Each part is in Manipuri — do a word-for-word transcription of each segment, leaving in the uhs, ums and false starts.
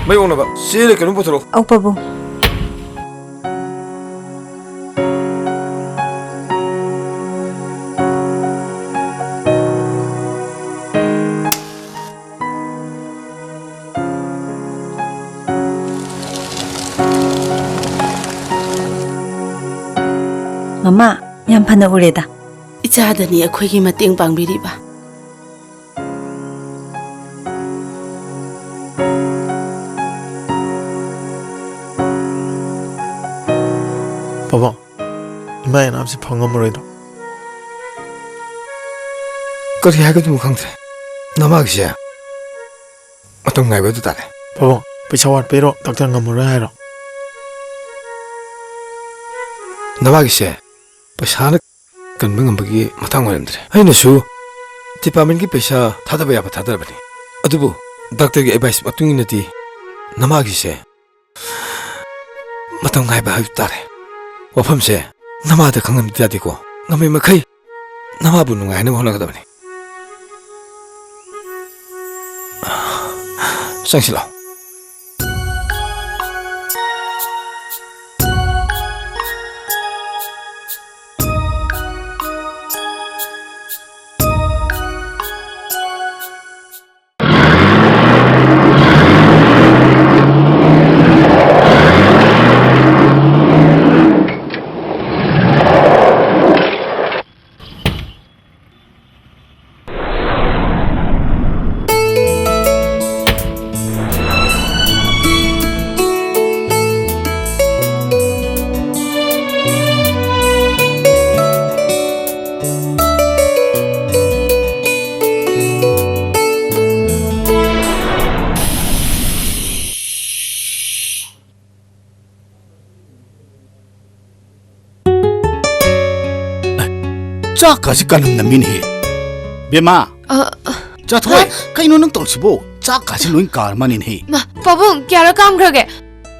ꯃꯩ ꯑꯣꯛꯅꯕ ꯆꯦꯔ ꯀꯩꯅꯣꯝ ꯄꯨꯊꯣꯔꯛꯑꯣ꯫ ꯑꯧ, ꯄꯥꯕꯨꯡ꯫ ꯃꯃꯥ, ꯌꯥꯝ ꯐꯅ ꯎꯔꯦꯗ꯫ ꯏꯆꯥꯗꯅꯤ ꯑꯩꯈꯣꯏꯒꯤ ꯃꯇꯦꯡ ꯄꯥꯡꯕꯤꯔꯤꯕ꯫ ꯄꯥꯕꯨꯡ, ꯏꯃꯥ ꯏꯅꯥꯎꯁꯤ ꯐꯪꯉꯝꯃꯔꯣꯏꯗ꯭ꯔꯣ? ꯀꯔꯤ ꯍꯥꯏꯒꯗꯕꯅꯣ ꯈꯪꯗ꯭ꯔꯦ꯫ ꯅꯃꯥꯒꯤꯁꯦ ꯃꯇꯝ ꯉꯥꯏꯕ ꯑꯗꯨ ꯇꯥꯔꯦ꯫ ꯄꯥꯕꯨꯡ, ꯄꯩꯁꯥ ꯋꯥꯠꯄꯩꯔꯣ? ꯗꯥꯛꯇꯔ ꯉꯝꯃꯔꯣꯏ ꯍꯥꯏꯔꯣ? ꯅꯃꯥꯒꯤꯁꯦ ꯄꯩꯁꯥꯅ ꯀꯟꯕ ꯉꯝꯕꯒꯤ ꯃꯇꯥꯡ ꯑꯣꯏꯔꯝꯗ꯭ꯔꯦ꯫ ꯑꯩꯅꯁꯨ ꯗꯤꯄꯥꯔꯠꯃꯦꯟꯒꯤ ꯄꯩꯁꯥ ꯊꯥꯗꯕ ꯌꯥꯕ ꯊꯥꯗꯔꯕꯅꯤ, ꯑꯗꯨꯕꯨ ꯗꯥꯛꯇꯔꯒꯤ ꯑꯦꯗꯚꯥꯏꯁ ꯃꯇꯨꯡ ꯏꯟꯅꯗꯤ ꯅꯃꯥꯒꯤꯁꯦ ꯃꯇꯝ ꯉꯥꯏꯕ ꯍꯥꯏꯕ ꯇꯥꯔꯦ꯫ ꯋꯥꯐꯝꯁꯦ ꯅꯃꯥꯗ ꯈꯪꯍꯟꯕꯗꯤ ꯌꯥꯗꯦꯀꯣ꯫ ꯉꯝꯃꯤ ꯃꯈꯩ ꯅꯃꯥꯕꯨ ꯅꯨꯡꯉꯥꯏꯅꯕ ꯍꯣꯠꯅꯒꯗꯕꯅꯤ꯫ ꯆꯪꯁꯤꯜꯂꯣ꯫ ꯆꯥꯛꯀꯁꯤ ꯀꯅꯝ ꯅꯝꯃꯤꯅꯦꯍꯦ꯫ ꯕꯦꯝꯃ! ꯑ, ꯑ, ꯆꯥꯊꯣꯏ, ꯍꯥ? ꯀꯩꯅꯣ ꯅꯪ ꯇꯧꯔꯤꯁꯤꯕꯣ? ꯆꯥꯛꯀꯁꯤ ꯂꯣꯏ ꯀꯥꯔ ꯃꯥꯅꯤꯅꯦꯍꯦ꯫ ꯃꯥ, ꯄꯥꯕꯨꯡ, ꯀꯌꯥꯔꯛ ꯀꯥꯝꯈ꯭ꯔꯒꯦ?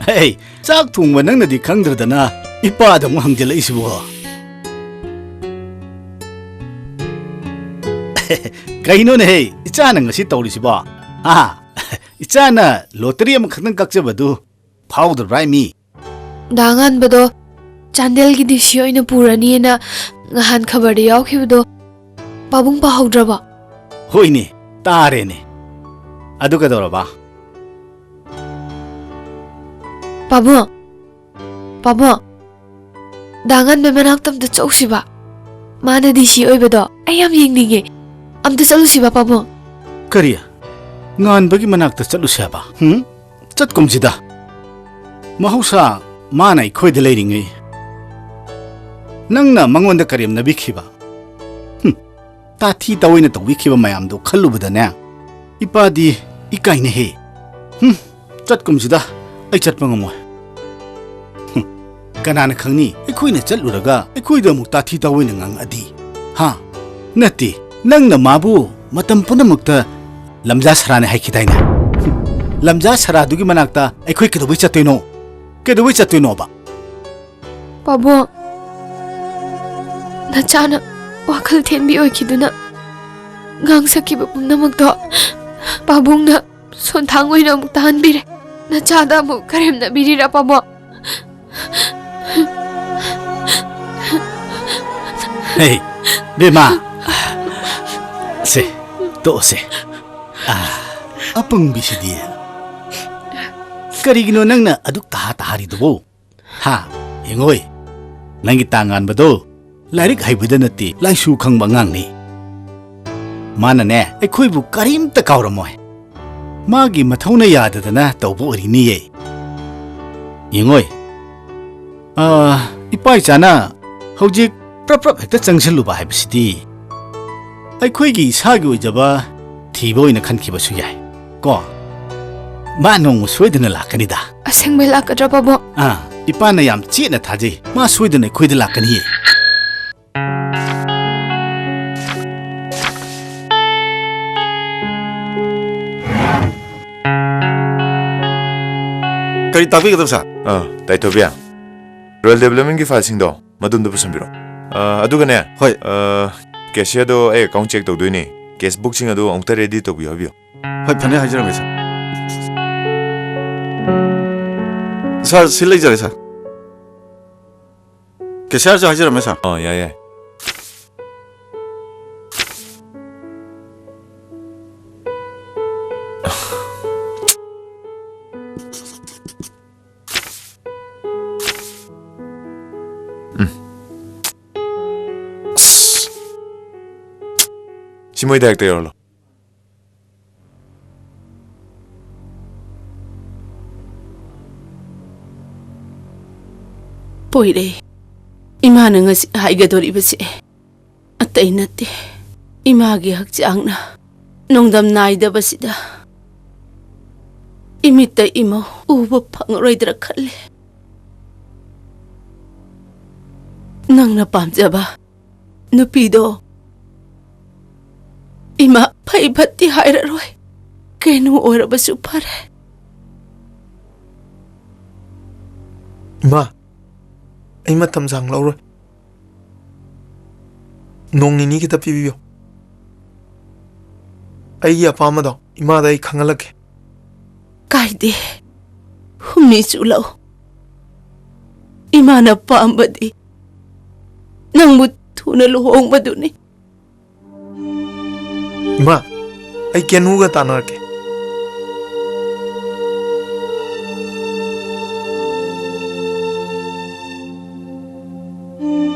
ꯍꯦ, ꯆꯥꯛ ꯊꯣꯡꯕ ꯅꯪꯅꯗꯤ ꯈꯪꯗ꯭ꯔꯗꯅ ꯏꯄꯥꯗ ꯑꯃꯨꯛ ꯍꯪꯖꯤꯜꯂꯛꯏꯁꯤꯕꯣ? ꯀꯩꯅꯣꯅꯦꯍꯦ, ꯏꯆꯥꯅ ꯉꯁꯤ ꯇꯧꯔꯤꯁꯤꯕꯣ? ꯍꯥ? ꯏꯆꯥꯅ ꯂꯣꯇꯔꯤ ꯑꯃꯈꯛꯇꯪ ꯀꯛꯆꯕꯗꯨ ꯐꯥꯎꯗ꯭ꯔꯕ꯭ꯔꯥ, ꯏꯃꯤ? ꯗꯥ ꯉꯥꯟꯕꯗꯣ ꯆꯥꯟꯗꯦꯜꯒꯤ ꯗꯤ ꯁꯤ ꯑꯣꯏꯅ ꯄꯨꯔꯅꯤꯅ ꯉꯍꯥꯟ ꯈꯕꯔꯗ ꯌꯥꯎꯈꯤꯕꯗꯣ ꯄꯥꯕꯨꯡ ꯄꯥꯍꯧꯗ꯭ꯔꯕꯣ? ꯍꯣꯏꯅꯦ, ꯇꯥꯔꯦꯅꯦ꯫ ꯑꯗꯨ ꯀꯩꯗꯧꯔꯕ? ꯄꯥꯕꯨꯡ, ꯄꯥꯕꯨꯡ, ꯗꯥ ꯉꯥꯟꯕ ꯃꯅꯥꯛꯇ ꯑꯝꯇ ꯆꯧꯁꯤꯕ꯫ ꯃꯥꯅ ꯗꯤ ꯁꯤ ꯑꯣꯏꯕꯗꯣ ꯑꯩ ꯌꯥꯝ ꯌꯦꯡꯅꯤꯡꯉꯦ꯫ ꯑꯝꯇ ꯆꯠꯂꯨꯁꯤꯕ, ꯄꯥꯕꯨꯡ꯫ ꯀꯔꯤ? ꯉꯥꯟꯕꯒꯤ ꯃꯅꯥꯛꯇ ꯆꯠꯂꯨꯁꯦ ꯍꯥꯏꯕ? ꯍꯨꯝ? ꯆꯠꯀꯨꯝꯁꯤꯗ꯫ ꯃꯍꯧꯁꯥ ꯃꯥꯅ ꯑꯩꯈꯣꯏꯗ ꯂꯩꯔꯤꯉꯩ ꯅꯪꯅ ꯃꯉꯣꯟꯗ ꯀꯔꯦꯝꯅꯕꯤꯈꯤꯕ, ꯍꯨꯝ, ꯇꯥꯊꯤ ꯇꯥꯑꯣꯏꯅ ꯇꯧꯕꯤꯈꯤꯕ ꯃꯌꯥꯝꯗꯣ ꯈꯜꯂꯨꯕꯗꯅꯦ, ꯏꯄꯥꯗꯤ ꯏꯀꯥꯏꯅꯩꯍꯦ꯫ ꯍꯨꯝ, ꯆꯠꯀꯨꯝꯁꯤꯗ, ꯑꯩ ꯆꯠꯄ ꯉꯝꯃꯣꯏ꯫ ꯍꯨꯝ, ꯀꯅꯥꯅ ꯈꯪꯅꯤ, ꯑꯩꯈꯣꯏꯅ ꯆꯠꯂꯨꯔꯒ ꯑꯩꯈꯣꯏꯗ ꯑꯃꯨꯛ ꯇꯥꯊꯤ ꯇꯥꯑꯣꯏꯅ ꯉꯥꯡꯉꯛꯑꯗꯤ? ꯍꯥ? ꯅꯠꯇꯦ, ꯅꯪꯅ ꯃꯥꯕꯨ ꯃꯇꯝ ꯄꯨꯝꯅꯃꯛꯇ ꯂꯝꯖꯥ ꯁꯔꯥꯅꯤ ꯍꯥꯏꯈꯤꯗꯥꯏꯅꯦ? ꯍꯨꯝ, ꯂꯝꯖꯥ ꯁꯔꯥꯗꯨꯒꯤ ꯃꯅꯥꯛꯇ ꯑꯩꯈꯣꯏ ꯀꯩꯗꯧꯕꯩ ꯆꯠꯇꯣꯏꯅꯣ? ꯀꯩꯗꯧꯕꯩ ꯆꯠꯇꯣꯏꯅꯣꯕ? ꯄꯥꯕꯨꯡ, ꯅꯆꯥꯅ ꯋꯥꯈꯜ ꯊꯦꯟꯕꯤ ꯑꯣꯏꯈꯤꯗꯨꯅ ꯉꯥꯡꯁꯛꯈꯤꯕ ꯄꯨꯝꯅꯃꯛꯇꯣ ꯄꯥꯕꯨꯡꯅ ꯁꯣꯟꯊꯥꯡ ꯑꯣꯏꯅ ꯑꯃꯨꯛ ꯇꯥꯍꯟꯕꯤꯔꯦ꯫ ꯅꯆꯥꯗ ꯑꯃꯨꯛ ꯀꯔꯦꯝꯅꯕꯤꯔꯤꯔꯥ, ꯄꯥꯕꯨꯡ? ꯍꯦ, ꯕꯦꯝꯃ꯫ ꯁꯦ, ꯇꯣꯛꯑꯁꯦ꯫ ꯑꯥ, ꯑꯄꯪꯕꯤꯁꯤꯗꯤ꯫ ꯀꯔꯤꯒꯤꯅꯣ ꯅꯪꯅ ꯑꯗꯨꯛ ꯇꯍꯥ ꯇꯍꯥꯔꯤꯗꯨꯕꯨ? ꯍꯥ? ꯌꯦꯡꯉꯣꯏ, ꯅꯪꯒꯤ ꯇꯥ ꯉꯥꯟꯕꯗꯣ ꯂꯥꯏꯔꯤꯛ ꯍꯩꯕꯗ ꯅꯠꯇꯦ, ꯂꯥꯏꯁꯨ ꯈꯪꯕ ꯑꯉꯥꯡꯅꯤ꯫ ꯃꯥꯅꯅꯦ, ꯑꯩꯈꯣꯏꯕꯨ ꯀꯔꯤꯝꯇ ꯀꯥꯎꯔꯝꯃꯣꯏ꯫ ꯃꯥꯒꯤ ꯃꯊꯧꯅ ꯌꯥꯗꯗꯅ ꯇꯧꯕ ꯑꯣꯏꯔꯤꯅꯤꯌꯦ꯫ ꯌꯦꯡꯉꯣꯏ, ꯑꯥ, ꯏꯄꯥ ꯏꯆꯥꯅ ꯍꯧꯖꯤꯛ ꯄ꯭ꯔꯞ ꯄ꯭ꯔꯞ ꯍꯦꯛꯇ ꯆꯪꯁꯤꯜꯂꯨꯕ ꯍꯥꯏꯕꯁꯤꯗꯤ ꯑꯩꯈꯣꯏꯒꯤ ꯏꯁꯥꯒꯤ ꯑꯣꯏꯖꯕ ꯊꯤꯕ ꯑꯣꯏꯅ ꯈꯟꯈꯤꯕꯁꯨ ꯌꯥꯏ꯫ ꯀꯣ? ꯃꯥ ꯅꯣꯡꯃ ꯁꯣꯏꯗꯅ ꯂꯥꯛꯀꯅꯤꯗ꯫ ꯑꯁꯦꯡꯕꯩ ꯂꯥꯛꯀꯗ꯭ꯔꯣ, ꯄꯥꯕꯨꯡ? ꯑꯥ, ꯏꯄꯥꯅ ꯌꯥꯝ ꯆꯦꯠꯅ ꯊꯥꯖꯩ꯫ ꯃꯥ ꯁꯣꯏꯗꯅ ꯑꯩꯈꯣꯏꯗ ꯂꯥꯛꯀꯅꯤꯌꯦ꯫ ꯀꯔꯤ ꯇꯥꯛꯄꯤꯒꯗꯕ, ꯁꯥꯔ? ꯑꯥ, ꯇꯥꯏꯊꯣꯕꯤꯌꯥ, ꯔꯣꯌꯦꯜ ꯗꯦꯕꯂꯞꯃꯦꯟꯒꯤ ꯐꯥꯏꯜꯁꯤꯡꯗꯣ ꯃꯗꯣꯝꯗ ꯄꯨꯁꯟꯕꯤꯔꯣ꯫ ꯑꯥ, ꯑꯗꯨꯒꯅꯦ, ꯍꯣꯏ꯫ ꯑꯥ, ꯀꯦꯁꯤꯌꯔꯗꯣ ꯑꯩ ꯑꯦꯀꯥꯎꯟ ꯆꯦꯛ ꯇꯧꯗꯣꯏꯅꯦ꯫ ꯀꯦꯁꯕꯨꯛꯁꯤꯡ ꯑꯗꯨ ꯑꯃꯨꯛꯇ ꯔꯦꯗꯤ ꯇꯧꯕꯤꯌꯨ ꯍꯥꯏꯕꯤꯌꯨ꯫ ꯍꯣꯏ, ꯐꯅꯤ, ꯍꯥꯏꯖꯔꯝꯒꯦ, ꯁꯥꯔ꯫ ꯁꯥꯔ, ꯁꯤ ꯂꯩꯖꯔꯦ, ꯁꯥꯔ꯫ ꯀꯦꯁꯤꯌꯥꯔꯁꯨ ꯍꯥꯏꯖꯔꯝꯃꯦ, ꯁꯥꯔ꯫ ꯑꯣ, ꯌꯥꯏ, ꯌꯥꯏ꯫ ꯎꯝ꯫ ꯑꯁ! ꯁꯤ ꯃꯣꯏ ꯗꯥꯏꯔꯦꯛꯇ ꯌꯧꯔꯣ꯫ ꯄꯣꯏꯔꯦ, ꯏꯃꯥꯅ ꯉꯁꯤ ꯍꯥꯏꯒꯗꯧꯔꯤꯕꯁꯦ ꯑꯇꯩ ꯅꯠꯇꯦ꯫ ꯏꯃꯥꯒꯤ ꯍꯛꯆꯥꯡꯅ ꯅꯣꯡꯗꯝ ꯅꯥꯏꯗꯕꯁꯤꯗ ꯏꯃꯤꯠꯇ ꯏꯃꯧ ꯎꯕ ꯐꯪꯉꯔꯣꯏꯗ꯭ꯔꯥ ꯈꯜꯂꯦ꯫ ꯅꯪꯅ ꯄꯥꯝꯖꯕ ꯅꯨꯄꯤꯗꯣ ꯏꯃꯥ ꯐꯩ ꯐꯠꯇꯦ ꯍꯥꯏꯔꯔꯣꯏ꯫ ꯀꯩꯅꯣ ꯑꯣꯏꯔꯕꯁꯨ ꯐꯔꯦ꯫ ꯏꯃꯥ, ꯑꯩ ꯃꯇꯝ ꯁꯥꯡ ꯂꯧꯔꯣꯏ꯫ ꯅꯣꯡ ꯅꯤꯅꯤ ꯈꯤꯇ ꯄꯤꯕꯤꯌꯨ꯫ ꯑꯩꯒꯤ ꯑꯄꯥꯝꯕꯗꯣ ꯏꯃꯥꯗ ꯑꯩ ꯈꯪꯍꯜꯂꯛꯀꯦ꯫ ꯀꯥꯏꯗꯦ꯫ ꯍꯨꯝꯅꯤ ꯆꯨꯂꯧ꯫ ꯏꯃꯥꯅ ꯄꯥꯝꯕꯗꯤ ꯅꯪꯕꯨ ꯊꯨꯅ ꯂꯨꯍꯣꯡꯕꯗꯨꯅꯤ꯫ ꯏꯃꯥ, ꯑꯩ ꯀꯦꯅꯨꯒ ꯇꯥꯟꯅꯔꯛꯀꯦ꯫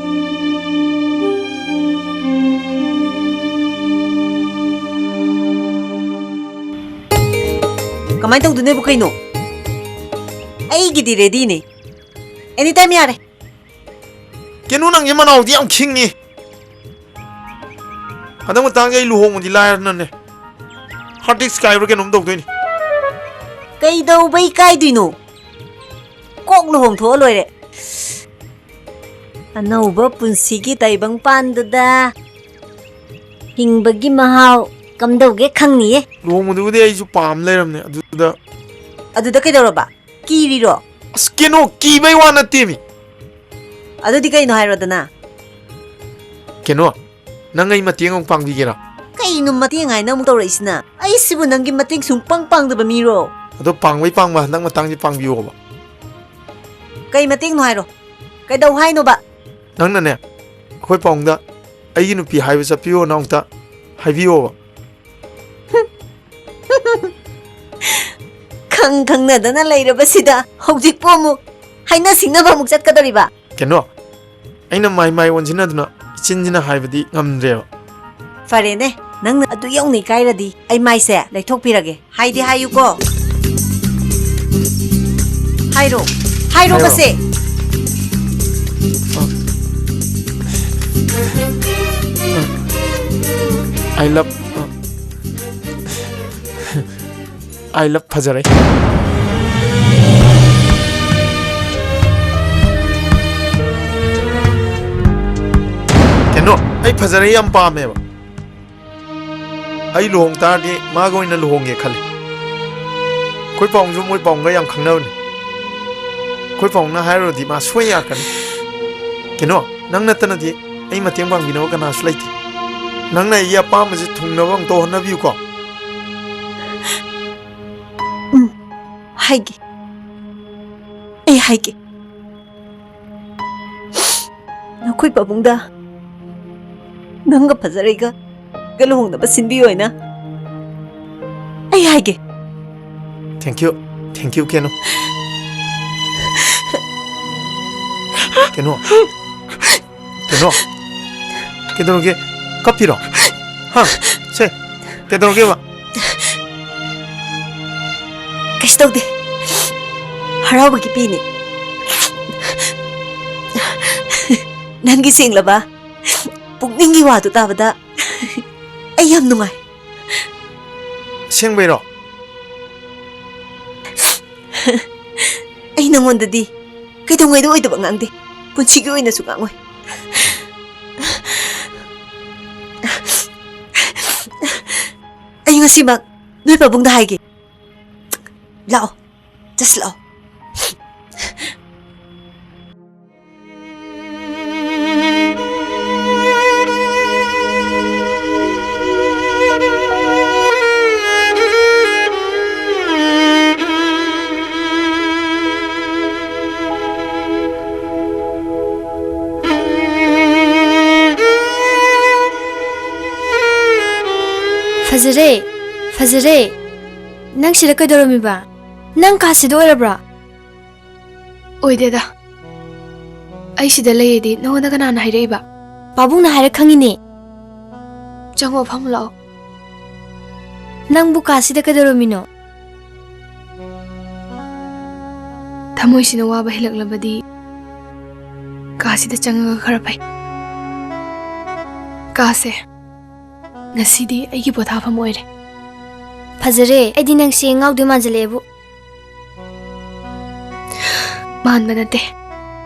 ꯀꯃꯥꯏꯅ ꯇꯧꯗꯣꯏꯅꯣꯕ ꯀꯩꯅꯣ? ꯑꯩꯒꯤꯗꯤ ꯔꯦꯗꯤꯅꯦ꯫ ꯑꯦꯅꯤ ꯇꯥꯏꯝ ꯌꯥꯔꯦ꯫ ꯀꯦꯅꯨ, ꯅꯪꯁꯦ ꯃꯅꯥꯎꯗꯤ ꯌꯥꯝ ꯈꯤꯡꯉꯤ꯫ ꯍꯟꯗꯛ ꯃꯇꯥꯡꯁꯦ ꯑꯩ ꯂꯨꯍꯣꯡꯕꯗꯤ ꯂꯥꯏꯔꯗꯅꯅꯦ, ꯍꯥꯔꯠ ꯗꯤꯁꯛ ꯀꯥꯏꯕ꯭ꯔꯥ ꯀꯩꯅꯣꯝ ꯇꯧꯗꯣꯏꯅꯤ꯫ ꯀꯩꯗꯧꯕꯩ ꯀꯥꯏꯗꯣꯏꯅꯣ? ꯀꯣꯛ ꯂꯨꯍꯣꯡꯊꯣꯛꯑ ꯂꯣꯏꯔꯦ꯫ ꯑꯅꯧꯕ ꯄꯨꯟꯁꯤꯒꯤ ꯇꯥꯏꯕꯪꯄꯥꯟꯗꯨꯗ ꯍꯤꯡꯕꯒꯤ ꯃꯍꯥꯎ ꯀꯝꯗꯧꯒꯦ ꯈꯪꯅꯤꯌꯦ꯫ ꯂꯨꯍꯣꯡꯕꯗꯨꯕꯨꯗꯤ ꯑꯩꯁꯨ ꯄꯥꯝ ꯂꯩꯔꯝꯅꯦ, ꯑꯗꯨꯗ꯫ ꯑꯗꯨꯗ ꯀꯩꯗꯧꯔꯕ? ꯀꯤꯔꯤꯔꯣ? ꯑꯁ, ꯀꯩꯅꯣ, ꯀꯤꯕꯩ ꯋꯥ ꯅꯠꯇꯦꯃꯤ꯫ ꯑꯗꯨꯗꯤ ꯀꯩꯅꯣ ꯍꯥꯏꯔꯣꯗꯅ? ꯀꯩꯅꯣ, ꯅꯪ ꯑꯩ ꯃꯇꯦꯡ ꯑꯃꯨꯛ ꯄꯥꯡꯕꯤꯒꯦꯔꯥ? ꯀꯩꯅꯣ ꯃꯇꯦꯡ ꯍꯥꯏꯅ ꯑꯃꯨꯛ ꯇꯧꯔꯛꯏꯁꯤꯅ? ꯑꯩꯁꯤꯕꯨ ꯅꯪꯒꯤ ꯃꯇꯦꯡ ꯁꯨꯡꯄꯥꯡ ꯄꯥꯡꯗꯕ ꯃꯤꯔꯣ? ꯑꯗꯣ ꯄꯥꯡꯕꯩ ꯄꯥꯡꯕ ꯍꯟꯗꯛ ꯃꯇꯥꯡꯁꯤ ꯄꯥꯡꯕꯤꯌꯣꯕ꯫ ꯀꯩ ꯃꯇꯦꯡꯅꯣ ꯍꯥꯏꯔꯣ? ꯀꯩꯗꯧ ꯍꯥꯏꯅꯣꯕ? ꯅꯪꯅꯅꯦ, ꯑꯩꯈꯣꯏ ꯄꯥꯕꯨꯡꯗ ꯑꯩꯒꯤ ꯅꯨꯄꯤ ꯍꯥꯏꯕ ꯆꯠꯄꯤꯌꯣꯅ ꯑꯃꯨꯛꯇ ꯍꯥꯏꯕꯤꯌꯣꯕ꯫ ꯈꯪ ꯈꯪꯅꯗꯅ ꯂꯩꯔꯕꯁꯤꯗ ꯍꯧꯖꯤꯛꯄꯨ ꯑꯃꯨꯛ ꯍꯥꯏꯅ ꯁꯤꯡꯅꯕ ꯑꯃꯨꯛ ꯆꯠꯀꯗꯧꯔꯤꯕ? ꯀꯩꯅꯣ, ꯑꯩꯅ ꯃꯥꯏ ꯃꯥꯏ ꯑꯣꯟꯁꯤꯟꯅꯗꯨꯅ ꯏꯆꯤꯟꯁꯤꯅ ꯍꯥꯏꯕꯗꯤ ꯉꯝꯗ꯭ꯔꯦꯕ꯫ ꯐꯔꯦꯅꯦ, ꯅꯪꯅ ꯑꯗꯨ ꯌꯧꯅ ꯏꯀꯥꯏꯔꯗꯤ ꯑꯩ ꯃꯥꯏꯁꯦ ꯂꯩꯊꯣꯛꯄꯤꯔꯒꯦ꯫ ꯍꯥꯏꯗꯤ ꯍꯥꯏꯌꯨꯀꯣ꯫ ꯍꯥꯏꯔꯣ, ꯍꯥꯏꯔꯣ ꯍꯥꯏꯔꯣ꯫ ꯃꯁꯦ꯫ I love, I love ꯐꯖꯔꯩ꯫ ꯀꯩꯅꯣ, ꯑꯩ ꯐꯖꯔꯩ ꯌꯥꯝ ꯄꯥꯝꯃꯦꯕ꯫ ꯑꯩ ꯂꯨꯍꯣꯡ ꯇꯥꯔꯗꯤ ꯃꯥꯒ ꯑꯣꯏꯅ ꯂꯨꯍꯣꯡꯒꯦ ꯈꯜꯂꯤ꯫ ꯑꯩꯈꯣꯏ ꯄꯥꯕꯨꯡꯁꯨ ꯃꯣꯏ ꯄꯥꯕꯨꯡꯒ ꯌꯥꯝ ꯈꯪꯅꯕꯅꯤ꯫ ꯑꯩꯈꯣꯏ ꯄꯥꯕꯨꯡꯅ ꯍꯥꯏꯔꯨꯔꯗꯤ ꯃꯥ ꯁꯣꯏ ꯌꯥꯔꯛꯀꯅꯤ꯫ ꯀꯩꯅꯣ, ꯅꯪ ꯅꯠꯇꯅꯗꯤ ꯑꯩ ꯃꯇꯦꯡ ꯄꯥꯡꯕꯤꯅꯕ ꯀꯅꯥꯁꯨ ꯂꯩꯇꯦ꯫ ꯅꯪꯅ ꯑꯩꯒꯤ ꯑꯄꯥꯝꯕꯁꯦ ꯊꯨꯡꯅꯕ ꯑꯝꯇ ꯍꯣꯠꯅꯕꯤꯌꯨꯀꯣ꯫ ꯎꯝ, ꯍꯥꯏꯒꯦ꯫ ꯑꯩ ꯍꯥꯏꯒꯦ꯫ ꯅꯈꯣꯏ ꯄꯥꯕꯨꯡꯗ ꯅꯪꯒ ꯐꯖꯔꯩꯒ ꯂꯨꯍꯣꯡꯅꯕ ꯁꯤꯟꯕꯤꯌꯣ ꯍꯥꯏꯅ ꯑꯩ ꯍꯥꯏꯒꯦ꯫ Thank you, thank you, ꯀꯩꯅꯣ꯫ ꯀꯩꯅꯣ, ꯀꯩꯅꯣ, ꯀꯩꯗꯧꯔꯒꯦ? ꯀꯞꯄꯤꯔꯣ? ꯍꯥ? ꯁꯦ, ꯀꯩꯗꯧꯔꯒꯦꯕ? ꯀꯩꯁꯨ ꯇꯧꯗꯦ꯫ ꯍꯔꯥꯎꯕꯒꯤ ꯄꯤꯅꯦ꯫ ꯅꯪꯒꯤ ꯁꯦꯡꯂꯕ ꯄꯨꯛꯅꯤꯡꯒꯤ ꯋꯥꯗꯨ ꯇꯥꯕꯗ ꯑꯩ ꯌꯥꯝ ꯅꯨꯡꯉꯥꯏ꯫ ꯑꯁꯦꯡꯕꯩꯔꯣ? ꯑꯩ ꯅꯉꯣꯟꯗꯗꯤ ꯀꯩꯗꯧꯉꯩꯗ ꯑꯣꯏꯗꯕ ꯉꯥꯡꯗꯦ꯫ ꯄꯨꯟꯁꯤꯒꯤ ꯑꯣꯏꯅꯁꯨ ꯉꯥꯡꯉꯣꯏ꯫ ꯑꯩ ꯉꯁꯤꯃꯛ ꯅꯣꯏ ꯄꯥꯕꯨꯡꯗ ꯍꯥꯏꯒꯦ꯫ ꯂꯥꯛꯑꯣ, ꯆꯠꯁꯤ ꯂꯥꯛꯑꯣ꯫ ꯐꯖꯔꯦ, ꯐꯖꯔꯦ꯫ ꯅꯪ ꯁꯤꯗ ꯀꯩꯗꯧꯔꯝꯃꯤꯕ? ꯅꯪ ꯀꯥꯁꯤꯗ ꯑꯣꯏꯔꯕ꯭ꯔꯥ? ꯑꯣꯏꯗꯦꯗ꯫ ꯑꯩ ꯁꯤꯗ ꯂꯩꯌꯦꯗꯤ ꯅꯉꯣꯟꯗ ꯀꯅꯥꯅ ꯍꯥꯏꯔꯛꯏꯕ? ꯄꯥꯕꯨꯡꯅ ꯍꯥꯏꯔ ꯈꯪꯉꯤꯅꯦ꯫ ꯆꯪꯉꯣ, ꯐꯝꯃꯨ ꯂꯥꯛꯑꯣ꯫ ꯅꯪꯕꯨ ꯀꯥꯁꯤꯗ ꯀꯩꯗꯧꯔꯝꯃꯤꯅꯣ? ꯊꯃꯣꯏꯁꯤꯅ ꯋꯥꯕ ꯍꯦꯜꯂꯛꯂꯕꯗꯤ ꯀꯥꯁꯤꯗ ꯆꯪꯉꯒ ꯈꯔ ꯐꯩ꯫ ꯀꯥꯁꯦ ꯉꯁꯤꯗꯤ ꯑꯩꯒꯤ ꯄꯣꯊꯥꯐꯝ ꯑꯣꯏꯔꯦ꯫ ꯐꯖꯔꯦ, ꯑꯩꯗꯤ ꯅꯪꯁꯦ ꯉꯥꯎꯗꯣꯏ ꯃꯥꯟꯖꯜꯂꯛꯑꯦꯕꯨ꯫ ꯃꯥꯟꯕ ꯅꯠꯇꯦ,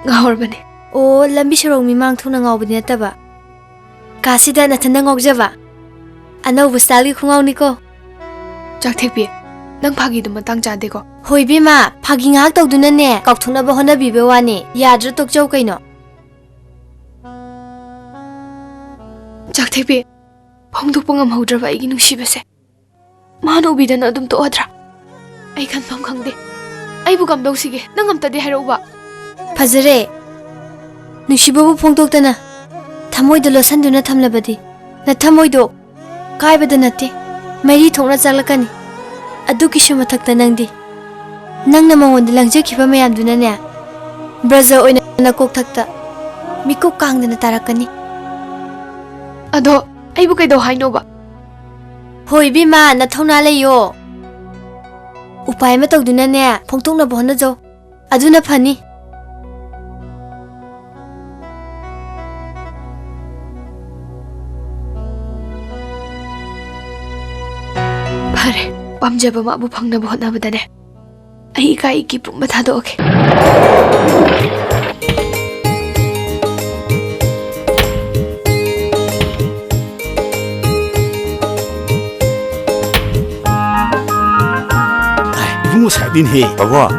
ꯉꯥꯎꯔꯕꯅꯦ꯫ ꯑꯣ, ꯂꯝꯕꯤ ꯁꯣꯔꯣꯛ ꯃꯤꯃꯥꯡ ꯊꯣꯛꯅ ꯉꯥꯎꯕꯗꯤ ꯅꯠꯇꯕ, ꯀꯥꯁꯤꯗ ꯅꯊꯟꯗ ꯉꯥꯎꯖꯕ꯫ ꯑꯅꯧꯕ ꯁ꯭ꯇꯥꯏꯜꯒꯤ ꯈꯣꯡꯉꯥꯎꯅꯤꯀꯣ꯫ ꯆꯥꯛꯊꯦꯛꯄꯤ, ꯅꯪ ꯐꯥꯒꯤꯗꯣ ꯃꯇꯥꯡ ꯆꯥꯗꯦꯀꯣ꯫ ꯍꯣꯏ ꯏꯕꯦꯝꯃ, ꯐꯥꯒꯤ ꯉꯥꯏꯍꯥꯛ ꯇꯧꯗꯨꯅꯅꯦ, ꯀꯥꯎꯊꯣꯛꯅꯕ ꯍꯣꯠꯅꯕꯤꯕ ꯋꯥꯅꯤ꯫ ꯌꯥꯗ꯭ꯔꯥ ꯇꯣꯛꯆꯧ ꯀꯩꯅꯣ꯫ ꯆꯥꯛꯊꯦꯛꯄꯤ, ꯐꯣꯡꯗꯣꯛꯄ ꯉꯝꯍꯧꯗ꯭ꯔꯕ ꯑꯩꯒꯤ ꯅꯨꯡꯁꯤꯕꯁꯦ ꯃꯥꯅ ꯎꯕꯤꯗꯅ ꯑꯗꯨꯝ ꯇꯣꯛꯑꯗ꯭ꯔꯥ? ꯑꯩ ꯈꯟꯐꯝ ꯈꯪꯗꯦ꯫ ꯑꯩꯕꯨ ꯀꯝꯗꯧꯁꯤꯒꯦ? ꯅꯪ ꯑꯝꯇꯗꯤ ꯍꯥꯏꯔꯛꯎꯕ꯫ ꯐꯖꯔꯦ꯫ ꯅꯨꯡꯁꯤꯕꯕꯨ ꯐꯣꯡꯗꯣꯛꯇꯅ ꯊꯃꯣꯏꯗ ꯂꯣꯠꯁꯟꯗꯨꯅ ꯊꯝꯂꯕꯗꯤ ꯅꯊꯃꯣꯏꯗꯣ ꯀꯥꯏꯕꯗ ꯅꯠꯇꯦ, ꯃꯩꯔꯤ ꯊꯣꯛꯅ ꯆꯥꯛꯂꯛꯀꯅꯤ꯫ ꯑꯗꯨꯒꯤꯁꯨ ꯃꯊꯛꯇ ꯅꯪꯗꯤ, ꯅꯪꯅ ꯃꯉꯣꯟꯗ ꯂꯪꯖꯈꯤꯕ ꯃꯌꯥꯝꯗꯨꯅꯅꯦ, ꯕ꯭ꯔꯖ ꯑꯣꯏꯅ ꯅꯀꯣꯛꯊꯛꯇ ꯃꯤꯀꯨꯞ ꯀꯥꯡꯗꯅ ꯇꯥꯔꯛꯀꯅꯤ꯫ ꯑꯗꯣ ꯑꯩꯕꯨ ꯀꯩꯗꯧ ꯍꯥꯏꯅꯣꯕ? ꯍꯣꯏ ꯏꯕꯦꯝꯃ, ꯅꯊꯧꯅꯥ ꯂꯩꯌꯣ꯫ ꯎꯄꯥꯏ ꯑꯃ ꯇꯧꯗꯨꯅꯅꯦ, ꯐꯣꯡꯗꯣꯛꯅꯕ ꯍꯣꯠꯅꯖꯧ꯫ ꯑꯗꯨꯅ ꯐꯅꯤ꯫ ꯐꯔꯦ, ꯄꯥꯝꯖꯕ ꯃꯥꯕꯨ ꯐꯪꯅꯕ ꯍꯣꯠꯅꯕꯗꯅꯦ, ꯑꯩ ꯏꯀꯥꯏ ꯏꯀꯤ ꯄꯨꯝꯕ ꯊꯥꯗꯣꯛꯑꯒꯦ꯫ ꯏꯕꯨꯡꯉꯣ ꯁꯥꯍꯦꯕꯅꯤꯅꯦꯍꯦ꯫ ꯄꯥꯕꯨꯡ꯫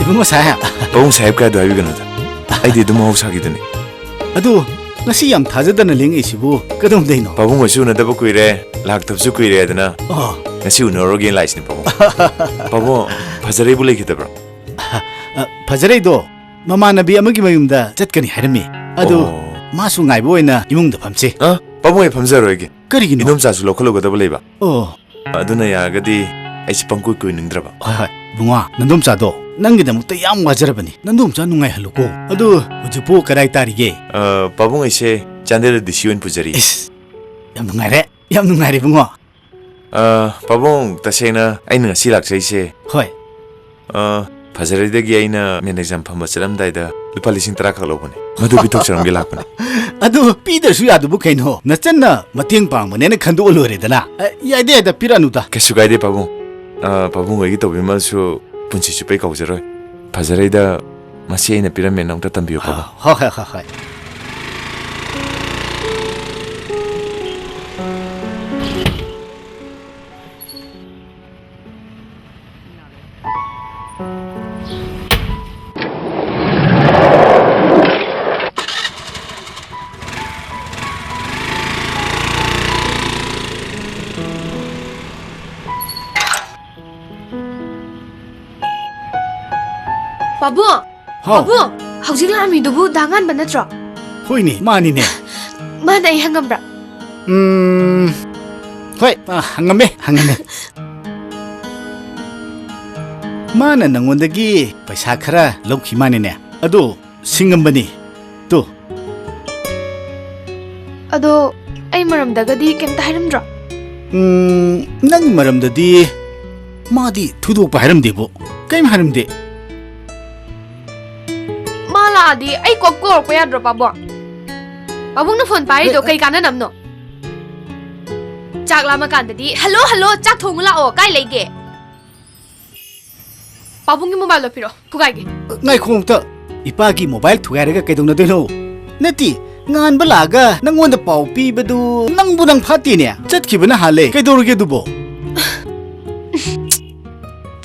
ꯏꯕꯨꯡꯉꯣ ꯁꯥꯍꯦꯕ꯫ ꯄꯥꯕꯨꯡ ꯁꯥꯍꯦꯕ ꯀꯥꯏꯗꯣ ꯍꯥꯏꯕꯤꯒꯅꯨꯗ꯫ ꯑꯩꯗꯤ ꯑꯗꯨꯝ ꯃꯍꯧꯁꯥꯒꯤꯗꯨꯅꯤ꯫ ꯑꯗꯨ ꯉꯁꯤ ꯌꯥꯝ ꯊꯥꯖꯗꯅ ꯂꯦꯡꯉꯛꯏꯁꯤꯕꯨ ꯀꯗꯣꯝꯗꯩꯅꯣ? ꯄꯥꯕꯨꯡ ꯍꯣꯏꯁꯨ ꯎꯅꯗꯕ ꯀꯨꯏꯔꯦ, ꯂꯥꯛꯇꯕꯁꯨ ꯀꯨꯏꯔꯦ ꯑꯗꯨꯅ ꯑꯣ꯫ ꯉꯁꯤ ꯎꯅꯔꯨꯔꯒꯦꯅ ꯂꯥꯛꯏꯁꯤꯅꯤ ꯄꯥꯕꯨꯡ꯫ ꯄꯥꯕꯨꯡ, ꯐꯖꯔꯩꯕꯨ ꯂꯩꯈꯤꯗꯕ꯭ꯔꯣ? ꯑ, ꯐꯖꯔꯩꯗꯣ ꯃꯃꯥꯟꯅꯕꯤ ꯑꯃꯒꯤ ꯃꯌꯨꯝꯗ ꯆꯠꯀꯅꯤ ꯍꯥꯏꯔꯝꯃꯤ꯫ ꯑꯗꯨ ꯑꯣ꯫ ꯃꯥꯁꯨ ꯉꯥꯏꯕ ꯑꯣꯏꯅ ꯏꯃꯨꯡꯗ ꯐꯝꯁꯤ꯫ ꯑ? ꯄꯥꯕꯨꯡ, ꯑꯩ ꯐꯝꯖꯔꯣꯏꯒꯦ꯫ ꯀꯔꯤꯒꯤꯅꯣ? ꯏꯗꯣꯝꯆꯥꯁꯨ ꯂꯧꯈꯠꯂꯨꯒꯗꯕ ꯂꯩꯕ꯫ ꯑꯣ꯫ ꯑꯗꯨꯅ ꯌꯥꯔꯒꯗꯤ ꯑꯩꯁꯦ ꯄꯪꯀꯨꯏ ꯀꯨꯏꯅꯤꯡꯗ꯭ꯔꯕ꯫ ꯍꯣꯏ, ꯍꯣꯏ꯫ ꯏꯕꯨꯡꯉꯣ, ꯅꯗꯣꯝꯆꯥꯗꯣ ꯅꯪꯒꯤꯗꯃꯛꯇ ꯌꯥꯝ ꯋꯥꯖꯔꯕꯅꯤ꯫ ꯅꯗꯣꯝꯆꯥ ꯅꯨꯡꯉꯥꯏꯍꯜꯂꯨꯀꯣ꯫ ꯑꯗꯨ ꯍꯧꯖꯤꯛꯄꯨ ꯀꯗꯥꯏ ꯇꯥꯔꯤꯒꯦ? ꯑ, ꯄꯥꯕꯨꯡ, ꯑꯩꯁꯦ ꯆꯥꯟꯗꯦꯜꯗ ꯗꯤ ꯁꯤ ꯑꯣꯏꯅ ꯄꯨꯖꯔꯤ꯫ ꯏꯁ, ꯌꯥꯝ ꯅꯨꯡꯉꯥꯏꯔꯦ, ꯌꯥꯝ ꯅꯨꯡꯉꯥꯏꯔꯦ ꯏꯕꯨꯡꯉꯣ꯫ ꯑ, ꯄꯥꯕꯨꯡ, ꯇꯁꯦꯡꯅ ꯑꯩꯅ ꯉꯁꯤ ꯂꯥꯛꯆꯩꯁꯦ, ꯍꯣꯏ꯫ ꯑ, ꯐꯖꯔꯩꯗꯒꯤ ꯑꯩꯅ ꯃꯦꯟ ꯑꯦꯛꯖꯥꯝ ꯐꯝꯕ ꯆꯠꯂꯝꯗꯥꯏꯗ ꯂꯨꯄꯥ ꯂꯤꯁꯤꯡ ꯇꯔꯥ ꯈꯛ ꯂꯧꯕꯅꯦ꯫ ꯃꯗꯨ ꯄꯤꯊꯣꯛꯆꯔꯝꯒꯦ ꯂꯥꯛꯄꯅꯦ꯫ ꯑꯗꯨ ꯄꯤꯗ꯭ꯔꯁꯨ ꯌꯥꯗꯨꯕꯨ ꯀꯩꯅꯣ? ꯅꯆꯟꯅ ꯃꯇꯦꯡ ꯄꯥꯡꯕꯅꯦꯅ ꯈꯟꯗꯣꯛꯑ ꯂꯣꯏꯔꯦꯗꯅ꯫ ꯑ, ꯌꯥꯏꯗ, ꯌꯥꯏꯗ, ꯄꯤꯔꯛꯑꯅꯨꯗ꯫ ꯀꯩꯁꯨ ꯀꯥꯏꯗꯦ ꯄꯥꯕꯨꯡ꯫ ꯑ, ꯄꯥꯕꯨꯡ ꯍꯣꯏꯒꯤ ꯇꯧꯕꯤꯃꯜꯁꯨ ꯄꯨꯟꯁꯤ ꯆꯨꯞꯄꯩ ꯀꯥꯎꯖꯔꯣꯏ꯫ ꯐꯖꯔꯩꯗ ꯃꯁꯤ ꯑꯩꯅ ꯄꯤꯔꯝꯃꯦꯅ ꯑꯝꯇ ꯇꯝꯕꯤꯌꯨ ꯄꯥꯕꯨꯡ꯫ ꯍꯣꯏ, ꯍꯣꯏ, ꯍꯣꯏ, ꯍꯣꯏ꯫ ꯄꯥꯕꯨꯡ! ꯍꯥꯎ꯫ ꯄꯥꯕꯨꯡ! ꯍꯧꯖꯤꯛ ꯂꯥꯛꯑꯝꯃꯤꯗꯨꯕꯨ ꯗꯥ ꯉꯥꯟꯕ ꯅꯠꯇ꯭ꯔꯣ? ꯍꯣꯏꯅꯦ, ꯃꯥꯅꯤꯅꯦ꯫ ꯃꯥꯅ ꯑꯩ ꯍꯪꯉꯝꯕ꯭ꯔꯥ? ꯎꯝ, ꯍꯣꯏ, ꯑ, ꯍꯪꯉꯝꯃꯦ, ꯍꯪꯉꯝꯃꯦ꯫ ꯃꯥꯅ ꯅꯪꯉꯣꯟꯗꯒꯤ ꯄꯩꯁꯥ ꯈꯔ ꯂꯧꯈꯤ ꯃꯥꯅꯤꯅꯦ꯫ ꯑꯗꯣ ꯁꯤꯡꯉꯝꯕꯅꯤ꯫ ꯇꯨ꯫ ꯑꯗꯣ ꯑꯩ ꯃꯔꯝꯗꯒꯗꯤ ꯀꯩꯝꯇ ꯍꯥꯏꯔꯝꯗ꯭ꯔꯣ? ꯎꯝ, ꯅꯪ ꯃꯔꯝꯗꯗꯤ ꯃꯥꯗꯤ ꯊꯣꯏꯗꯣꯛꯄ ꯍꯥꯏꯔꯝꯗꯦꯕꯣ꯫ ꯀꯩꯝ ꯍꯥꯏꯔꯝꯗꯦ꯫ ꯃꯥ ꯂꯥꯛꯑꯗꯤ ꯑꯩ ꯀꯣꯛ ꯀꯧꯔꯛꯄ ꯌꯥꯗ꯭ꯔꯣ, ꯄꯥꯕꯨꯡ? ꯄꯥꯕꯨꯡꯅ ꯐꯣꯟ ꯄꯥꯏꯔꯤꯗꯣ ꯑꯦ, ꯑꯦ꯫ ꯀꯩ ꯀꯥꯟꯅꯅꯕꯅꯣ? ꯆꯥꯛ ꯂꯥꯝꯃꯀꯥꯟꯗꯗꯤ, "ꯍꯜꯂꯣ, ꯍꯜꯂꯣ, ꯆꯥꯛ ꯊꯣꯡꯉꯨ ꯂꯥꯛꯑꯣ, ꯀꯥꯏ ꯂꯩꯒꯦ?" ꯄꯥꯕꯨꯡꯒꯤ ꯃꯣꯕꯥꯏꯜꯗꯣ ꯄꯤꯔꯛꯑꯣ, ꯊꯨꯒꯥꯏꯒꯦ꯫ ꯉꯥꯏꯈꯣ ꯑꯝꯇ꯫ ꯏꯄꯥꯒꯤ ꯃꯣꯕꯥꯏꯜ ꯊꯨꯒꯥꯏꯔꯒ ꯀꯩꯗꯧꯅꯗꯣꯏꯅꯣ? ꯅꯠꯇꯦ, ꯉꯥꯟꯕ ꯂꯥꯛꯑꯒ ꯅꯪꯉꯣꯟꯗ ꯄꯥꯎ ꯄꯤꯕꯗꯨ ꯅꯪꯕꯨ ꯅꯪ ꯐꯥꯠꯇꯦꯅꯦ꯫ ꯆꯠꯈꯤꯕꯅ ꯍꯥꯜꯂꯦ꯫ ꯀꯩꯗꯧꯔꯒꯦ ꯑꯗꯨꯕꯣ?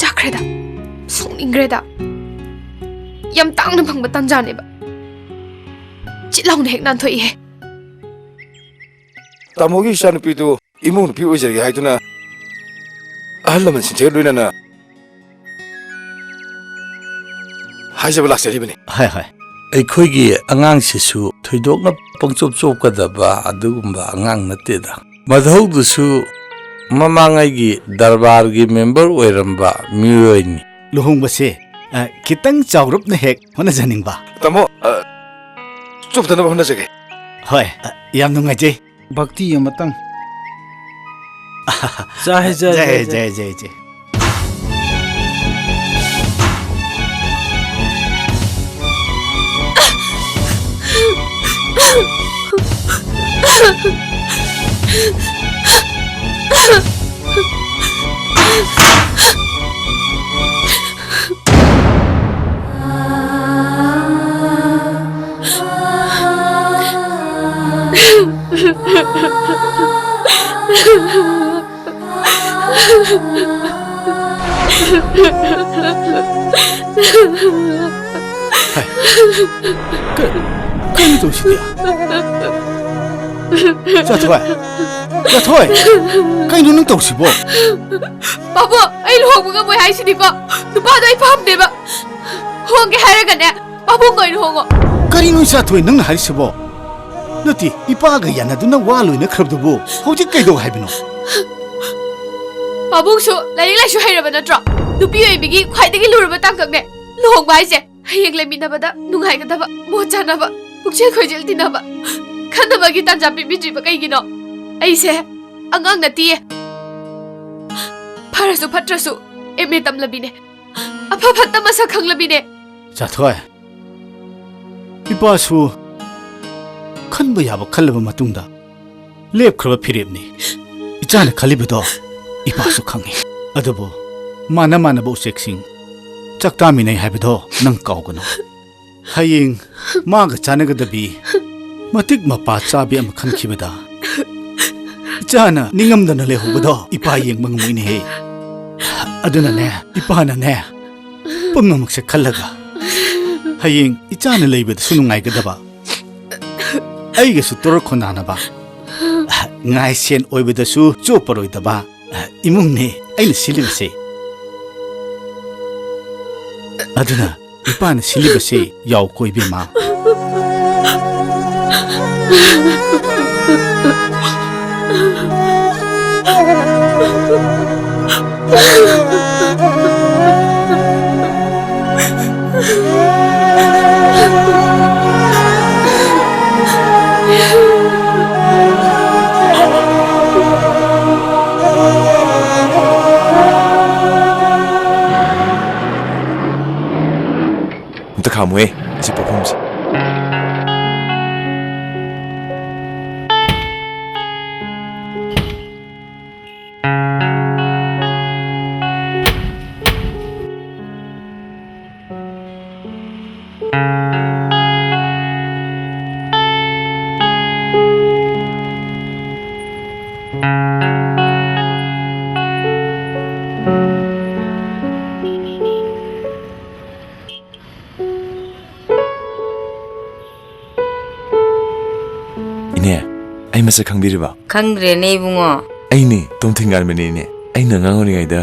ꯆꯠꯈ꯭ꯔꯦꯗ꯫ ꯁꯥꯎꯅꯤꯡꯈ꯭ꯔꯦꯗ꯫ ꯌꯥꯝ ꯇꯥꯡꯅ ꯐꯪꯕ ꯇꯥꯟꯖꯥꯅꯦꯕ꯫ ꯆꯤꯠ ꯂꯥꯎꯅ ꯍꯦꯛ ꯅꯥꯟꯊꯣꯛꯏꯍꯦ꯫ ꯇꯥꯃꯣꯒꯤ ꯏꯆꯥꯅꯨꯄꯤꯗꯨ ꯏꯃꯧ ꯅꯨꯄꯤ ꯑꯣꯏꯖꯔꯒꯦ ꯍꯥꯏꯗꯨꯅ ꯑꯍꯜ ꯂꯃꯟꯁꯤꯡꯁꯤꯒ ꯂꯣꯏꯅꯅ ꯍꯥꯏꯖꯕ ꯂꯥꯛꯆꯔꯤꯕꯅꯤ꯫ ꯍꯣꯏ, ꯍꯣꯏ꯫ ꯑꯩꯈꯣꯏꯒꯤ ꯑꯉꯥꯡꯁꯤꯁꯨ ꯊꯣꯏꯗꯣꯛꯅ ꯄꯪꯆꯣꯞ ꯆꯣꯞꯀꯗꯕ ꯑꯗꯨꯒꯨꯝꯕ ꯑꯉꯥꯡ ꯅꯠꯇꯦꯗ꯫ ꯃꯙꯧꯗꯨꯁꯨ ꯃꯃꯥꯡꯉꯩꯒꯤ ꯗꯔꯕꯥꯔꯒꯤ ꯃꯦꯝꯕꯔ ꯑꯣꯏꯔꯝꯕ ꯃꯤꯑꯣꯏꯅꯤ꯫ ꯂꯨꯍꯣꯡꯕꯁꯦ, ꯑ, ꯈꯤꯇꯪ ꯆꯥꯎꯔꯞꯅ ꯍꯦꯛ ꯍꯣꯠꯅꯖꯅꯤꯡꯕ꯫ ꯇꯥꯃꯣ, ꯑ, ꯆꯣꯞꯇꯅꯕ ꯍꯣꯠꯅꯖꯒꯦ꯫ ꯍꯣꯏ, ꯑ, ꯌꯥꯝ ꯅꯨꯡꯉꯥꯏꯖꯩ꯫ ꯚꯛꯇꯤ ꯑꯃꯇꯪ꯫ ꯖꯥꯏ, ꯖꯥꯏ, ꯖꯥꯏ, ꯖꯥꯏ, ꯖꯥꯏ꯫ ꯖꯥꯏ, ꯖꯥꯏ, ꯖꯥꯏ꯫ ꯀ-, ꯀꯩꯅꯣ ꯇꯧꯁꯤꯗꯤ? ꯆꯥꯊꯣꯏ! ꯆꯥꯊꯣꯏ! ꯀꯩꯅꯣ ꯅꯪ ꯇꯧꯁꯤꯕꯣ? ꯄꯥꯕꯨꯡ, ꯑꯩ ꯂꯨꯍꯣꯡꯕ ꯉꯝꯃꯣꯏ ꯍꯥꯏꯁꯤꯗꯤꯀꯣ꯫ ꯅꯨꯄꯥꯗꯣ ꯑꯩ ꯄꯥꯝꯗꯦꯕ꯫ ꯍꯣꯡꯒꯦ ꯍꯥꯏꯔꯒꯅꯦ, ꯄꯥꯕꯨꯡꯒ ꯑꯣꯏꯅ ꯍꯣꯡꯉꯣ꯫ ꯀꯔꯤꯅꯣ ꯏꯆꯥꯊꯣꯏ ꯅꯪꯅ ꯍꯥꯏꯔꯤꯁꯤꯕꯣ? ꯅꯠꯇꯦ, ꯏꯄꯥꯒ ꯌꯥꯅꯗꯨꯅ ꯋꯥ ꯂꯣꯏꯅꯈ꯭ꯔꯕꯗꯨꯕꯨ ꯍꯧꯖꯤꯛ ꯀꯩꯗꯧ ꯍꯥꯏꯕꯅꯣ? ꯄꯥꯕꯨꯡꯁꯨ ꯂꯥꯏꯔꯤꯛ ꯂꯥꯏꯁꯨ ꯍꯩꯔꯕ ꯅꯠꯇ꯭ꯔꯣ? ꯅꯨꯄꯤ ꯑꯣꯏꯕꯤꯒꯤ ꯈ꯭ꯋꯥꯏꯗꯒꯤ ꯂꯨꯔꯕ ꯇꯥꯡꯀꯛꯅꯦ ꯂꯨꯍꯣꯡꯕ ꯍꯥꯏꯁꯦ꯫ ꯍꯌꯦꯡ ꯂꯩꯃꯤꯟꯅꯕꯗ ꯅꯨꯡꯉꯥꯏꯒꯗꯕ, ꯃꯣꯠ ꯆꯥꯅꯕ, ꯄꯨꯛꯆꯦꯜ ꯈꯣꯏꯖꯦꯜ ꯇꯤꯟꯅꯕ, ꯈꯟꯅꯕꯒꯤ ꯇꯥꯟꯖꯥ ꯄꯤꯕꯤꯗ꯭ꯔꯤꯕ ꯀꯩꯒꯤꯅꯣ? ꯑꯩꯁꯦ ꯑꯉꯥꯡ ꯅꯠꯇꯤꯌꯦ꯫ ꯐꯔꯁꯨ ꯐꯠꯇ꯭ꯔꯁꯨ ꯑꯦꯝ ꯑꯦ ꯇꯝꯂꯕꯤꯅꯦ꯫ ꯑꯐ ꯐꯠꯇ ꯃꯁꯛ ꯈꯪꯂꯕꯤꯅꯦ꯫ ꯆꯥꯊꯣꯏ, ꯏꯄꯥꯁꯨ ꯈꯟꯕ ꯌꯥꯕ ꯈꯜꯂꯕ ꯃꯇꯨꯡꯗ ꯂꯦꯞꯈ꯭ꯔꯕ ꯐꯤꯔꯦꯞꯅꯤ꯫ ꯏꯆꯥꯅ ꯈꯜꯂꯤꯕꯗꯣ ꯏꯄꯥꯁꯨ ꯈꯪꯉꯤ꯫ ꯑꯗꯨꯕꯨ ꯃꯥꯟꯅ ꯃꯥꯟꯅꯕ ꯎꯆꯦꯛꯁꯤꯡ ꯆꯥꯛꯇꯥꯃꯤꯟꯅꯩ ꯍꯥꯏꯕꯗꯣ ꯅꯪ ꯀꯥꯎꯒꯅꯨ꯫ ꯍꯌꯦꯡ ꯃꯥꯒ ꯆꯥꯟꯅꯒꯗꯕꯤ ꯃꯇꯤꯛ ꯃꯄꯥ ꯆꯥꯕꯤ ꯑꯃ ꯈꯟꯈꯤꯕꯗ ꯏꯆꯥꯅ ꯅꯤꯡꯉꯝꯗꯅ ꯂꯩꯍꯧꯕꯗꯣ ꯏꯄꯥ ꯌꯦꯡꯕ ꯉꯝꯃꯣꯏꯅꯦꯍꯦ꯫ ꯑꯗꯨꯅꯅꯦ, ꯏꯄꯥꯅꯅꯦ, ꯄꯨꯝꯅꯃꯛꯁꯦ ꯈꯜꯂꯒ ꯍꯌꯦꯡ ꯏꯆꯥꯅ ꯂꯩꯕꯗꯁꯨ ꯅꯨꯡꯉꯥꯏꯒꯗꯕ, ꯑꯩꯒꯁꯨ ꯇꯣꯔꯛ ꯈꯣꯟꯗꯥꯅꯕ, ꯉꯥꯏꯁꯦꯟ ꯑꯣꯏꯕꯗꯁꯨ ꯆꯣꯞꯄꯔꯣꯏꯗꯕ ꯏꯃꯨꯡꯅꯦ ꯑꯩꯅ ꯁꯤꯜꯂꯤꯕꯁꯦ꯫ ꯑꯗꯨꯅ ꯏꯄꯥꯅ ꯁꯤꯜꯂꯤꯕꯁꯦ ꯌꯥꯎꯀꯣ, ꯏꯕꯦꯝꯃ꯫ ꯑꯝꯇ ꯈꯥꯝꯃꯨꯍꯦ, ꯑꯁꯤ ꯄꯣꯠꯐꯝꯁꯦ꯫ ꯏꯅꯦ, ꯑꯩ ꯃꯁꯛ ꯈꯪꯕꯤꯔꯤꯕ? ꯈꯪꯗ꯭ꯔꯦꯅꯦ, ꯏꯕꯨꯡꯉꯣ꯫ ꯑꯩꯅꯦ, ꯇꯣꯝ ꯊꯤꯡꯒꯥꯟꯕꯅꯦ, ꯏꯅꯦ꯫ ꯑꯩꯅ ꯑꯉꯥꯡ ꯑꯣꯏꯔꯤꯉꯩꯗ,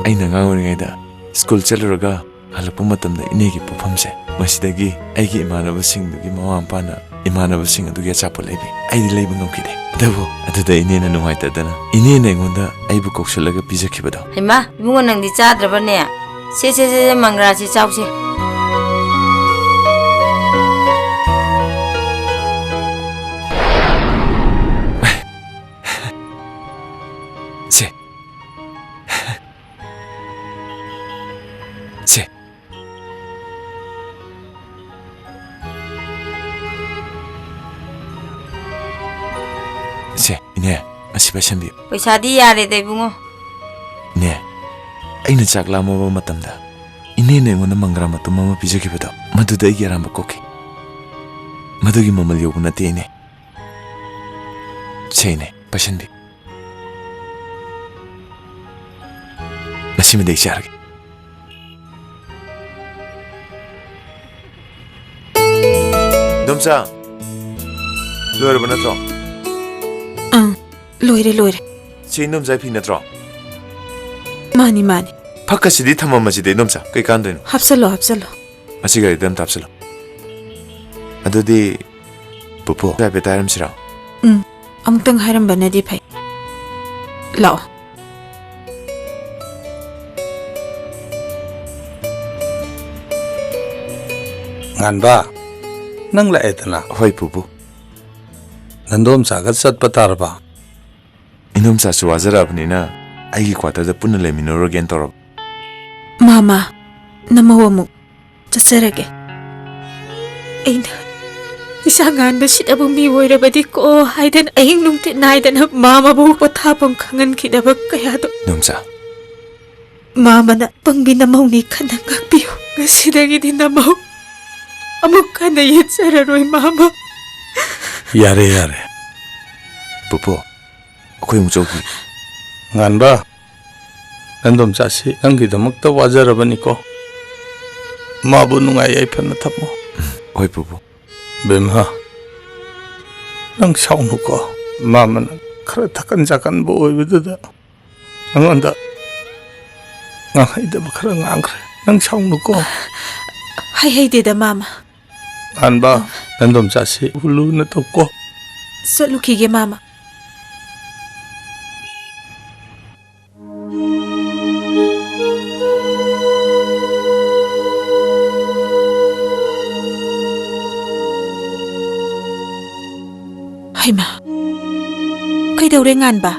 ꯑꯩꯅ ꯑꯉꯥꯡ ꯑꯣꯏꯔꯤꯉꯩꯗ ꯁ꯭ꯀꯨꯜ ꯆꯠꯂꯨꯔꯒ ꯍꯜꯂꯛꯄ ꯃꯇꯝꯗ ꯏꯅꯦꯒꯤ ꯄꯣꯠꯐꯝꯁꯦ, ꯃꯁꯤꯗꯒꯤ ꯑꯩꯒꯤ ꯏꯃꯥꯟꯅꯕꯁꯤꯡꯗꯨꯒꯤ ꯃꯃꯥ ꯃꯄꯥꯅ ꯏꯃꯥꯟꯅꯕꯁꯤꯡ ꯑꯗꯨꯒꯤ ꯑꯆꯥꯄꯣꯠ ꯂꯩꯕꯤ꯫ ꯑꯩꯗꯤ ꯂꯩꯕ ꯉꯝꯈꯤꯗꯦ꯫ ꯑꯗꯨꯕꯨ ꯑꯗꯨꯗ ꯏꯅꯦꯅ ꯅꯨꯡꯉꯥꯏꯇꯗꯅ ꯏꯅꯦꯅ ꯑꯩꯉꯣꯟꯗ ꯑꯩꯕꯨ ꯀꯧꯁꯜꯂꯒ ꯄꯤꯖꯈꯤꯕꯗꯣ꯫ ꯍꯩꯃꯥ, ꯏꯕꯨꯡꯉꯣ, ꯅꯪꯗꯤ ꯆꯥꯗ꯭ꯔꯕꯅꯦ? ꯁꯦ, ꯁꯦ, ꯁꯦ, ꯁꯦ, ꯃꯪꯒ꯭ꯔꯥꯁꯤ ꯆꯥꯎꯁꯦ꯫ ꯁꯦ꯫ ꯁꯦ꯫ ꯁꯦ, ꯏꯅꯦ, ꯑꯁꯤ ꯄꯥꯏꯁꯟꯕꯤꯌꯨ꯫ ꯄꯩꯁꯥꯗꯤ ꯌꯥꯔꯦꯗ, ꯏꯕꯨꯡꯉꯣ꯫ ꯏꯅꯦ, ꯑꯩꯅ ꯆꯥꯛ ꯂꯥꯝꯃꯕ ꯃꯇꯝꯗ ꯏꯅꯦꯅ ꯑꯩꯉꯣꯟꯗ ꯃꯪꯒ꯭ꯔꯥ ꯃꯇꯨꯝ ꯑꯃ ꯄꯤꯖꯈꯤꯕꯗꯣ, ꯃꯗꯨꯗ ꯑꯩꯒꯤ ꯑꯔꯥꯟꯕ ꯀꯣꯛꯈꯤ꯫ ꯃꯗꯨꯒꯤ ꯃꯃꯜ ꯌꯧꯕ ꯅꯠꯇꯦ, ꯏꯅꯦ꯫ ꯁꯦ, ꯏꯅꯦ, ꯄꯥꯏꯁꯟꯕꯤꯌꯨ꯫ ꯃꯁꯤꯃꯗꯤ ꯑꯩ ꯆꯥꯔꯒꯦ꯫ ꯏꯗꯣꯝꯆꯥ, ꯂꯣꯏꯔꯕ ꯅꯠꯇ꯭ꯔꯣ? ꯂꯣꯏꯔꯦ, ꯂꯣꯏꯔꯦ꯫ ꯁꯤ ꯏꯅꯣꯝꯆꯥ ꯐꯤ ꯅꯠꯇ꯭ꯔꯣ? ꯃꯥꯅꯤ, ꯃꯥꯅꯤ꯫ ꯐꯛꯀꯁꯤꯗꯤ ꯊꯝꯃꯝꯃꯁꯤꯗ, ꯏꯅꯣꯝꯆꯥ꯫ ꯀꯩ ꯀꯥꯟꯗꯣꯏꯅꯣ? ꯍꯥꯞꯆꯜꯂꯣ, ꯍꯥꯞꯆꯜꯂꯣ꯫ ꯃꯁꯤ ꯒꯥꯔꯤꯗ ꯑꯝꯇ ꯍꯥꯞꯆꯜꯂꯣ꯫ ꯑꯗꯨꯗꯤ, ꯄꯨꯄꯨ, ꯍꯥꯏꯐꯦꯠ ꯍꯥꯏꯔꯝꯁꯤꯔꯣ? ꯎꯝ, ꯑꯃꯨꯛꯇꯪ ꯍꯥꯏꯔꯝꯕꯅꯗꯤ ꯐꯩ꯫ ꯂꯥꯛꯑꯣ꯫ ꯉꯥꯟꯕ, ꯅꯪ ꯂꯥꯛꯑꯦꯗꯅ? ꯍꯣꯏ, ꯄꯨꯄꯨ꯫ ꯅꯟꯗꯣꯝꯆꯥꯒ ꯆꯠꯄ ꯇꯥꯔꯕ? ꯏꯅꯣꯝꯆꯥꯁꯨ ꯋꯥꯖꯔꯛꯑꯕꯅꯤꯅ ꯑꯩꯒꯤ ꯀ꯭ꯋꯥꯇꯔꯗ ꯄꯨꯟꯅ ꯂꯩꯃꯤꯟꯅꯔꯨꯔꯒꯦꯅ ꯇꯧꯔꯕ꯫ ꯃꯥꯃ, ꯅꯃꯧ ꯑꯃꯨꯛ ꯆꯠꯆꯔꯒꯦ꯫ ꯑꯩꯅ ꯏꯆꯥ ꯉꯥꯟꯕ ꯁꯤꯗꯕꯨ ꯃꯤ ꯑꯣꯏꯔꯕꯗꯤ ꯀꯣ ꯍꯥꯏꯗꯅ ꯑꯍꯤꯡ ꯅꯨꯡꯊꯤꯜ ꯅꯥꯏꯗꯅ ꯃꯥꯃꯕꯨ ꯄꯣꯊꯥꯐꯝ ꯈꯪꯍꯟꯈꯤꯗꯕ ꯀꯌꯥꯗꯣ꯫ ꯏꯅꯣꯝꯆꯥ꯫ ꯃꯥꯃꯅ ꯄꯪꯕꯤ ꯅꯃꯧꯅꯤ ꯈꯟꯅ ꯉꯥꯛꯄꯤꯌꯨ꯫ ꯉꯁꯤꯗꯒꯤꯗꯤ ꯅꯃꯧ ꯑꯃꯨꯛ ꯍꯟꯅ ꯌꯦꯠꯆꯔꯔꯣꯏ, ꯃꯥꯃ꯫ ꯌꯥꯔꯦ, ꯌꯥꯔꯦ꯫ ꯄꯨꯄꯨ, ꯑꯩꯈꯣꯏ ꯑꯃꯨꯛ ꯆꯧꯈꯤꯒꯦ꯫ ꯉꯥꯟꯕ, ꯅꯟꯗꯣꯝꯆꯥꯁꯤ ꯅꯪꯒꯤꯗꯃꯛꯇ ꯋꯥꯖꯔꯕꯅꯤꯀꯣ꯫ ꯃꯥꯕꯨ ꯅꯨꯡꯉꯥꯏ ꯌꯥꯏꯐꯅ ꯊꯝꯃꯣ꯫ ꯎꯝ, ꯍꯣꯏ, ꯄꯨꯄꯨ꯫ ꯕꯦꯝꯃ, ꯅꯪ ꯁꯥꯎꯅꯨꯀꯣ꯫ ꯃꯥꯃꯅ ꯈꯔ ꯊꯛꯀꯟ ꯆꯥꯀꯟꯕ ꯑꯣꯏꯕꯗꯨꯗ ꯅꯉꯣꯟꯗ ꯉꯥꯡꯍꯩꯗꯕ ꯈꯔ ꯉꯥꯡꯈ꯭ꯔꯦ꯫ ꯅꯪ ꯁꯥꯎꯅꯨꯀꯣ꯫ ꯍꯥꯏꯍꯩꯗꯦꯗ, ꯃꯥꯃ꯫ ꯉꯥꯟꯕ, ꯅꯟꯗꯣꯝꯆꯥꯁꯤ ꯂꯨꯅ ꯇꯧꯀꯣ꯫ ꯆꯠꯂꯨꯈꯤꯒꯦ, ꯃꯥꯃ꯫ ꯍꯩꯃꯥ, ꯀꯩꯗꯧꯔꯦ, ꯉꯥꯟꯕ?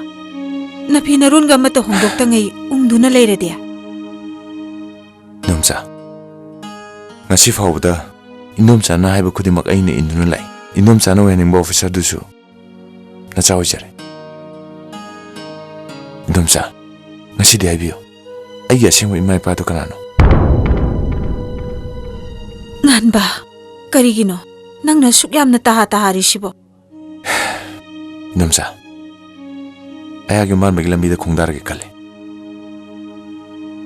ꯅꯐꯤ ꯅꯔꯣꯟꯒ ꯑꯃꯠꯇ ꯍꯣꯡꯗꯣꯛꯇꯉꯩ ꯎꯪꯗꯨꯅ ꯂꯩꯔꯗꯤ? ꯏꯅꯣꯝꯆꯥ, ꯉꯁꯤ ꯐꯥꯎꯕꯗ ꯏꯅꯣꯝꯆꯥꯅ ꯍꯥꯏꯕ ꯈꯨꯗꯤꯡꯃꯛ ꯑꯩꯅ ꯏꯟꯗꯨꯅ ꯂꯥꯛꯏ꯫ ꯏꯅꯣꯝꯆꯥꯅ ꯑꯣꯏꯍꯟꯅꯤꯡꯕ ꯑꯣꯐꯤꯁꯔꯗꯨꯁꯨ ꯅꯆꯥ ꯑꯣꯏꯖꯔꯦ꯫ ꯏꯅꯣꯝꯆꯥ, ꯉꯁꯤꯗꯤ ꯍꯥꯏꯕꯤꯌꯨ, ꯑꯩꯒꯤ ꯑꯁꯦꯡꯕ ꯏꯃꯥ ꯏꯄꯥꯗꯨ ꯀꯅꯥꯅꯣ? ꯉꯥꯟꯕ, ꯀꯔꯤꯒꯤꯅꯣ ꯅꯪꯅ ꯑꯁꯨꯛ ꯌꯥꯝꯅ ꯇꯍꯥ ꯇꯍꯥꯔꯤꯁꯤꯕꯣ? ꯏꯅꯣꯝꯆꯥ, ꯑꯩꯍꯥꯛ ꯌꯨꯝꯕꯥꯟꯕꯒꯤ ꯂꯝꯕꯤꯗ ꯈꯣꯡꯗꯥꯔꯒꯦ ꯈꯜꯂꯦ꯫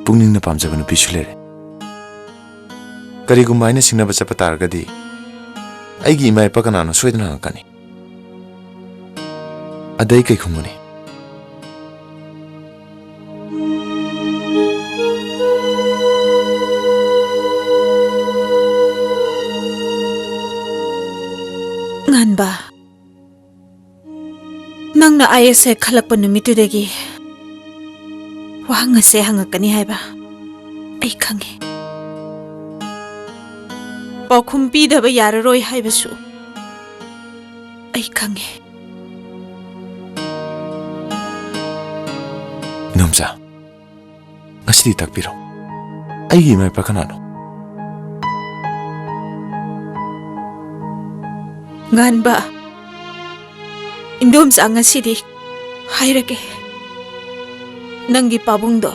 ꯄꯨꯛꯅꯤꯡꯅ ꯄꯥꯝꯖꯕ ꯅꯨꯄꯤꯁꯨ ꯂꯩꯔꯦ꯫ ꯀꯔꯤꯒꯨꯝꯕ ꯑꯩꯅ ꯁꯤꯡꯅꯕ ꯆꯠꯄ ꯇꯥꯔꯒꯗꯤ, ꯑꯩꯒꯤ ꯏꯃꯥ ꯏꯄꯥ ꯀꯅꯥꯅꯣ ꯁꯣꯏꯗꯅ ꯍꯪꯉꯛꯀꯅꯤ꯫ ꯑꯗꯩ ꯀꯩ ꯈꯨꯝꯃꯨꯅꯤ? ꯉꯥꯟꯕ, ꯅꯪꯅ ꯑꯥꯏ ꯑꯦꯁ ꯍꯦꯛ ꯈꯜꯂꯛꯄ ꯅꯨꯃꯤꯠꯇꯨꯗꯒꯤ ꯋꯥꯍꯪ ꯑꯁꯦ ꯍꯪꯉꯛꯀꯅꯤ ꯍꯥꯏꯕ ꯑꯩ ꯈꯪꯉꯤ꯫ ꯄꯥꯎꯈꯨꯝ ꯄꯤꯗꯕ ꯌꯥꯔꯔꯣꯏ ꯍꯥꯏꯕꯁꯨ ꯑꯩ ꯈꯪꯉꯤ꯫ ꯏꯅꯣꯝꯆꯥ, ꯉꯁꯤꯗꯤ ꯇꯥꯛꯄꯤꯔꯣ꯫ ꯑꯩꯒꯤ ꯏꯃꯥ ꯏꯄꯥ ꯀꯅꯥꯅꯣ? ꯉꯥꯟꯕ, ꯏꯟꯗꯣꯝꯆꯥ ꯉꯁꯤꯗꯤ ꯍꯥꯏꯔꯒꯦ꯫ ꯅꯪꯒꯤ ꯄꯥꯕꯨꯡꯗꯣ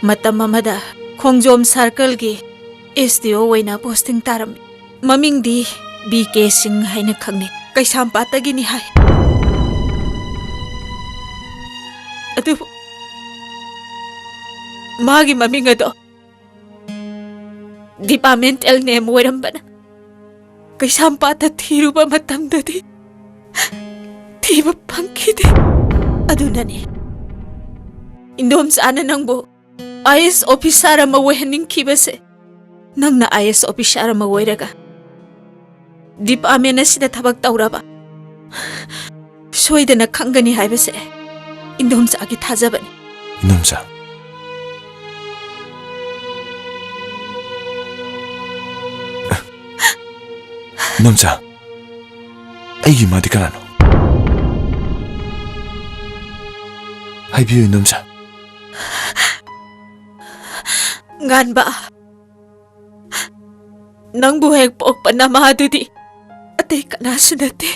ꯃꯇꯝ ꯑꯃꯗ ꯈꯣꯡꯖꯣꯝ ꯁꯥꯔꯀꯜꯒꯤ ꯑꯦꯁ ꯗꯤ ꯑꯣ ꯑꯣꯏꯅ ꯄꯣꯁꯇꯤꯡ ꯇꯥꯔꯝꯃꯤ꯫ ꯃꯃꯤꯡꯗꯤ ꯕꯤ ꯀꯦ ꯁꯤꯡ ꯍꯥꯏꯅ ꯈꯪꯅꯩ꯫ ꯀꯩꯁꯥꯝꯄꯥꯠꯇꯒꯤꯅꯤ ꯍꯥꯏ꯫ ꯑꯗꯨꯕꯨ ꯃꯥꯒꯤ ꯃꯃꯤꯡ ꯑꯗꯣ ꯗꯤꯄꯥꯔꯠꯃꯦꯟꯇꯦꯜ ꯅꯦꯝ ꯑꯣꯏꯔꯝꯕꯅ ꯀꯩꯁꯥꯝꯄꯥꯠꯇ ꯊꯤꯔꯨꯕ ꯃꯇꯝꯗꯗꯤ ꯊꯤꯕ ꯐꯪꯈꯤꯗꯦ꯫ ꯑꯗꯨꯅꯅꯤ ꯏꯟꯗꯣꯝꯆꯥꯅ ꯅꯪꯕꯨ ꯑꯥꯏ ꯑꯦꯁ ꯑꯣꯐꯤꯁꯥꯔ ꯑꯃ ꯑꯣꯏꯍꯟꯅꯤꯡꯈꯤꯕꯁꯦ꯫ ꯅꯪꯅ ꯑꯥꯏ ꯑꯦꯁ ꯑꯣꯐꯤꯁꯥꯔ ꯑꯃ ꯑꯣꯏꯔꯒ ꯗꯤꯄꯥꯔꯠꯃꯦꯟ ꯑꯁꯤꯗ ꯊꯕꯛ ꯇꯧꯔꯕ ꯁꯣꯏꯗꯅ ꯈꯪꯒꯅꯤ ꯍꯥꯏꯕꯁꯦ ꯏꯟꯗꯣꯝꯆꯥꯒꯤ ꯊꯥꯖꯕꯅꯤ꯫ ꯏꯅꯣꯝꯆꯥ꯫ ꯏꯅꯣꯝꯆꯥ, ꯑꯩꯒꯤ ꯏꯃꯥꯗꯤ ꯀꯅꯥꯅꯣ? ꯍꯥꯏꯕꯤꯌꯨ, ꯏꯅꯣꯝꯆꯥ꯫ ꯉꯥꯟꯕ, ꯅꯪꯕꯨ ꯍꯦꯛ ꯄꯣꯛꯄ ꯅꯃꯥꯗꯨꯗꯤ ꯑꯇꯩ ꯀꯅꯥꯁꯨ ꯅꯠꯇꯦ꯫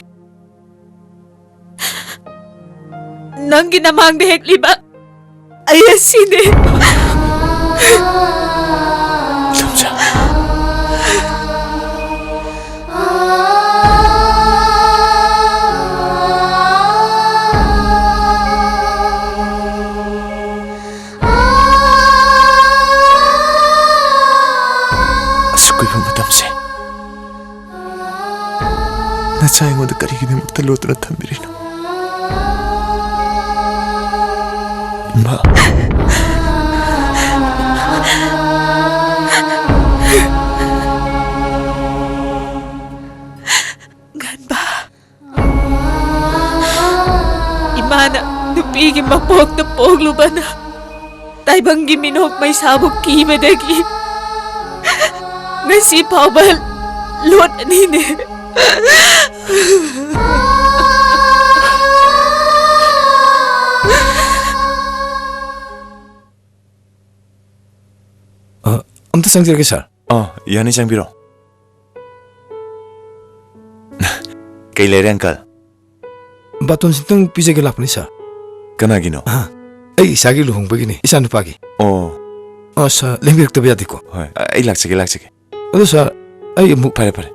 ꯅꯪꯒꯤ ꯅꯃꯥꯡꯗ ꯍꯦꯛꯂꯤꯕ ꯑꯩ ꯑꯁꯤꯅꯦ꯫ ꯏꯅꯣꯝꯆꯥ꯫ ꯑꯁꯨꯛ ꯀꯨꯏꯕ ꯃꯇꯝꯁꯦ ꯅꯆꯥ ꯑꯩꯉꯣꯟꯗ ꯀꯔꯤꯒꯤꯗꯃꯛꯇ ꯂꯣꯠꯇꯨꯅ ꯊꯝꯕꯤꯔꯤꯅꯣ? ꯉꯟꯕ, ꯏꯃꯥꯅ ꯅꯨꯄꯤꯒꯤ ꯃꯄꯣꯛꯇ ꯄꯣꯛꯂꯨꯕꯅ ꯇꯥꯏꯕꯪꯒꯤ ꯃꯤꯅꯣꯛ ꯃꯩꯁꯥꯕꯨ ꯀꯤꯕꯗꯒꯤ ꯉꯁꯤ ꯐꯥꯎꯕ ꯂꯣꯠꯂꯤꯅꯦ꯫ ꯑ, ꯑꯝꯇ ꯆꯪꯖꯔꯒꯦ, ꯁꯥꯔ꯫ ꯑ, ꯌꯥꯅꯤ, ꯆꯪꯕꯤꯔꯣ꯫ ꯀꯩ ꯂꯩꯔꯦ, ꯑꯪꯀꯜ? ꯕꯥꯇꯣꯟ ꯁꯤꯇꯪ ꯄꯤꯖꯒꯦ ꯂꯥꯛꯄꯅꯤ, ꯁꯥꯔ꯫ ꯀꯅꯥꯒꯤꯅꯣ? ꯑ, ꯑꯩ ꯏꯆꯥꯒꯤ ꯂꯨꯍꯣꯡꯕꯒꯤꯅꯤ, ꯏꯆꯥꯅꯨꯄꯥꯒꯤ꯫ ꯑꯣ꯫ ꯑ, ꯁꯥꯔ, ꯂꯦꯡꯕꯤꯔꯛꯇꯕ ꯌꯥꯗꯦꯀꯣ꯫ ꯍꯣꯏ, ꯑ, ꯑꯩ ꯂꯥꯛꯆꯒꯦ, ꯂꯥꯛꯆꯒꯦ꯫ ꯑꯗꯨ, ꯁꯥꯔ, ꯑꯩ ꯑꯃꯨꯛ ꯐꯔꯦ, ꯐꯔꯦ꯫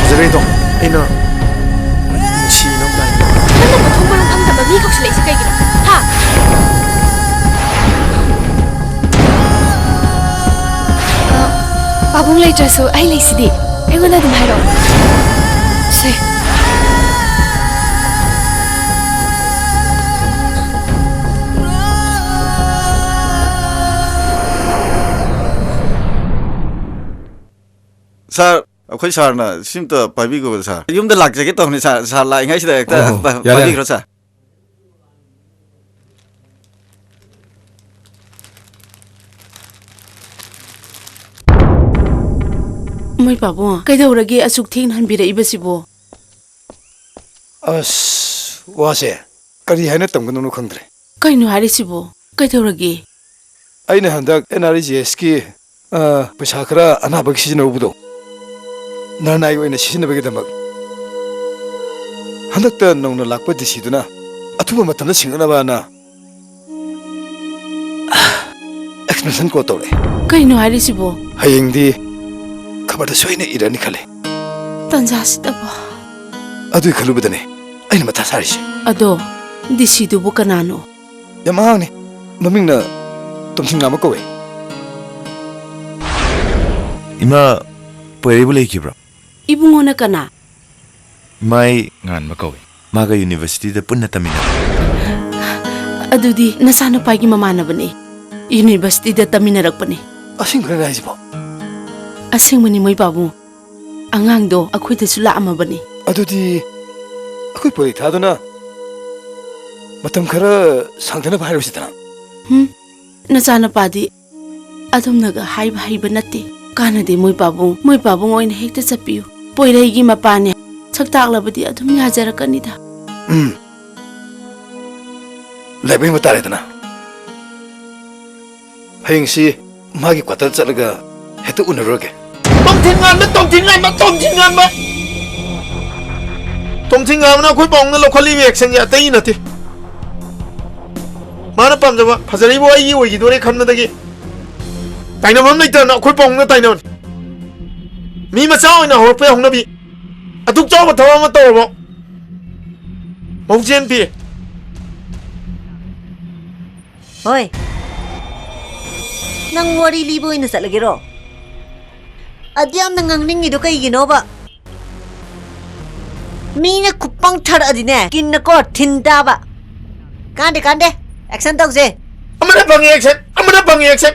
ꯐꯖꯔꯦ, ꯏꯇꯥꯎ꯫ ꯑꯩꯅ ꯅꯨꯡꯁꯤ ꯏꯅꯥꯎ ꯇꯥꯏ꯫ ꯅꯪꯅ ꯃꯊꯣꯡ ꯃꯔꯝ ꯈꯪꯗꯕ ꯃꯤ ꯀꯧꯁꯤꯜꯂꯛꯏꯁꯦ ꯀꯩꯒꯤꯅꯣ? ꯍꯥ? ꯑ, ꯄꯥꯕꯨꯡ ꯂꯩꯇ꯭ꯔꯁꯨ ꯑꯩ ꯂꯩꯁꯤꯗꯤ꯫ ꯑꯩꯉꯣꯟꯗ ꯑꯗꯨꯝ ꯍꯥꯏꯔꯛꯑꯣ꯫ ꯁꯦ꯫ ꯁꯥꯔ, ꯑꯩꯈꯣꯏ ꯁꯥꯔꯅ ꯁꯤꯝꯇ ꯄꯥꯏꯕꯤꯈꯣꯕ, ꯁꯥꯔ꯫ ꯌꯨꯝꯗ ꯂꯥꯛꯆꯒꯦ ꯇꯧꯕꯅꯤ, ꯁꯥꯔ꯫ ꯁꯥꯔ ꯂꯥꯛꯏꯉꯩꯁꯤꯗ ꯍꯦꯛꯇ ꯑꯣ, ꯄ-, ꯌꯥꯔꯦ, ꯌꯥꯔꯦ꯫ ꯄꯥꯏꯕꯤꯈ꯭ꯔꯣ, ꯁꯥꯔ꯫ ꯃꯣꯏ ꯄꯥꯕꯨꯡ, ꯀꯩꯗꯧꯔꯒꯦ ꯑꯁꯨꯛ ꯊꯦꯡꯅ ꯍꯟꯕꯤꯔꯛꯏꯕꯁꯤꯕꯣ? ꯑꯁ, ꯋꯥꯁꯦ ꯀꯔꯤ ꯍꯥꯏꯅ ꯇꯝꯒꯗꯧꯅꯣ ꯈꯪꯗ꯭ꯔꯦ꯫ ꯀꯩꯅꯣ ꯍꯥꯏꯔꯤꯁꯤꯕꯣ? ꯀꯩꯗꯧꯔꯒꯦ? ꯑꯩꯅ ꯍꯟꯗꯛ ꯑꯦꯟ ꯑꯥꯔ ꯏ ꯖꯤ ꯑꯦꯁꯀꯤ, ꯑ, ꯄꯩꯁꯥ ꯈꯔ ꯑꯅꯥꯕꯒꯤ ꯁꯤꯖꯤꯟꯅꯍꯧꯕꯗꯣ, ꯅꯔꯅꯥꯏ ꯑꯣꯏꯅ ꯁꯤꯖꯤꯟꯅꯕꯒꯤꯗꯃꯛ ꯍꯟꯗꯛꯇ ꯅꯧꯅ ꯂꯥꯛꯄ ꯗꯤ ꯁꯤꯗꯨꯅ ꯑꯊꯨꯕ ꯃꯇꯝꯗ ꯁꯤꯡꯒꯠꯅꯕꯅ ꯑꯦꯛꯁꯄ꯭ꯔꯦꯁꯟ ꯀꯣꯜ ꯇꯧꯔꯛꯑꯦ꯫ ꯀꯩꯅꯣ ꯍꯥꯏꯔꯤꯁꯤꯕꯣ? ꯍꯌꯦꯡꯗꯤ ꯈꯕꯔꯗ ꯁꯣꯏꯅ ꯏꯔꯅꯤ ꯈꯜꯂꯦ꯫ ꯇꯟꯖꯥꯁꯤꯗꯕꯣ꯫ ꯑꯗꯨꯒꯤ ꯈꯜꯂꯨꯕꯗꯅꯦ ꯑꯩꯅ ꯃꯊꯥ ꯁꯥꯔꯤꯁꯦ꯫ ꯑꯗꯣ ꯗꯤ ꯁꯤꯗꯨꯕꯨ ꯀꯅꯥꯅꯣ? ꯌꯥꯝ ꯑꯉꯥꯡꯅꯤ꯫ ꯃꯃꯤꯡꯅ ꯇꯣꯝꯊꯤꯟꯉꯥꯟꯕ ꯀꯧꯋꯦ꯫ ꯏꯃꯥ, ꯄꯣꯏꯔꯩꯕꯨ ꯂꯩꯈꯤꯕ꯭ꯔꯣ? ꯏꯕꯨꯡꯉꯣꯅ ꯀꯅꯥ? ꯏꯃꯥ, ꯑꯩ ꯉꯥꯟꯕ ꯀꯧꯋꯦ꯫ ꯃꯥꯒ ꯌꯨꯅꯤꯚꯔꯁꯤꯇꯤꯗ ꯄꯨꯟꯅ ꯇꯝꯃꯤꯟꯅꯕ꯫ ꯑꯗꯨꯗꯤ ꯅꯆꯥꯅꯨꯄꯥꯒꯤ ꯃꯃꯥꯟꯅꯕꯅꯦ꯫ ꯌꯨꯅꯤꯚꯔꯁꯤꯇꯤꯗ ꯇꯝꯃꯤꯟꯅꯔꯛꯄꯅꯦ꯫ ꯑꯁꯦꯡꯕꯔꯅꯦ ꯍꯥꯏꯁꯤꯕꯣ? ꯑꯁꯦꯡꯕꯅꯤ, ꯃꯣꯏ ꯄꯥꯕꯨꯡ꯫ ꯑꯉꯥꯡꯗꯣ ꯑꯩꯈꯣꯏꯗꯁꯨ ꯂꯥꯛꯑꯝꯃꯕꯅꯤ꯫ ꯑꯗꯨꯗꯤ ꯑꯩꯈꯣꯏ ꯄꯣꯏꯔꯩꯊꯥꯗꯨꯅ ꯃꯇꯝ ꯈꯔ ꯁꯥꯡꯊꯅꯕ ꯍꯥꯏꯔꯨꯁꯤꯗꯅ꯫ ꯍꯨꯝ? ꯅꯆꯥꯅꯨꯄꯥꯗꯤ ꯑꯗꯨꯝꯅꯒ ꯍꯥꯏꯕ ꯍꯩꯕ ꯅꯠꯇꯦ꯫ ꯀꯥꯟꯅꯗꯦ, ꯃꯣꯏ ꯄꯥꯕꯨꯡ꯫ ꯃꯣꯏ ꯄꯥꯕꯨꯡ ꯑꯣꯏꯅ ꯍꯦꯛꯇ ꯆꯠꯄꯤꯌꯨ꯫ ꯄꯣꯏꯔꯩꯒꯤ ꯃꯄꯥꯅꯦ꯫ ꯁꯛ ꯇꯥꯛꯂꯕꯗꯤ ꯑꯗꯨꯝ ꯌꯥꯖꯔꯛꯀꯅꯤꯗ꯫ ꯎꯝ꯫ ꯂꯥꯏꯕꯛ ꯌꯦꯡꯕ ꯇꯥꯔꯦꯗꯅ꯫ ꯍꯌꯦꯡꯁꯤ ꯃꯥꯒꯤ ꯀ꯭ꯋꯥꯇꯔ ꯆꯠꯂꯒ ꯍꯦꯛꯇ ꯎꯅꯔꯨꯔꯒꯦ꯫ ꯇꯣꯝꯊꯤꯟ ꯉꯥꯟꯕ, ꯇꯣꯝꯊꯤꯟ ꯉꯥꯟꯕ, ꯇꯣꯝꯊꯤꯟ ꯉꯥꯟꯕ! ꯇꯣꯝꯊꯤꯟ ꯉꯥꯟꯕꯅ ꯑꯩꯈꯣꯏ ꯄꯥꯕꯨꯡꯅ ꯂꯧꯈꯠꯂꯤꯕ actionꯁꯦ ꯑꯇꯩ ꯅꯠꯇꯦ꯫ ꯃꯥꯅ ꯄꯥꯝꯖꯕ ꯐꯖꯔꯤꯕ ꯑꯩꯒꯤ ꯑꯣꯏꯈꯤꯗꯣꯔꯦ ꯈꯟꯕꯗꯒꯤ ꯇꯥꯏꯅꯐꯝ ꯂꯩꯇꯗꯅ ꯑꯩꯈꯣꯏ ꯄꯥꯕꯨꯡꯅ ꯇꯥꯏꯅꯕꯅꯤ꯫ ꯃꯤ ꯃꯆꯥ ꯑꯣꯏꯅ ꯍꯧꯔꯛꯄꯩ ꯍꯧꯅꯕꯤ꯫ ꯑꯗꯨꯛ ꯆꯥꯎꯕ ꯊꯕꯛ ꯑꯃ ꯇꯧꯔꯕꯣ? ꯃꯧ ꯆꯦꯟ ꯄꯤ꯫ ꯍꯣꯏ꯫ ꯅꯪ ꯋꯥꯔꯤ ꯂꯤꯕ ꯑꯣꯏꯅ ꯆꯠꯂꯒꯦꯔꯣ? ꯑꯗꯨ ꯌꯥꯝꯅ ꯉꯥꯡꯅꯤꯡꯉꯤꯗꯣ ꯀꯩꯒꯤꯅꯣꯕ? ꯃꯤꯅ ꯈꯨꯄꯪ ꯊꯥꯔꯛꯑꯗꯤꯅꯦ, ꯀꯤꯟꯅꯀꯣ ꯊꯤꯟ ꯇꯥꯕ꯫ ꯀꯥꯟꯗꯦ, ꯀꯥꯟꯗꯦ꯫ Action ꯇꯧꯁꯦ꯫ ꯑꯃꯅ ꯐꯪꯉꯤ action, ꯑꯃꯅ ꯐꯪꯉꯤ action꯫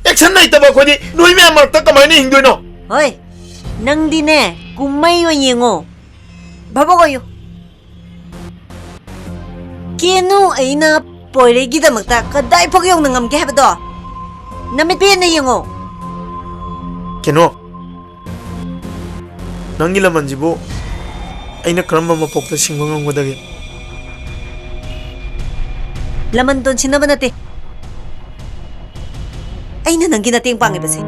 Action ꯂꯩꯇꯕ ꯑꯩꯈꯣꯏꯗꯤ ꯅꯣꯏ ꯃꯌꯥꯝ ꯃꯔꯛꯇ ꯀꯃꯥꯏꯅ ꯍꯤꯡꯗꯣꯏꯅꯣ? ꯍꯣꯏ꯫ ꯅꯪꯗꯤꯅꯦ, ꯀꯨꯝꯍꯩ ꯑꯣꯏꯅ ꯌꯦꯡꯉꯣ꯫ ꯚꯥꯕꯣꯛ ꯑꯣꯏꯌꯨ꯫ ꯀꯦꯅꯨ, ꯑꯩꯅ ꯄꯣꯏꯔꯩꯒꯤꯗꯃꯛꯇ ꯀꯗꯥꯏ ꯐꯥꯎ ꯌꯧꯅ ꯉꯝꯒꯦ ꯍꯥꯏꯕꯗꯣ ꯅꯃꯤꯠ ꯄꯦꯟꯅ ꯌꯦꯡꯉꯣ꯫ ꯀꯦꯅꯨ, ꯅꯪꯒꯤ ꯂꯃꯟꯁꯤꯕꯨ ꯑꯩꯅ ꯀꯔꯝꯕ ꯃꯄꯣꯛꯇ ꯁꯤꯡꯕ ꯉꯝꯒꯗꯒꯦ? ꯂꯃꯟ ꯇꯣꯟꯁꯤꯟꯅꯕ ꯅꯠꯇꯦ꯫ ꯑꯩꯅ ꯅꯪꯒꯤ ꯃꯇꯦꯡ ꯄꯥꯡꯉꯤꯕꯁꯦ꯫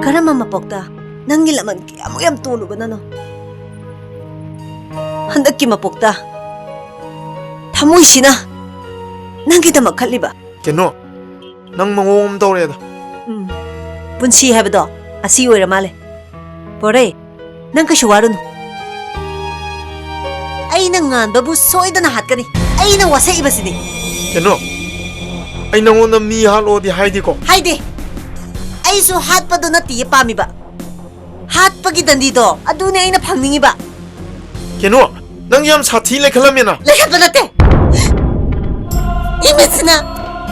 ꯀꯔꯝꯕ ꯃꯄꯣꯛꯇ ꯅꯪꯒꯤ ꯂꯃꯟ ꯀꯌꯥꯃꯨꯛ ꯌꯥꯝ ꯇꯣꯜꯂꯨꯕꯅꯅꯣ? ꯍꯟꯗꯛꯀꯤ ꯃꯄꯣꯛꯇ ꯊꯃꯣꯏꯁꯤꯅ ꯅꯪꯒꯤꯗꯃꯛ ꯈꯜꯂꯤꯕ꯫ ꯀꯩꯅꯣ? ꯅꯪ ꯃꯑꯣꯡ ꯑꯃ ꯇꯧꯔꯦꯗ꯫ ꯎꯝ꯫ ꯄꯨꯟꯁꯤ ꯍꯥꯏꯕꯗꯣ ꯑꯁꯤ ꯑꯣꯏꯔ ꯃꯥꯜꯂꯦ꯫ ꯄꯣꯔꯩ, ꯅꯪ ꯀꯩꯁꯨ ꯋꯥꯔꯨꯅꯨ꯫ ꯑꯩꯅ ꯉꯥꯟꯕꯕꯨ ꯁꯣꯏꯗꯅ ꯍꯥꯠꯀꯅꯤ꯫ ꯑꯩꯅ ꯋꯥꯁꯛꯏꯕꯁꯤꯅꯤ꯫ ꯀꯩꯅꯣ, ꯑꯩ ꯅꯉꯣꯟꯗ ꯃꯤ ꯍꯥꯠꯂꯣꯗꯤ ꯍꯥꯏꯗꯦꯀꯣ? ꯍꯥꯏꯗꯦ꯫ ꯑꯩꯁꯨ ꯍꯥꯠꯄꯗꯣ ꯅꯠꯇꯤꯌꯦ ꯄꯥꯝꯃꯤꯕ꯫ ꯍꯥꯠꯄꯒꯤ ꯗꯟꯗꯤꯗꯣ ꯑꯗꯨꯅꯦ ꯑꯩꯅ ꯐꯪꯅꯤꯡꯉꯤꯕ꯫ ꯀꯩꯅꯣ, ꯅꯪ ꯌꯥꯝ ꯁꯥꯊꯤ ꯂꯩꯈꯠꯂꯝꯃꯦꯅ꯫ ꯂꯩꯈꯠꯄ ꯅꯠꯇꯦ꯫ ꯏꯃꯤꯠꯁꯤꯅ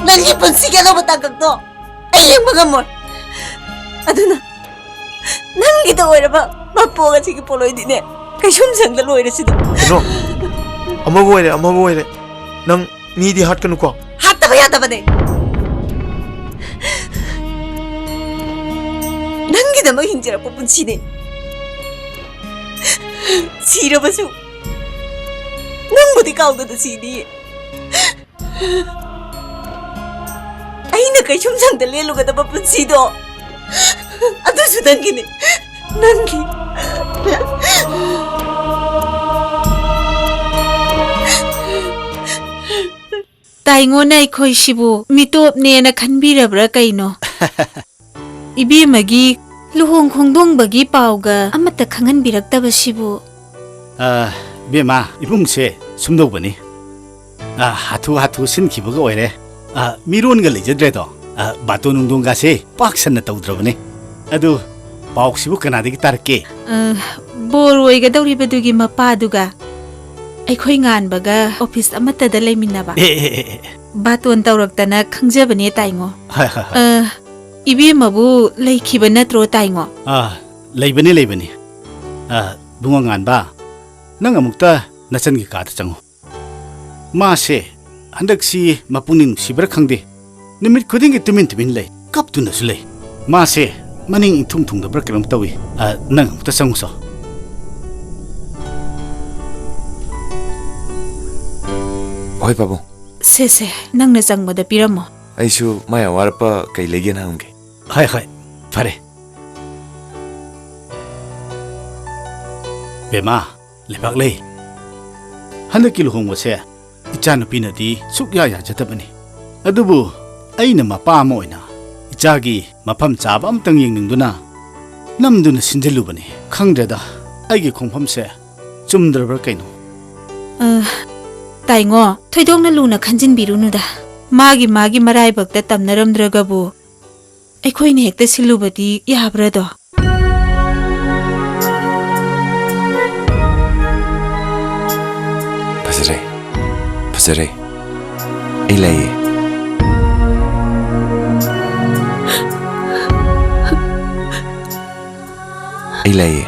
ꯅꯪꯒꯤ ꯄꯨꯟꯁꯤꯒꯤ ꯑꯅꯧꯕ ꯇꯥꯡꯀꯛꯇꯣ ꯑꯩ ꯌꯦꯡꯕ ꯉꯝꯃꯣꯏ꯫ ꯑꯗꯨꯅ ꯅꯪꯒꯤꯗ ꯑꯣꯏꯔꯕ ꯃꯄꯣꯛ ꯑꯁꯤꯒꯤ ꯄꯣꯠꯂꯣꯏꯗꯤꯅꯦ ꯀꯩꯁꯨꯝ ꯁꯪꯗ ꯂꯣꯏꯔꯁꯤꯗ꯫ ꯀꯩꯅꯣ, ꯑꯃꯕꯨ ꯑꯣꯏꯔꯦ, ꯑꯃꯕꯨ ꯑꯣꯏꯔꯦ, ꯅꯪ ꯃꯤꯗꯤ ꯍꯥꯠꯀꯅꯨꯀꯣ꯫ ꯍꯥꯠꯇꯕ ꯌꯥꯗꯕꯅꯦ꯫ ꯅꯪꯒꯤꯗꯃꯛ ꯍꯤꯡꯖꯔꯛꯄ ꯄꯨꯟꯁꯤꯅꯦ꯫ ꯁꯤꯔꯕꯁꯨ ꯅꯪꯕꯨꯗꯤ ꯀꯥꯎꯗꯅ ꯁꯤꯅꯤꯌꯦ꯫ ꯑꯩꯅ ꯀꯩꯁꯨꯝ ꯁꯪꯗ ꯂꯦꯜꯂꯨꯒꯗꯕ ꯄꯨꯟꯁꯤꯗꯣ ꯑꯗꯨꯁꯨ ꯅꯪꯒꯤꯅꯦ꯫ ꯅꯪꯒꯤ꯫ ꯇꯥꯏꯉꯣꯅ ꯑꯩꯈꯣꯏꯁꯤꯕꯨ ꯃꯤꯇꯣꯞꯅꯦꯅ ꯈꯟꯕꯤꯔꯕ꯭ꯔꯥ ꯀꯩꯅꯣ? ꯏꯕꯦꯝꯃꯒꯤ ꯂꯨꯍꯣꯡ ꯈꯣꯡꯗꯣꯡꯕꯒꯤ ꯄꯥꯎꯒ ꯑꯃꯠꯇ ꯈꯪꯍꯟꯕꯤꯔꯛꯇꯕꯁꯤꯕꯨ? ꯑ, ꯏꯕꯦꯝꯃ, ꯏꯃꯨꯡꯁꯦ ꯁꯨꯝꯗꯧꯕꯅꯤ꯫ ꯑ, ꯍꯥꯊꯨ ꯍꯥꯊꯨ ꯁꯤꯟꯈꯤꯕꯒ ꯑꯣꯏꯔꯦ꯫ ꯑ, ꯃꯤꯔꯣꯟꯒ ꯂꯩꯖꯗ꯭ꯔꯦꯗꯣ꯫ ꯑ, ꯕꯥꯇꯣꯟ ꯅꯨꯡꯗꯣꯟꯒꯁꯦ ꯄꯥꯛ ꯁꯟꯅ ꯇꯧꯗ꯭ꯔꯕꯅꯤ꯫ ꯑꯗꯨ ꯄꯥꯎꯁꯤꯕꯨ ꯀꯅꯥꯗꯒꯤ ꯇꯥꯔꯛꯀꯦ? ꯑ, ꯕꯣꯔ ꯑꯣꯏꯒꯗꯧꯔꯤꯕꯗꯨꯒꯤ ꯃꯄꯥꯗꯨꯒ ꯑꯩꯈꯣꯏ ꯉꯥꯟꯕꯒ ꯑꯣꯐꯤꯁ ꯑꯃꯠꯇꯗ ꯂꯩꯃꯤꯟꯅꯕ꯫ ꯑꯦ, ꯑꯦ, ꯑꯦ, ꯑꯦ꯫ ꯕꯥꯇꯣꯟ ꯇꯧꯔꯛꯇꯅ ꯈꯪꯖꯕꯅꯦ ꯇꯥꯏꯉꯣ꯫ ꯍꯣꯏ, ꯍꯣꯏ, ꯍꯣꯏ꯫ ꯑ, ꯏꯕꯦꯝꯃꯕꯨ ꯂꯩꯈꯤꯕ ꯅꯠꯇ꯭ꯔꯣ ꯇꯥꯏꯉꯣ? ꯑ, ꯂꯩꯕꯅꯤ, ꯂꯩꯕꯅꯤ꯫ ꯑ, ꯏꯕꯨꯡꯉꯣ ꯉꯥꯟꯕ, ꯅꯪ ꯑꯃꯨꯛꯇ ꯅꯆꯟꯒꯤ ꯀꯥꯗ ꯆꯪꯉꯨ꯫ ꯃꯥꯁꯦ ꯍꯟꯗꯛꯁꯤ ꯃꯄꯨꯛꯅꯤꯡ ꯅꯨꯡꯁꯤꯕ꯭ꯔꯥ ꯈꯪꯗꯦ, ꯅꯨꯃꯤꯠ ꯈꯨꯗꯤꯡꯒꯤ ꯇꯨꯃꯤꯟ ꯇꯨꯃꯤꯟ ꯂꯩ, ꯀꯞꯇꯨꯅꯁꯨ ꯂꯩ꯫ ꯃꯥꯁꯦ ꯃꯅꯤꯡ ꯏꯊꯨꯡ ꯊꯨꯡꯗꯕ꯭ꯔꯥ ꯀꯩꯅꯣꯝ ꯇꯧꯏ꯫ ꯑ, ꯅꯪ ꯑꯃꯨꯛꯇ ꯆꯪꯉꯨꯆꯣ꯫ ꯍꯣꯏ, ꯄꯥꯕꯨꯡ꯫ ꯁꯦ, ꯁꯦ, ꯅꯪꯅ ꯆꯪꯕꯗ ꯄꯤꯔꯝꯃꯣ꯫ ꯑꯩꯁꯨ ꯃꯥꯏ ꯑꯋꯥꯠ ꯑꯄꯥ ꯀꯩ ꯂꯩꯒꯦꯅ ꯍꯪꯒꯦ꯫ ꯍꯣꯏ, ꯍꯣꯏ, ꯐꯔꯦ꯫ ꯕꯦꯃꯥ, ꯂꯩꯕꯥꯛꯂꯩ, ꯍꯟꯗꯛꯀꯤ ꯂꯨꯍꯣꯡꯕꯁꯦ ꯏꯆꯥꯅꯨꯄꯤꯅꯗꯤ ꯁꯨꯛꯌꯥ ꯌꯥꯖꯗꯕꯅꯤ꯫ ꯑꯗꯨꯕꯨ ꯑꯩꯅ ꯃꯄꯥ ꯑꯃ ꯑꯣꯏꯅ ꯏꯆꯥꯒꯤ ꯃꯐꯝ ꯆꯥꯕ ꯑꯝꯇꯪ ꯌꯦꯡꯅꯤꯡꯗꯨꯅ ꯅꯝꯗꯨꯅ ꯁꯤꯟꯖꯜꯂꯨꯕꯅꯤ꯫ ꯈꯪꯗ꯭ꯔꯦꯗ, ꯑꯩꯒꯤ ꯈꯣꯡꯐꯝꯁꯦ ꯆꯨꯝꯗ꯭ꯔꯕ꯭ꯔꯥ ꯀꯩꯅꯣ? ꯑ, ꯇꯥꯏꯉꯣ, ꯊꯣꯏꯗꯣꯛꯅ ꯂꯨꯅ ꯈꯟꯖꯤꯟꯕꯤꯔꯨꯅꯨꯗ꯫ ꯃꯥꯒꯤ ꯃꯥꯒꯤ ꯃꯔꯥꯏꯕꯛꯇ ꯇꯝꯅꯔꯝꯗ꯭ꯔꯒꯕꯨ ꯑꯩꯈꯣꯏꯅ ꯍꯦꯛꯇ ꯁꯤꯜꯂꯨꯕꯗꯤ ꯌꯥꯕ꯭ꯔꯥꯗꯣ? ꯐꯖꯔꯦ, ꯐꯖꯔꯦ꯫ ꯑꯩ ꯂꯩꯌꯦ꯫ ꯑꯩ ꯂꯩꯌꯦ꯫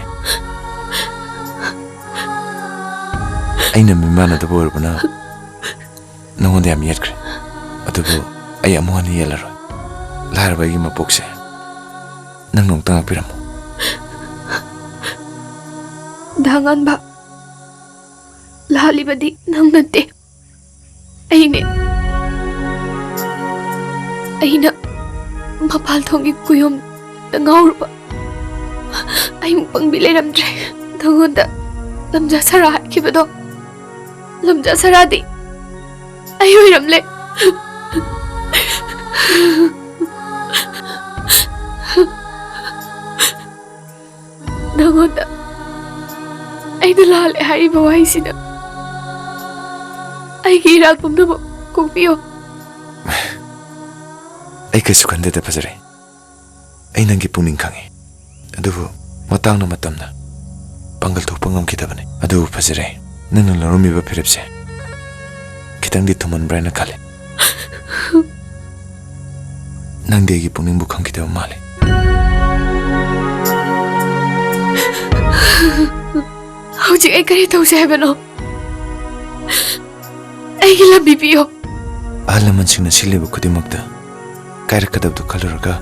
ꯑꯩꯅ ꯃꯤꯃꯥꯟꯅꯗꯕ ꯑꯣꯏꯔꯨꯕꯅ ꯅꯉꯣꯟꯗ ꯌꯥꯝ ꯌꯦꯠꯈ꯭ꯔꯦ꯫ ꯑꯗꯨꯕꯨ ꯑꯩ ꯑꯃꯨꯛ ꯍꯟꯅ ꯌꯦꯠꯂꯔꯣꯏ꯫ ꯂꯥꯏꯔꯕ ꯑꯩꯒꯤ ꯃꯄꯣꯛꯁꯦ ꯅꯪꯅ ꯑꯃꯨꯛꯇ ꯉꯥꯛꯄꯤꯔꯝꯃꯨ꯫ ꯗꯥ ꯉꯥꯟꯕ, ꯂꯥꯜꯂꯤꯕꯗꯤ ꯅꯪ ꯅꯠꯇꯦ, ꯑꯩꯅꯦ꯫ ꯑꯩꯅ ꯃꯄꯥꯜ ꯊꯣꯡꯒꯤ ꯀꯨꯌꯣꯝꯗ ꯉꯥꯎꯔꯨꯕ꯫ ꯑꯩꯃꯨꯛ ꯄꯪꯕꯤ ꯂꯩꯔꯝꯗ꯭ꯔꯦ꯫ ꯅꯉꯣꯟꯗ ꯂꯝꯖꯥ ꯁꯔꯥ ꯍꯥꯏꯈꯤꯕꯗꯣ, ꯂꯝꯖꯥ ꯁꯔꯥꯗꯤ ꯑꯩ ꯑꯣꯏꯔꯝꯂꯦ꯫ ꯅꯉꯣꯟꯗ ꯑꯩꯅ ꯂꯥꯜꯂꯦ ꯍꯥꯏꯔꯤꯕ ꯋꯥꯍꯩꯁꯤꯅ ꯑꯩꯒꯤ ꯏꯔꯥꯜ ꯄꯨꯝꯅꯃꯛ ꯀꯣꯛꯄꯤꯌꯣ꯫ ꯑꯩ ꯀꯩꯁꯨ ꯈꯟꯗꯦꯗ, ꯐꯖꯔꯦ꯫ ꯑꯩ ꯅꯪꯒꯤ ꯄꯨꯛꯅꯤꯡ ꯈꯪꯉꯤ꯫ ꯑꯗꯨꯕꯨ ꯃꯇꯥꯡꯅ ꯃꯇꯝꯅ ꯄꯥꯡꯒꯜ ꯊꯣꯛꯄ ꯉꯝꯈꯤꯗꯕꯅꯤ꯫ ꯑꯗꯨꯕꯨ ꯐꯖꯔꯦ, ꯅꯪꯅ ꯂꯧꯔꯝꯃꯤꯕ ꯐꯤꯔꯦꯞꯁꯦ ꯈꯤꯇꯪꯗꯤ ꯊꯨꯃꯟꯕ꯭ꯔꯥ ꯍꯥꯏꯅ ꯈꯜꯂꯤ꯫ ꯅꯪꯗꯤ ꯑꯩꯒꯤ ꯄꯨꯛꯅꯤꯡꯕꯨ ꯈꯪꯈꯤꯗꯕ ꯃꯥꯜꯂꯤ꯫ ꯍꯧꯖꯤꯛ ꯑꯩ ꯀꯔꯤ ꯇꯧꯁꯦ ꯍꯥꯏꯕꯅꯣ? ꯑꯩꯒꯤ ꯂꯝꯕꯤ ꯄꯤꯌꯣ꯫ ꯑꯍꯜ ꯂꯃꯟꯁꯤꯡꯅ ꯁꯤꯜꯂꯤꯕ ꯈꯨꯗꯤꯡꯃꯛꯇ ꯀꯥꯏꯔꯛꯀꯗꯕꯗꯨ ꯈꯜꯂꯨꯔꯒ,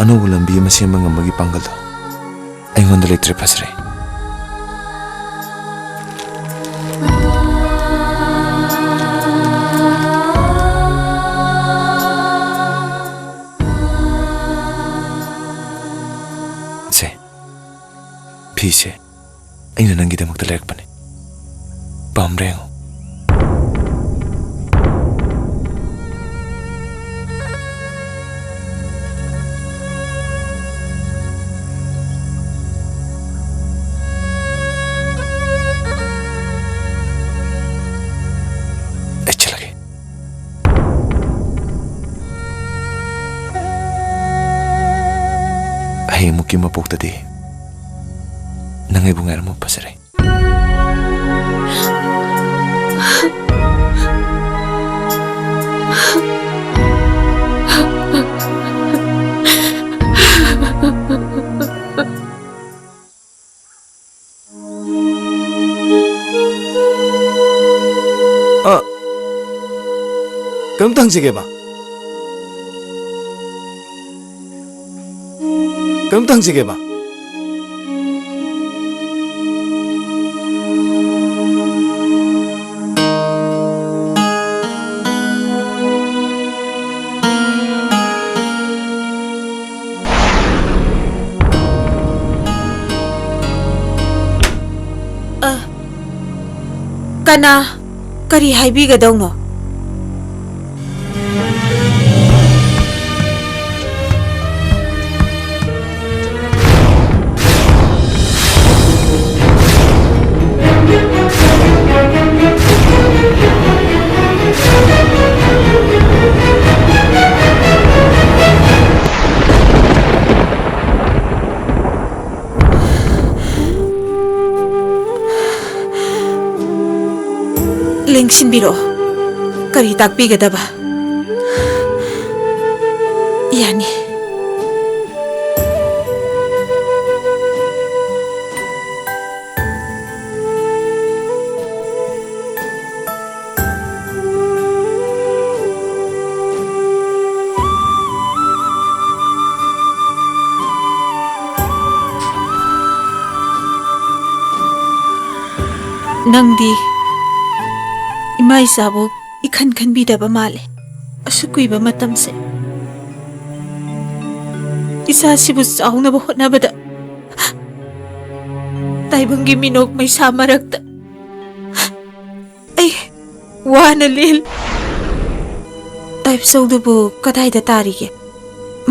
ꯑꯅꯧꯕ ꯂꯝꯕꯤ ꯑꯃ ꯁꯦꯝꯕ ꯉꯝꯕꯒꯤ ꯄꯥꯡꯒꯜꯗꯣ ꯑꯩꯉꯣꯟꯗ ꯂꯩꯇ꯭ꯔꯦ, ꯐꯖꯔꯦ꯫ ꯁꯦ, ꯐꯤꯁꯦ ꯑꯩꯅ ꯅꯪꯒꯤꯗꯃꯛꯇ ꯂꯩꯔꯛꯄꯅꯦ꯫ ꯄꯥꯝꯕ꯭ꯔꯥ ꯌꯦꯡꯉꯣ꯫ ꯍꯌꯦꯡꯃꯨꯛꯀꯤ ꯃꯄꯣꯛꯇꯗꯤ ꯅꯪ ꯑꯩꯕꯨ ꯉꯥꯏꯔꯝꯃꯨ꯫ ꯐꯖꯔꯦ꯫ ꯑ, ꯀꯩꯅꯣꯝꯇ ꯍꯪꯖꯒꯦꯕ꯫ ꯀꯩꯅꯣꯝꯇ ꯍꯪꯖꯒꯦꯕ꯫ ꯑ, ꯀꯅꯥ? ꯀꯔꯤ ꯍꯥꯏꯕꯤꯒꯗꯧꯅꯣ? ꯂꯦꯡꯁꯤꯟꯕꯤꯔꯛꯑꯣ꯫ ꯀꯔꯤ ꯇꯥꯛꯄꯤꯒꯗꯕ? ꯌꯥꯅꯤ꯫ ꯅꯪꯗꯤ ꯏꯃꯥ ꯏꯆꯥꯕꯨ ꯏꯈꯟ ꯈꯟꯕꯤꯗꯕ ꯃꯥꯜꯂꯦ꯫ ꯑꯁꯨꯛ ꯀꯨꯏꯕ ꯃꯇꯝꯁꯦ ꯏꯆꯥꯁꯤꯕꯨ ꯆꯥꯎꯅꯕ ꯍꯣꯠꯅꯕꯗ ꯇꯥꯏꯕꯪꯒꯤ ꯃꯤꯅꯣꯛ ꯃꯩꯁꯥ ꯃꯔꯛꯇ ꯑꯩ ꯋꯥꯅ ꯂꯦꯜ꯫ ꯇꯥꯏꯕꯆꯧꯗꯨꯕꯨ ꯀꯗꯥꯏꯗ ꯇꯥꯔꯤꯒꯦ?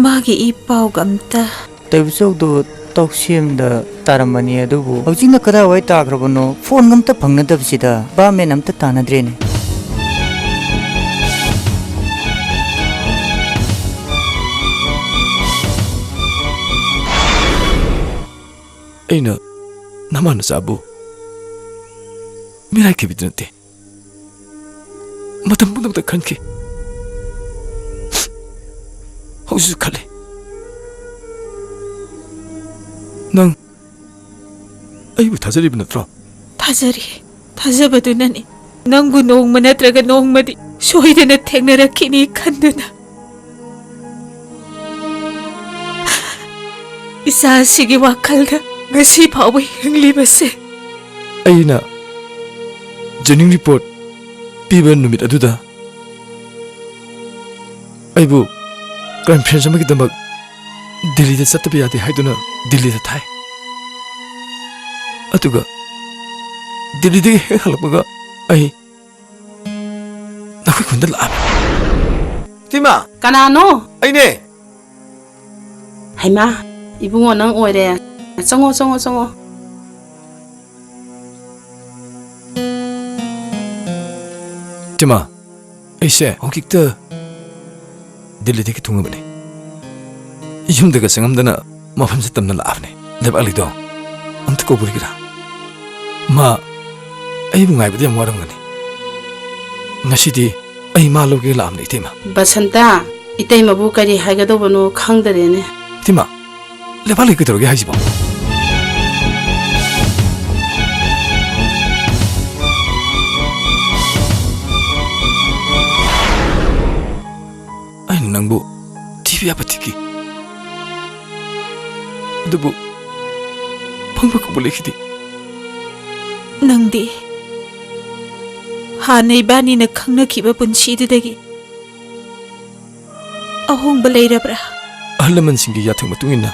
ꯃꯥꯒꯤ ꯏ ꯄꯥꯎꯒ ꯑꯝꯇ꯫ ꯇꯥꯏꯕꯆꯧꯗꯨ ꯇꯧꯁꯦꯝꯗ ꯇꯥꯔꯝꯕꯅꯤ, ꯑꯗꯨꯕꯨ ꯍꯧꯖꯤꯛꯅ ꯀꯗꯥꯏꯋꯥꯏ ꯇꯥꯈ꯭ꯔꯕꯅꯣ? ꯐꯣꯟꯒ ꯑꯝꯇ ꯐꯪꯅꯗꯕꯁꯤꯗ ꯚꯥꯞ ꯃꯦꯟ ꯑꯝꯇ ꯇꯥꯅꯗ꯭ꯔꯦꯅꯦ꯫ ꯑꯩꯅ ꯅꯃꯥ ꯅꯆꯥꯕꯨ ꯃꯤꯔꯥꯏ ꯊꯤꯕꯗꯤ ꯅꯠꯇꯦ꯫ ꯃꯇꯝ ꯄꯨꯝꯅꯃꯛꯇ ꯈꯟꯈꯤ꯫ ꯍꯧꯖꯤꯛꯁꯨ ꯈꯜꯂꯤ꯫ ꯅꯪ ꯑꯩꯕꯨ ꯊꯥꯖꯔꯤꯕ ꯅꯠꯇ꯭ꯔꯣ? ꯊꯥꯖꯔꯤ꯫ ꯊꯥꯖꯕꯗꯨꯅꯅꯤ ꯅꯪꯕꯨ ꯅꯣꯡꯃ ꯅꯠꯇ꯭ꯔꯒ ꯅꯣꯡꯃꯗꯤ ꯁꯣꯏꯗꯅ ꯊꯦꯡꯅꯔꯛꯈꯤꯅꯤ ꯈꯟꯗꯨꯅ ꯏꯆꯥ ꯑꯁꯤꯒꯤ ꯋꯥꯈꯜꯗ ꯉꯁꯤ ꯐꯥꯎꯕ ꯍꯤꯡꯂꯤꯕꯁꯦ꯫ ꯑꯩꯅ joining report ꯄꯤꯕ ꯅꯨꯃꯤꯠ ꯑꯗꯨꯗ ꯑꯩꯕꯨ conference ꯑꯃꯒꯤꯗꯃꯛ ꯗꯤꯜꯂꯤꯗ ꯆꯠꯇꯕ ꯌꯥꯗꯦ ꯍꯥꯏꯗꯨꯅ ꯗꯤꯜꯂꯤꯗ ꯊꯥꯏ꯫ ꯑꯗꯨꯒ ꯗꯤꯜꯂꯤꯗꯒꯤ ꯍꯦꯛ ꯍꯜꯂꯛꯄꯒ ꯑꯩ ꯅꯈꯣꯏ ꯈꯨꯟꯗ ꯂꯥꯛꯑꯝꯃꯤ꯫ ꯏꯇꯩꯃ! ꯀꯅꯥꯅꯣ? ꯑꯩꯅꯦ꯫ ꯍꯩꯃꯥ, ꯏꯕꯨꯡꯉꯣ ꯅꯪ ꯑꯣꯏꯔꯦ꯫ ꯆꯪꯉꯣ, ꯆꯪꯉꯣ, ꯆꯪꯉꯣ꯫ ꯏꯇꯩꯃ, ꯑꯩꯁꯦ ꯍꯧꯖꯤꯛꯇ ꯗꯤꯜꯂꯤꯗꯒꯤ ꯊꯨꯡꯉꯕꯅꯤ꯫ ꯌꯨꯝꯗꯒ ꯆꯪꯉꯝꯗꯅ ꯃꯐꯝꯁꯦ ꯇꯝꯅ ꯂꯥꯛꯑꯕꯅꯤ꯫ ꯂꯩꯕꯥꯛꯂꯩꯗꯣ ꯑꯝꯇ ꯀꯧꯕꯤꯒꯦꯔꯥ? ꯃꯥ ꯑꯩꯕꯨ ꯉꯥꯏꯕꯗ ꯌꯥꯝ ꯋꯥꯔꯝꯒꯅꯤ꯫ ꯉꯁꯤꯗꯤ ꯑꯩ ꯃꯥ ꯂꯧꯒꯦ ꯂꯥꯛꯑꯕꯅꯤ, ꯏꯇꯩꯃ꯫ ꯕꯁꯟꯇ, ꯏꯇꯩꯃꯕꯨ ꯀꯔꯤ ꯍꯥꯏꯒꯗꯧꯕꯅꯣ ꯈꯪꯗꯔꯦꯅꯦ꯫ ꯏꯇꯩꯃ, ꯂꯩꯕꯥꯛꯂꯩ ꯀꯩꯗꯧꯔꯒꯦ ꯍꯥꯏꯁꯤꯕꯣ? ꯑꯩꯅ ꯅꯪꯕꯨ ꯊꯤꯕ ꯌꯥꯕ ꯊꯤꯈꯤ꯫ ꯑꯗꯨꯕꯨ ꯐꯪꯕ ꯀꯧꯕ ꯂꯩꯈꯤꯗꯦ꯫ ꯅꯪꯗꯤ ꯍꯥꯟꯅ ꯏꯕꯥꯅꯤꯅ ꯈꯪꯅꯈꯤꯕ ꯄꯨꯟꯁꯤꯗꯨꯗꯒꯤ ꯑꯍꯣꯡꯕ ꯂꯩꯔꯕ꯭ꯔꯥ? ꯑꯍꯜ ꯂꯃꯟꯁꯤꯡꯒꯤ ꯌꯥꯊꯪ ꯃꯇꯨꯡ ꯏꯟꯅ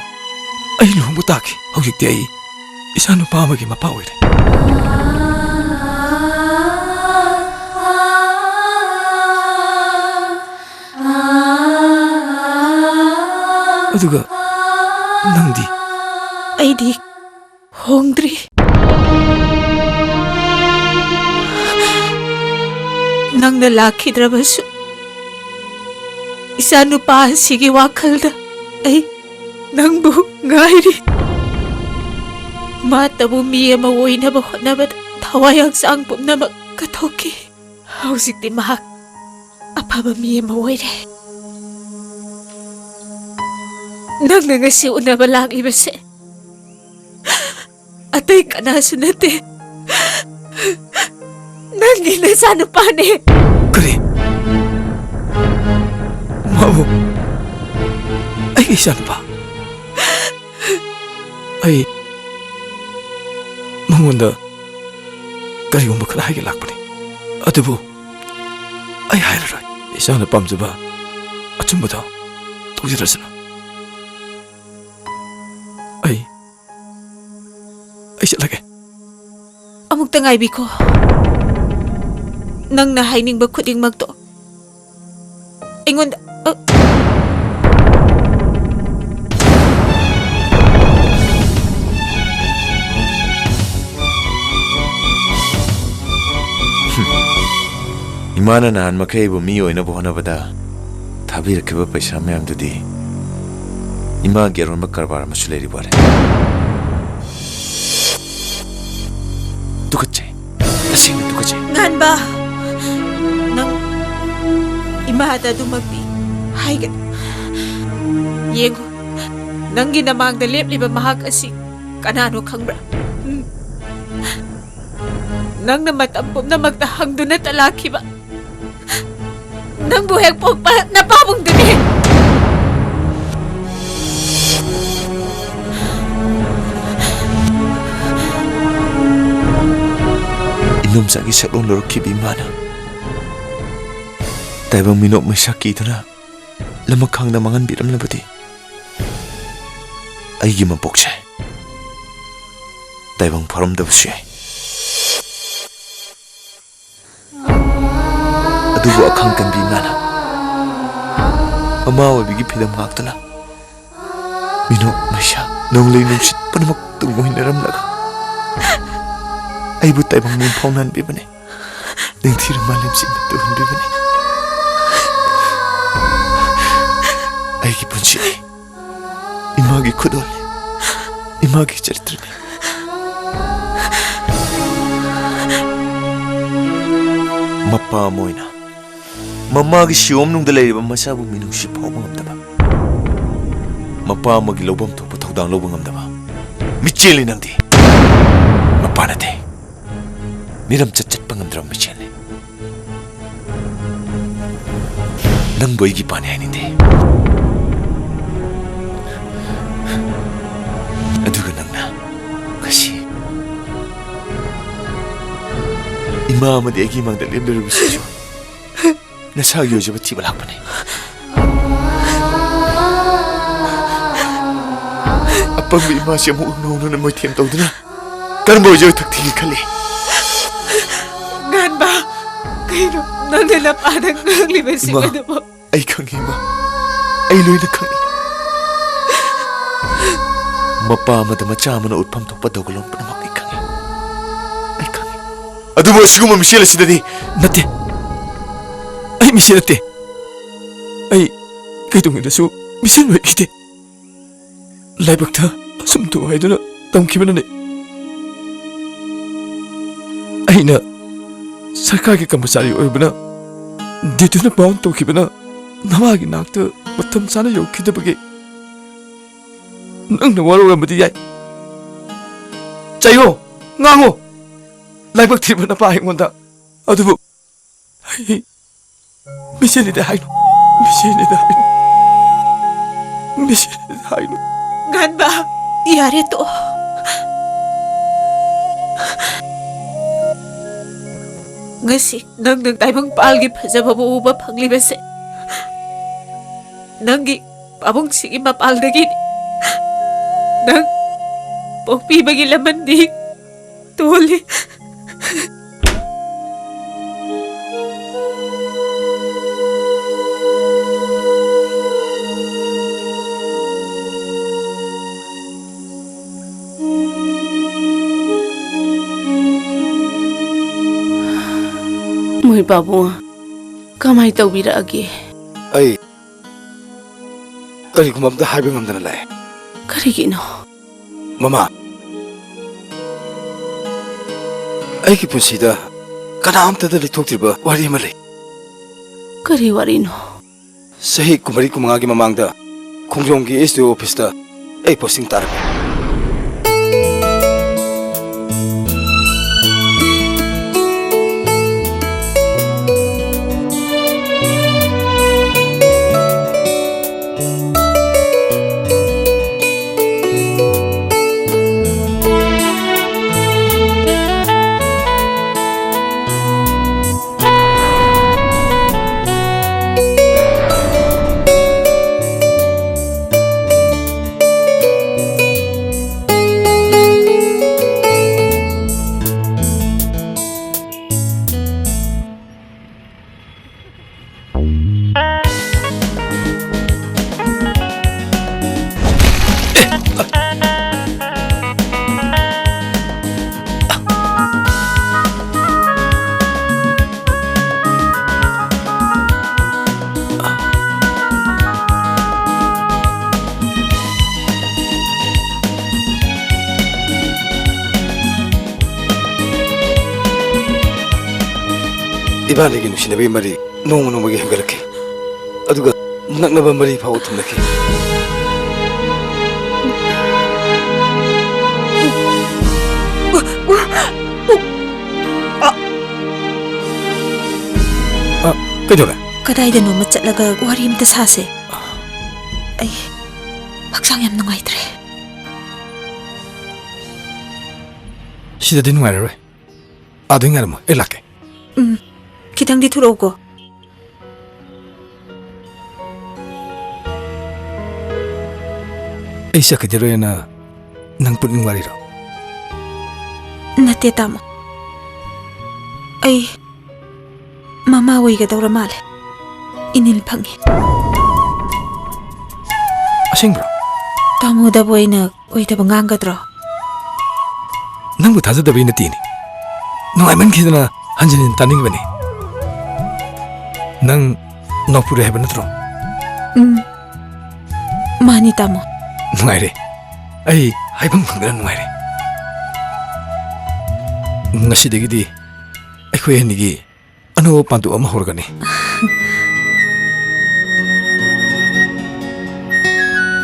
ꯑꯩ ꯂꯨꯍꯣꯡꯕ ꯇꯥꯈꯤ꯫ ꯍꯧꯖꯤꯛꯇꯤ ꯑꯩ ꯏꯆꯥ ꯅꯨꯄꯥ ꯑꯃꯒꯤ ꯃꯄꯥ ꯑꯣꯏꯔꯦ꯫ ꯑꯗꯨꯒ ꯅꯪꯗꯤ? ꯑꯩꯗꯤ ꯍꯣꯡꯗ꯭ꯔꯤ꯫ ꯅꯪꯅ ꯂꯥꯛꯈꯤꯗ꯭ꯔꯕꯁꯨ, ꯏꯆꯥ ꯅꯨꯄꯥ ꯑꯁꯤꯒꯤ ꯋꯥꯈꯜꯗ ꯑꯩ ꯅꯪꯕꯨ ꯉꯥꯏꯔꯤ꯫ ꯃꯍꯥꯛꯇꯕꯨ ꯃꯤ ꯑꯃ ꯑꯣꯏꯅꯕ ꯍꯣꯠꯅꯕꯗ ꯊꯋꯥꯏ ꯍꯛꯆꯥꯡ ꯄꯨꯝꯅꯃꯛ ꯀꯠꯊꯣꯛꯈꯤ꯫ ꯍꯧꯖꯤꯛꯇꯤ ꯃꯍꯥꯛ ꯑꯐꯕ ꯃꯤ ꯑꯃ ꯑꯣꯏꯔꯦ꯫ ꯅꯪꯅ ꯉꯁꯤ ꯎꯅꯕ ꯂꯥꯛꯂꯤꯕꯁꯦ ꯑꯇꯩ ꯀꯅꯥꯁꯨ ꯅꯠꯇꯦ, ꯅꯪꯒꯤ ꯅꯆꯥꯅꯨꯄꯥꯅꯦ꯫ ꯀꯔꯤ? ꯃꯥꯕꯨ ꯑꯩꯒꯤ ꯏꯆꯥꯅꯨꯄꯥ? ꯑꯩ ꯃꯉꯣꯟꯗ ꯀꯔꯤꯒꯨꯝꯕ ꯈꯔ ꯍꯥꯏꯒꯦ ꯂꯥꯛꯄꯅꯤ, ꯑꯗꯨꯕꯨ ꯑꯩ ꯍꯥꯏꯔꯔꯣꯏ꯫ ꯏꯆꯥꯅ ꯄꯥꯝꯖꯕ ꯑꯆꯨꯝꯕꯗꯣ ꯇꯧꯖꯔꯁꯅꯨ꯫ ꯑꯩ, ꯑꯩ ꯆꯠꯂꯒꯦ꯫ ꯑꯃꯨꯛꯇ ꯉꯥꯏꯕꯤꯈꯣ꯫ ꯅꯪꯅ ꯍꯥꯏꯅꯤꯡꯕ ꯈꯨꯗꯤꯡꯃꯛꯇꯣ ꯑꯩꯉꯣꯟꯗ, ꯑ, ꯏꯃꯥꯅ ꯅꯍꯥꯟ ꯃꯈꯩ ꯑꯩꯕꯨ ꯃꯤ ꯑꯣꯏꯅꯕ ꯍꯣꯠꯅꯕꯗ ꯊꯥꯕꯤꯔꯛꯈꯤꯕ ꯄꯩꯁꯥ ꯃꯌꯥꯝꯗꯨꯗꯤ ꯏꯃꯥꯒꯤ ꯑꯔꯣꯟꯕ ꯀꯔꯕꯥꯔ ꯑꯃꯁꯨ ꯂꯩꯔꯤꯕ ꯋꯥꯔꯦ꯫ ꯇꯨꯀꯠꯆꯩ, ꯇꯁꯦꯡꯅ ꯇꯨꯀꯠꯆꯩ꯫ ꯉꯥꯟꯕ, ꯅꯪ ꯏꯃꯥꯗ ꯑꯗꯨꯃꯛꯇꯤ ꯍꯥꯏꯒꯅꯨ꯫ ꯌꯦꯡꯉꯨ, ꯅꯪꯒꯤ ꯅꯃꯥꯡꯗ ꯂꯦꯞꯂꯤꯕ ꯃꯍꯥꯛ ꯑꯁꯤ ꯀꯅꯥꯅꯣ ꯈꯪꯕ꯭ꯔꯥ? ꯎꯝ? ꯅꯪꯅ ꯃꯇꯝ ꯄꯨꯝꯅꯃꯛꯇ ꯍꯪꯗꯨꯅꯇ ꯂꯥꯛꯈꯤꯕ ꯅꯪꯕꯨ ꯍꯦꯛ ꯄꯣꯛꯄ ꯅꯄꯥꯕꯨꯡꯗꯨꯅꯤ꯫ ꯏꯅꯣꯝꯆꯥꯒꯤ ꯁꯛꯂꯣꯟ ꯂꯧꯔꯛꯈꯤꯕ ꯏꯃꯥꯅ ꯇꯥꯏꯕꯪ ꯃꯤꯅꯣꯛ ꯃꯩꯁꯥ ꯀꯤꯗꯨꯅ ꯂꯃꯈꯥꯡꯗ ꯃꯥꯡꯍꯟꯕꯤꯔꯝꯂꯕꯗꯤ ꯑꯩꯒꯤ ꯃꯄꯣꯛꯁꯦ ꯇꯥꯏꯕꯪ ꯐꯥꯎꯔꯝꯗꯕꯁꯨ ꯌꯥꯏ꯫ ꯑꯗꯨꯕꯨ ꯑꯈꯥꯡ ꯀꯟꯕꯤ ꯏꯃꯥꯅ ꯃꯃꯥ ꯑꯣꯏꯕꯒꯤ ꯐꯤꯂꯝ ꯉꯥꯛꯇꯨꯅ ꯃꯤꯅꯣꯛ ꯃꯩꯁꯥ ꯅꯣꯡꯂꯩ ꯅꯨꯡꯁꯤꯠ ꯄꯨꯝꯅꯃꯛ ꯇꯨꯡ ꯑꯣꯏꯅꯔꯝꯂꯒ ꯑꯩꯕꯨ ꯇꯥꯏꯕꯪ ꯃꯪ ꯐꯥꯎꯅꯍꯟꯕꯤꯕꯅꯤ꯫ ꯅꯤꯡꯊꯤꯔꯕ ꯃꯥꯂꯦꯝꯁꯤꯡꯅ ꯇꯨꯍꯟꯕꯤꯕꯅꯤ꯫ ꯑꯩꯒꯤ ꯄꯨꯟꯁꯤꯅꯤ꯫ ꯏꯃꯥꯒꯤ ꯈꯨꯗꯣꯜꯅꯤ꯫ ꯏꯃꯥꯒꯤ ꯆꯔꯤꯇ꯭ꯔꯅꯤ꯫ ꯃꯄꯥ ꯑꯃ ꯑꯣꯏꯅ ꯃꯃꯥꯒꯤ ꯁꯤꯌꯣꯝꯅꯨꯡꯗ ꯂꯩꯔꯤꯕ ꯃꯆꯥꯕꯨ ꯃꯤꯅꯨꯡꯁꯤ ꯐꯥꯎꯕ ꯉꯝꯗꯕ, ꯃꯄꯥ ꯑꯃꯒꯤ ꯂꯧꯐꯝ ꯊꯣꯛꯄ ꯊꯧꯗꯥꯡ ꯂꯧꯕ ꯉꯝꯗꯕ ꯃꯤꯆꯦꯜꯅꯤ ꯅꯪꯗꯤ꯫ ꯃꯄꯥ ꯅꯠꯇꯦ, ꯃꯤꯔꯝ ꯆꯠ ꯆꯠꯄ ꯉꯝꯗ꯭ꯔꯕ ꯃꯤꯆꯦꯜꯅꯤ꯫ ꯅꯪꯕꯨ ꯑꯩꯒꯤ ꯏꯄꯥꯅꯤ ꯍꯥꯏꯅꯤꯡꯗꯦ꯫ ꯑꯗꯨꯒ ꯅꯪꯅ ꯉꯁꯤ ꯏꯃꯥ ꯑꯃꯗꯤ ꯑꯩꯒꯤ ꯏꯃꯥꯡꯗ ꯂꯦꯞꯂꯔꯨꯕꯁꯤꯁꯨ ꯅꯁꯥꯒꯤ ꯑꯣꯏꯖꯕ ꯊꯤꯕ ꯂꯥꯛꯄꯅꯤ꯫ ꯑꯄꯪꯕ ꯏꯃꯥꯁꯤ ꯑꯃꯨꯛ ꯅꯧꯅ ꯃꯣꯏꯊꯦꯝ ꯇꯧꯗꯨꯅ ꯀꯔꯝꯕ ꯑꯣꯏꯖꯕ ꯊꯛ ꯊꯤꯒꯦ ꯈꯜꯂꯤ? ꯉꯥꯟꯕ, ꯀꯩꯅꯣ ꯅꯪꯅ ꯅꯄꯥꯗ ꯉꯥꯡꯂꯤꯕꯁꯤꯡ ꯏꯃꯥ, ꯑꯗꯨꯕꯨ? ꯑꯩ ꯈꯪꯉꯤ ꯏꯃꯥ, ꯑꯩ ꯂꯣꯏꯅ ꯈꯪꯉꯤ꯫ ꯃꯄꯥ ꯑꯃꯗ ꯃꯆꯥ ꯑꯃꯅ ꯎꯠꯐꯝ ꯊꯣꯛꯄ ꯗꯧꯒꯜꯂꯣꯟ ꯄꯨꯝꯅꯃꯛ ꯑꯩ ꯈꯪꯉꯤ꯫ ꯑꯩ ꯈꯪꯉꯤ꯫ ꯑꯗꯨꯕꯨ ꯑꯁꯤꯒꯨꯝꯕ ꯃꯤꯁꯦꯜ ꯑꯁꯤꯗꯗꯤ ꯅꯠꯇꯦ꯫ ꯑꯩ ꯃꯤꯁꯦꯜ ꯅꯠꯇꯦ꯫ ꯑꯩ ꯀꯩꯗꯧꯉꯩꯗꯁꯨ ꯃꯤꯁꯦꯜ ꯑꯣꯏꯈꯤꯗꯦ꯫ ꯂꯥꯏꯕꯛꯇ ꯑꯁꯨꯝ ꯇꯧ ꯍꯥꯏꯗꯨꯅ ꯇꯝꯈꯤꯕꯅꯅꯤ꯫ ꯑꯩꯅ ꯁꯔꯀꯥꯔꯒꯤ ꯀꯔꯃꯆꯥꯔꯤ ꯑꯣꯏꯔꯨꯕꯅ, ꯗꯤꯇꯨꯅ ꯄꯥꯎꯟ ꯇꯧꯈꯤꯕꯅ, ꯅꯃꯥꯒꯤ ꯅꯥꯛꯇ ꯃꯇꯝ ꯆꯥꯅ ꯌꯧꯈꯤꯗꯕꯒꯤ ꯅꯪꯅ ꯋꯥꯔꯧꯔꯝꯕꯗꯤ ꯌꯥꯏ꯫ ꯆꯩꯌꯣ, ꯉꯥꯡꯉꯣ, ꯂꯥꯏꯕꯛ ꯊꯤꯕ ꯅꯄꯥ ꯑꯩꯉꯣꯟꯗ꯫ ꯑꯗꯨꯕꯨ ꯑꯩ ꯃꯤꯁꯦꯜꯅꯤꯗ ꯍꯥꯏꯅꯨ, ꯃꯤꯁꯦꯜꯅꯤꯗ ꯍꯥꯏꯅꯨ, ꯃꯤꯁꯦꯜꯅꯤꯗ ꯍꯥꯏꯅꯨ꯫ ꯉꯥꯟꯕ, ꯌꯥꯔꯦ ꯇꯣꯛꯑꯣ꯫ ꯉꯁꯤ ꯅꯪꯅ ꯇꯥꯏꯕꯪꯄꯥꯜꯒꯤ ꯐꯖꯕꯕꯨ ꯎꯕ ꯐꯪꯂꯤꯕꯁꯦ ꯅꯪꯒꯤ ꯄꯥꯕꯨꯡꯁꯤꯒꯤ ꯃꯄꯥꯜꯗꯒꯤꯅꯤ꯫ ꯅꯪ ꯄꯣꯛꯄꯤꯕꯒꯤ ꯂꯃꯟꯗꯤ ꯇꯣꯜꯂꯤ꯫ ꯃꯣꯏ ꯄꯥꯕꯨꯡ ꯀꯃꯥꯏ ꯇꯧꯕꯤꯔꯛꯑꯒꯦ? ꯑꯩ ꯀꯔꯤꯒꯨꯝꯕ ꯑꯝꯇ ꯍꯥꯏꯕ ꯉꯝꯗꯅ ꯂꯥꯛꯑꯦ꯫ ꯀꯔꯤꯒꯤꯅꯣ? ꯃꯃꯥ, ꯑꯩꯒꯤ ꯄꯨꯟꯁꯤꯗ ꯀꯅꯥꯝꯇꯗ ꯂꯤꯊꯣꯛꯇ꯭ꯔꯤꯕ ꯋꯥꯔꯤ ꯑꯃ ꯂꯩ꯫ ꯀꯔꯤ ꯋꯥꯔꯤꯅꯣ? ꯆꯍꯤ ꯀꯨꯟꯃꯔꯤ ꯀꯨꯟꯃꯉꯥꯒꯤ ꯃꯃꯥꯡꯗ ꯈꯣꯡꯖꯣꯝꯒꯤ ꯑꯦꯁ ꯗꯤ ꯑꯣ ꯑꯣꯐꯤꯁꯇ ꯑꯩ ꯄꯣꯁꯇꯤꯡ ꯇꯥꯔꯝꯃꯤ꯫ ꯏꯕꯥꯅꯤꯒꯤ ꯅꯨꯡꯁꯤꯅꯕꯒꯤ ꯃꯔꯤ ꯅꯣꯡꯃ ꯅꯣꯡꯃꯒꯤ ꯍꯦꯟꯒꯠꯂꯛꯈꯤ, ꯑꯗꯨꯒ ꯅꯛꯅꯕ ꯃꯔꯤ ꯐꯥꯎꯕ ꯊꯨꯡꯂꯈꯤ꯫ ꯑ, ꯀꯩꯗꯧꯔꯦ? ꯀꯗꯥꯏꯗꯅꯣꯃ ꯆꯠꯂꯒ ꯋꯥꯔꯤ ꯑꯝꯇ ꯁꯥꯁꯦ꯫ ꯑꯩ ꯍꯛꯆꯥꯡ ꯌꯥꯝ ꯅꯨꯡꯉꯥꯏꯇ꯭ꯔꯦ꯫ ꯁꯤꯗꯗꯤ ꯅꯨꯡꯉꯥꯏꯔꯔꯣꯏ꯫ ꯑꯥꯗ ꯉꯥꯏꯔꯝꯃꯣ, ꯑꯩ ꯂꯥꯛꯀꯦ꯫ ꯎꯝ, ꯈꯤꯇꯪꯗꯤ ꯊꯨꯔꯛꯎꯀꯣ꯫ ꯑꯩ ꯆꯠꯈꯤꯗꯣꯔꯦꯅ ꯅꯪ ꯄꯨꯛꯅꯤꯡ ꯋꯥꯔꯤꯔꯣ? ꯅꯠꯇꯦ, ꯇꯥꯃꯣ꯫ ꯑꯩ ꯃꯃꯥ ꯑꯣꯏꯒꯗꯧꯔ ꯃꯥꯜꯂꯦ꯫ ꯏꯅꯤꯜ ꯐꯪꯉꯦ꯫ ꯑꯁꯦꯡꯕ꯭ꯔꯣ? ꯇꯥꯃꯣꯗꯕꯨ ꯑꯩꯅ ꯑꯣꯏꯗꯕ ꯉꯥꯡꯒꯗ꯭ꯔꯣ? ꯅꯪꯕꯨ ꯊꯥꯖꯗꯕꯩ ꯅꯠꯇꯦꯅꯦ꯫ ꯅꯨꯡꯉꯥꯏꯃꯟꯈꯤꯗꯅ ꯍꯟꯖꯤꯟ ꯍꯟꯖꯤꯟ ꯇꯥꯅꯤꯡꯕꯅꯦ꯫ ꯅꯪ ꯅꯥꯎꯄꯨꯔꯦ ꯍꯥꯏꯕ ꯅꯠꯇ꯭ꯔꯣ? ꯎꯝ, ꯃꯥꯅꯤ, ꯇꯥꯃꯣ꯫ ꯅꯨꯡꯉꯥꯏꯔꯦ꯫ ꯑꯩ ꯍꯥꯏꯐꯝ ꯈꯪꯗꯅ ꯅꯨꯡꯉꯥꯏꯔꯦ꯫ ꯉꯁꯤꯗꯒꯤꯗꯤ ꯑꯩꯈꯣꯏ ꯑꯅꯤꯒꯤ ꯑꯅꯧꯕ ꯄꯥꯟꯗꯨꯞ ꯑꯃ ꯍꯧꯔꯒꯅꯤ꯫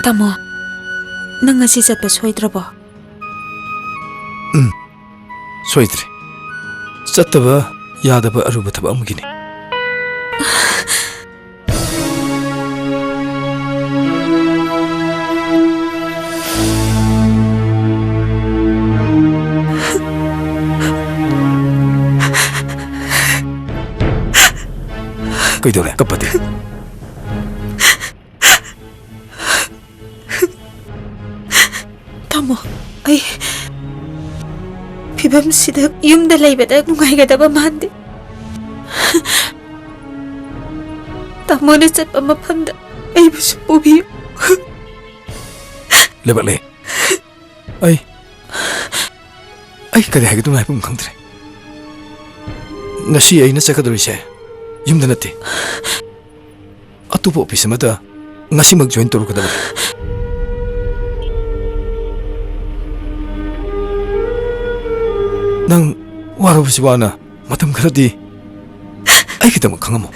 ꯇꯥꯃꯣ, ꯅꯪ ꯉꯁꯤ ꯆꯠꯄ ꯁꯣꯏꯗ꯭ꯔꯕꯣ? ꯎꯝ, ꯁꯣꯏꯗ꯭ꯔꯦ꯫ ꯆꯠꯇꯕ ꯌꯥꯗꯕ ꯑꯔꯨꯕ ꯊꯕꯛ ꯑꯃꯒꯤꯅꯤ꯫ ꯀꯩꯗꯧꯔꯦ? ꯀꯞꯄꯗꯤ? ꯇꯥꯃꯣ, ꯑꯩ ꯐꯤꯕꯝꯁꯤꯗ ꯌꯨꯝꯗ ꯂꯩꯕꯗ ꯅꯨꯡꯉꯥꯏꯒꯗꯕ ꯃꯥꯟꯗꯦ꯫ ꯇꯥꯃꯣꯅ ꯆꯠꯄ ꯃꯐꯝꯗ ꯑꯩꯕꯨꯁꯨ ꯄꯨꯕꯤꯌꯨ꯫ ꯂꯩꯕꯥꯛꯂꯦ, ꯑꯩ, ꯑꯩ ꯀꯔꯤ ꯍꯥꯏꯒꯗꯕꯅꯣ ꯍꯥꯏꯐꯝ ꯈꯪꯗ꯭ꯔꯦ꯫ ꯉꯁꯤ ꯑꯩꯅ ꯆꯠꯀꯗꯧꯔꯤꯁꯦ ꯌꯨꯝꯗ ꯅꯠꯇꯦ, ꯑꯇꯣꯞꯄ ꯑꯣꯐꯤꯁ ꯑꯃꯗ ꯉꯁꯤꯃꯛ ꯖꯣꯏꯟ ꯇꯧꯔꯨꯒꯗꯕꯅꯤ꯫ ꯅꯪ ꯋꯥꯔꯕꯁꯤ ꯋꯥꯅ ꯃꯇꯝ ꯈꯔꯗꯤ ꯑꯩꯒꯤꯗꯃꯛ ꯈꯪꯉꯝꯃꯣ꯫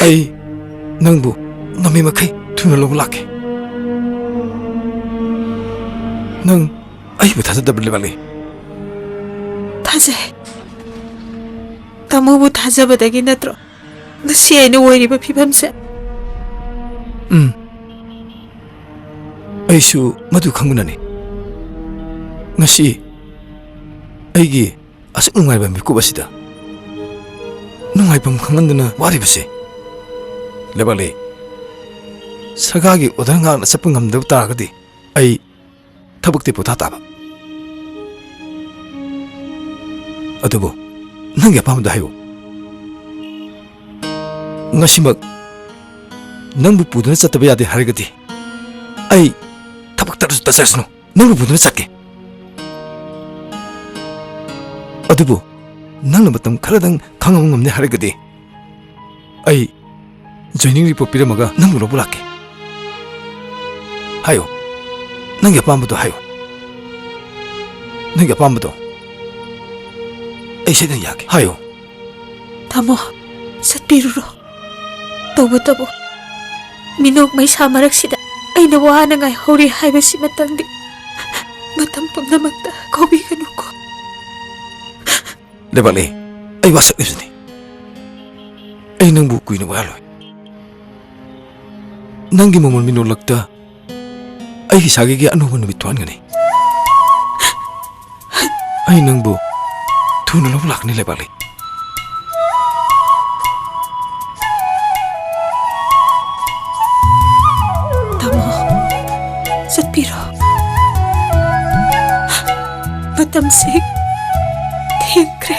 ꯑꯩ ꯅꯪꯕꯨ ꯉꯝꯃꯤ ꯃꯈꯩ ꯊꯨꯅ ꯂꯧꯕ ꯂꯥꯛꯀꯦ꯫ ꯅꯪ ꯑꯩꯕꯨ ꯊꯥꯖꯗꯕ ꯂꯩꯕꯥꯛꯂꯦ? ꯊꯥꯖꯩ꯫ ꯇꯥꯃꯣꯕꯨ ꯊꯥꯖꯕꯗꯒꯤ ꯅꯠꯇ꯭ꯔꯣ ꯉꯁꯤ ꯑꯩꯅ ꯑꯣꯏꯔꯤꯕ ꯐꯤꯕꯝꯁꯦ? ꯎꯝ꯫ ꯑꯩꯁꯨ ꯃꯗꯨ ꯈꯪꯕꯅꯅꯤ꯫ ꯉꯁꯤ ꯑꯩꯒꯤ ꯑꯁꯨꯛ ꯅꯨꯡꯉꯥꯏꯕ ꯃꯤꯀꯨꯞ ꯑꯁꯤꯗ ꯅꯨꯡꯉꯥꯏꯐꯝ ꯈꯪꯍꯟꯗꯅ ꯋꯥꯔꯤꯕꯁꯦ꯫ ꯂꯩꯕꯥꯛꯂꯦ, ꯁꯔꯀꯥꯔꯒꯤ ꯑꯣꯔꯗꯔ ꯉꯥꯛꯅ ꯆꯠꯄ ꯉꯝꯗꯕ ꯇꯥꯔꯒꯗꯤ ꯑꯩ ꯊꯕꯛꯇꯤ ꯄꯣꯊꯥ ꯇꯥꯕ꯫ ꯑꯗꯨꯕꯨ ꯅꯪꯒꯤ ꯑꯄꯥꯝꯕꯗꯣ ꯍꯥꯏꯌꯨ꯫ ꯉꯁꯤꯃꯛ ꯅꯪꯕꯨ ꯄꯨꯗꯨꯅ ꯆꯠꯇꯕ ꯌꯥꯗꯦ ꯍꯥꯏꯔꯒꯗꯤ ꯑꯩ ꯊꯕꯛ ꯇꯠꯂꯁꯨ ꯇꯠꯆꯔꯁꯅꯨ, ꯅꯪꯕꯨ ꯄꯨꯗꯨꯅ ꯆꯠꯀꯦ꯫ ꯑꯗꯨꯕꯨ ꯅꯪꯅ ꯃꯇꯝ ꯈꯔꯗꯪ ꯈꯥꯡꯉꯝ ꯉꯝꯅꯤ ꯍꯥꯏꯔꯒꯗꯤ ꯑꯩ ꯖꯣꯏꯅꯤꯡ ꯔꯤꯄꯣꯔꯠ ꯄꯤꯔꯝꯃꯒ ꯅꯪꯕꯨ ꯂꯧꯕ ꯂꯥꯛꯀꯦ꯫ ꯍꯥꯏꯌꯣ, ꯅꯪꯒꯤ ꯑꯄꯥꯝꯕꯗꯣ ꯍꯥꯏꯌꯣ꯫ ꯅꯪꯒꯤ ꯑꯄꯥꯝꯕꯗꯣ ꯑꯩ ꯁꯣꯏꯗꯅ ꯌꯥꯒꯦ꯫ ꯍꯥꯏꯌꯨ꯫ ꯇꯥꯃꯣ, ꯆꯠꯄꯤꯔꯨꯔꯣ꯫ ꯇꯧꯕꯇꯕꯨ ꯃꯤꯅꯣꯛ ꯃꯩꯁꯥ ꯃꯔꯛꯁꯤꯗ ꯑꯩꯅ ꯋꯥꯅ ꯉꯥꯏꯍꯧꯔꯤ ꯍꯥꯏꯕꯁꯤꯃꯇꯪꯗꯤ ꯃꯇꯝ ꯄꯨꯝꯅꯃꯛꯇ ꯀꯥꯎꯕꯤꯒꯅꯨꯀꯣ꯫ ꯂꯩꯕꯥꯛꯂꯩ, ꯑꯩ ꯋꯥꯁꯛꯂꯤꯕꯁꯤꯅꯤ꯫ ꯑꯩ ꯅꯪꯕꯨ ꯀꯨꯏꯅ ꯋꯥꯍꯜꯂꯣꯏ꯫ ꯅꯪꯒꯤ ꯃꯃꯣꯟ ꯃꯤꯅꯣꯛꯂꯛꯇ ꯑꯩꯒꯤ ꯁꯥꯒꯩꯒꯤ ꯑꯅꯧꯕ ꯅꯨꯃꯤꯠ ꯊꯣꯛꯍꯟꯒꯅꯤ꯫ ꯑꯩ ꯅꯪꯕꯨ ꯊꯨꯅ ꯂꯧꯕ ꯂꯥꯛꯀꯅꯤ, ꯂꯩꯕꯥꯛꯂꯩ꯫ ꯇꯥꯃꯣ, ꯆꯠꯄꯤꯔꯣ꯫ ꯃꯇꯝꯁꯤ ꯊꯦꯡꯈ꯭ꯔꯦ꯫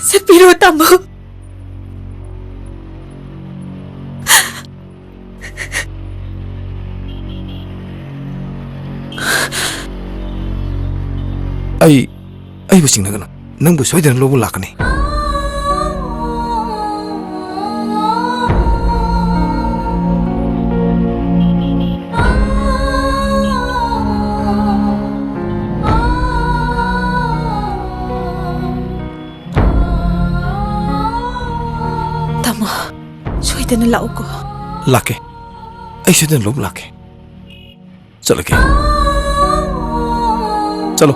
ꯆꯠꯄꯤꯔꯣ, ꯇꯥꯃꯣ꯫ ꯑꯩ, ꯑꯩꯕꯨ ꯆꯤꯡꯅꯒꯅꯨ꯫ ꯅꯪꯕꯨ ꯁꯣꯏꯗꯅ ꯂꯧꯕ ꯂꯥꯛꯀꯅꯤ꯫ ꯇꯥꯃꯣ, ꯁꯣꯏꯗꯅ ꯂꯥꯛꯎꯀꯣ꯫ ꯂꯥꯛꯀꯦ꯫ ꯑꯩ ꯁꯣꯏꯗꯅ ꯂꯧꯕ ꯂꯥꯛꯀꯦ꯫ ꯆꯠꯂꯒꯦ꯫ ꯆꯠꯂꯣ꯫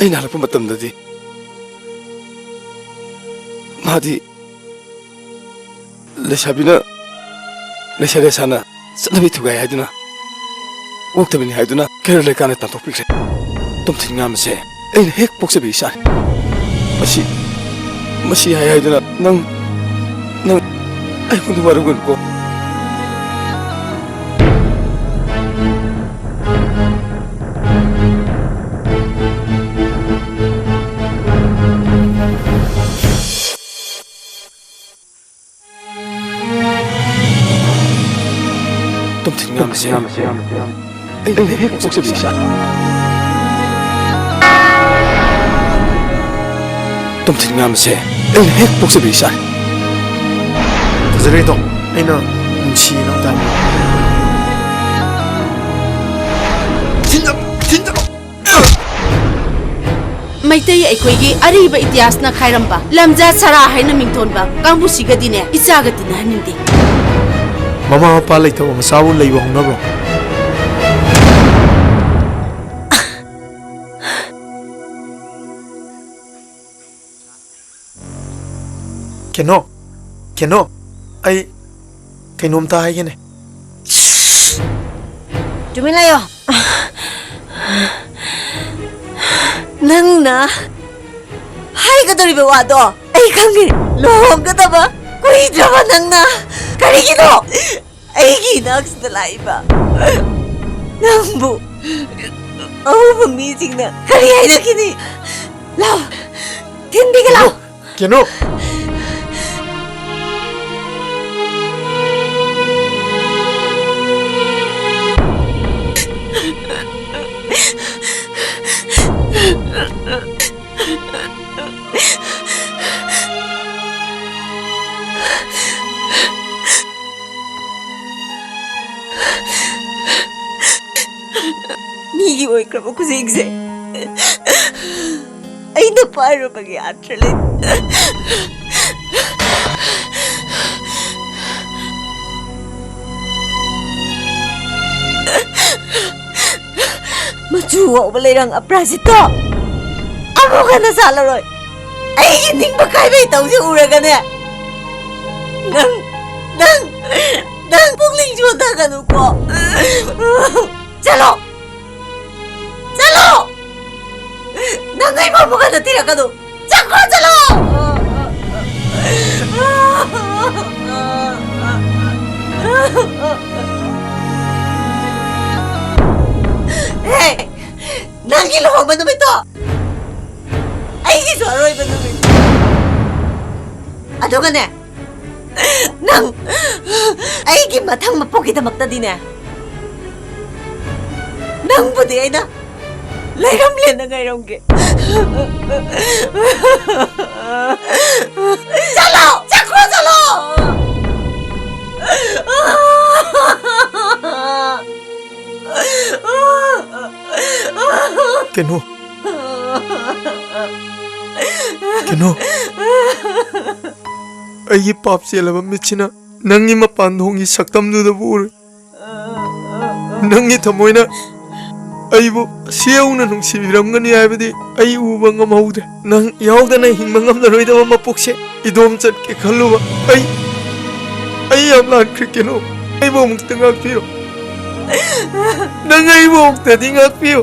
ꯑꯩꯅ ꯍꯜꯂꯛꯄ ꯃꯇꯝꯗꯗꯤ ꯃꯥꯗꯤ ꯂꯩꯁꯥꯕꯤꯅ, ꯂꯩꯁꯥ ꯂꯩꯁꯥꯅ ꯆꯠꯅꯕꯤ ꯊꯨꯒꯥꯏ ꯍꯥꯏꯗꯨꯅ, ꯑꯣꯛꯇꯕꯤꯅꯤ ꯍꯥꯏꯗꯨꯅ ꯀꯩꯔꯣꯜ ꯂꯩꯀꯥꯏꯅ ꯇꯥꯟꯊꯣꯛꯄꯤꯈ꯭ꯔꯦ꯫ ꯇꯣꯝꯊꯤꯟ ꯉꯥ ꯃꯁꯦ ꯑꯩꯅ ꯍꯦꯛ ꯄꯣꯛꯆꯕ ꯏꯆꯥꯅꯤ꯫ ꯃꯁꯤ, ꯃꯁꯤ ꯍꯥꯏ ꯍꯥꯏꯗꯨꯅ ꯅꯪ, ꯅꯪ ꯑꯩꯉꯣꯟꯗ ꯋꯥꯔꯧꯒꯅꯨꯀꯣ꯫ ꯇꯣꯝꯊꯤꯟꯉꯥꯝꯕꯁꯦ ꯑꯩꯅ ꯍꯦꯛ ꯄꯣꯛꯆꯕ ꯏꯆꯥꯅꯤ꯫ ꯇꯣꯝꯊꯤꯟꯉꯥꯝꯕꯁꯦ ꯑꯩꯅ ꯍꯦꯛ ꯄꯣꯛꯆꯕ ꯏꯆꯥꯅꯤ꯫ ꯐꯖꯔꯦ ꯏꯇꯥꯎ, ꯑꯩꯅ ꯅꯨꯡꯁꯤ ꯅꯪ ꯇꯥꯏ꯫ ꯊꯤꯟꯖ-, ꯊꯤꯟꯖ-, ꯃꯩꯇꯩ ꯑꯩꯈꯣꯏꯒꯤ ꯑꯔꯤꯕ ꯏꯇꯤꯍꯥꯁꯅ ꯈꯥꯏꯔꯝꯕ ꯂꯝꯖꯥ ꯁꯔꯥ ꯍꯥꯏꯅ ꯃꯤꯡꯊꯣꯟꯕ ꯀꯥꯡꯕꯨꯁꯤꯒꯗꯤꯅꯦ ꯏꯆꯥꯒ ꯇꯤꯟꯅꯍꯟꯅꯤꯡꯗꯦ꯫ ꯃꯃꯥ ꯃꯄꯥ ꯂꯩꯇꯕ ꯃꯆꯥꯕꯨ ꯂꯩꯕ ꯍꯧꯅꯕ꯭ꯔꯣ? ꯀꯩꯅꯣ, ꯀꯩꯅꯣ, ꯑꯩ ꯀꯩꯅꯣꯝꯇ ꯍꯥꯏꯒꯦꯅꯦ꯫ ꯇꯨꯃꯤꯟ ꯂꯩꯌꯣ꯫ ꯅꯪꯅ ꯍꯥꯏꯒꯗꯧꯔꯤꯕ ꯋꯥꯗꯣ ꯑꯩ ꯈꯪꯉꯦ꯫ ꯂꯨꯍꯣꯡꯒꯗꯕ ꯀꯨꯏꯗ꯭ꯔꯕ ꯅꯪꯅ ꯀꯔꯤꯒꯤꯅꯣ ꯑꯩꯒꯤ ꯏꯅꯥꯛꯁꯤꯗ ꯂꯥꯛꯏꯕ? ꯅꯪꯕꯨ ꯑꯎꯕ ꯃꯤꯁꯤꯡꯅ ꯀꯔꯤ ꯍꯥꯏꯅꯈꯤꯅꯤ? ꯂꯥꯎ, ꯊꯤꯟꯕꯤꯒꯦ ꯂꯥꯎ꯫ ꯀꯩꯅꯣ? ꯃꯤꯒꯤ ꯑꯣꯏꯈ꯭ꯔꯕ ꯈꯨꯖꯤꯡꯁꯦ ꯑꯩꯅ ꯄꯥꯏꯔꯨꯕꯒꯤ ꯑꯥꯔꯊ ꯂꯩꯇꯦ꯫ ꯃꯆꯨ ꯉꯧꯕ ꯂꯩꯔꯪ ꯑꯄ꯭ꯔꯥꯖꯤꯠꯇꯣ ꯑꯃꯨꯛ ꯍꯟꯅ ꯁꯥꯠꯂꯔꯣꯏ꯫ ꯑꯩꯒꯤ ꯅꯤꯡꯕ ꯀꯥꯏꯕꯩ ꯇꯧꯁꯦ ꯎꯔꯒꯅꯦ, ꯅꯪ, ꯅꯪ, ꯅꯪ ꯄꯨꯛꯅꯤꯡ ꯁꯣꯟꯊꯒꯅꯨꯀꯣ꯫ ꯆꯠꯂꯣ! ꯆꯠꯂꯣ! ꯅꯪ ꯑꯩꯕꯨ ꯑꯃꯨꯛ ꯍꯟꯅ ꯊꯤꯔꯛꯀꯅꯨ! ꯆꯠꯈ꯭ꯔꯣ, ꯆꯠꯂꯣ! ꯍꯦ! ꯅꯪꯒꯤ ꯂꯨꯍꯣꯡꯕ ꯅꯨꯃꯤꯠꯇꯣ ꯑꯩꯒꯤꯁꯨ ꯑꯔꯣꯏꯕ ꯅꯨꯃꯤꯠ꯫ ꯑꯗꯨꯒꯅꯦ, ꯅꯪ ꯑꯩꯒꯤ ꯃꯊꯪ ꯃꯄꯣꯛꯀꯤꯗꯃꯛꯇꯗꯤꯅꯦ, ꯅꯪꯕꯨꯗꯤ ꯑꯩꯅ ꯂꯩꯔꯝꯂꯦꯅ ꯉꯥꯏꯔꯝꯒꯦ꯫ ꯆꯠꯂꯣ! ꯆꯠꯈ꯭ꯔꯣ, ꯆꯠꯂꯣ! ꯀꯩꯅꯣ? ꯀꯩꯅꯣ? ꯑꯩꯒꯤ ꯄꯥꯞ ꯆꯦꯜꯂꯕ ꯃꯤꯠꯁꯤꯅ ꯅꯪꯒꯤ ꯃꯄꯥꯟ ꯊꯣꯡꯒꯤ ꯁꯛꯇꯝꯗꯨꯗꯕꯨ ꯎꯔꯦ꯫ ꯅꯪꯒꯤ ꯊꯃꯣꯏꯅ ꯑꯩꯕꯨ ꯑꯁꯤ ꯌꯧꯅ ꯅꯨꯡꯁꯤꯕꯤꯔꯝꯒꯅꯤ ꯍꯥꯏꯕꯗꯤ ꯑꯩ ꯎꯕ ꯉꯝꯍꯧꯗ꯭ꯔꯦ꯫ ꯅꯪ ꯌꯥꯎꯗꯅ ꯍꯤꯡꯕ ꯉꯝꯂꯔꯣꯏꯗꯕ ꯃꯄꯣꯛꯁꯦ ꯏꯗꯣꯝ ꯆꯠꯀꯦ ꯈꯜꯂꯨꯕ ꯑꯩ, ꯑꯩ ꯌꯥꯝ ꯂꯥꯟꯈ꯭ꯔꯦ ꯀꯩꯅꯣ꯫ ꯑꯩꯕꯨ ꯑꯃꯨꯛꯇ ꯉꯥꯛꯄꯤꯌꯨ꯫ ꯅꯪ ꯑꯩꯕꯨ ꯑꯃꯨꯛꯇꯗꯤ ꯉꯥꯛꯄꯤꯌꯨ꯫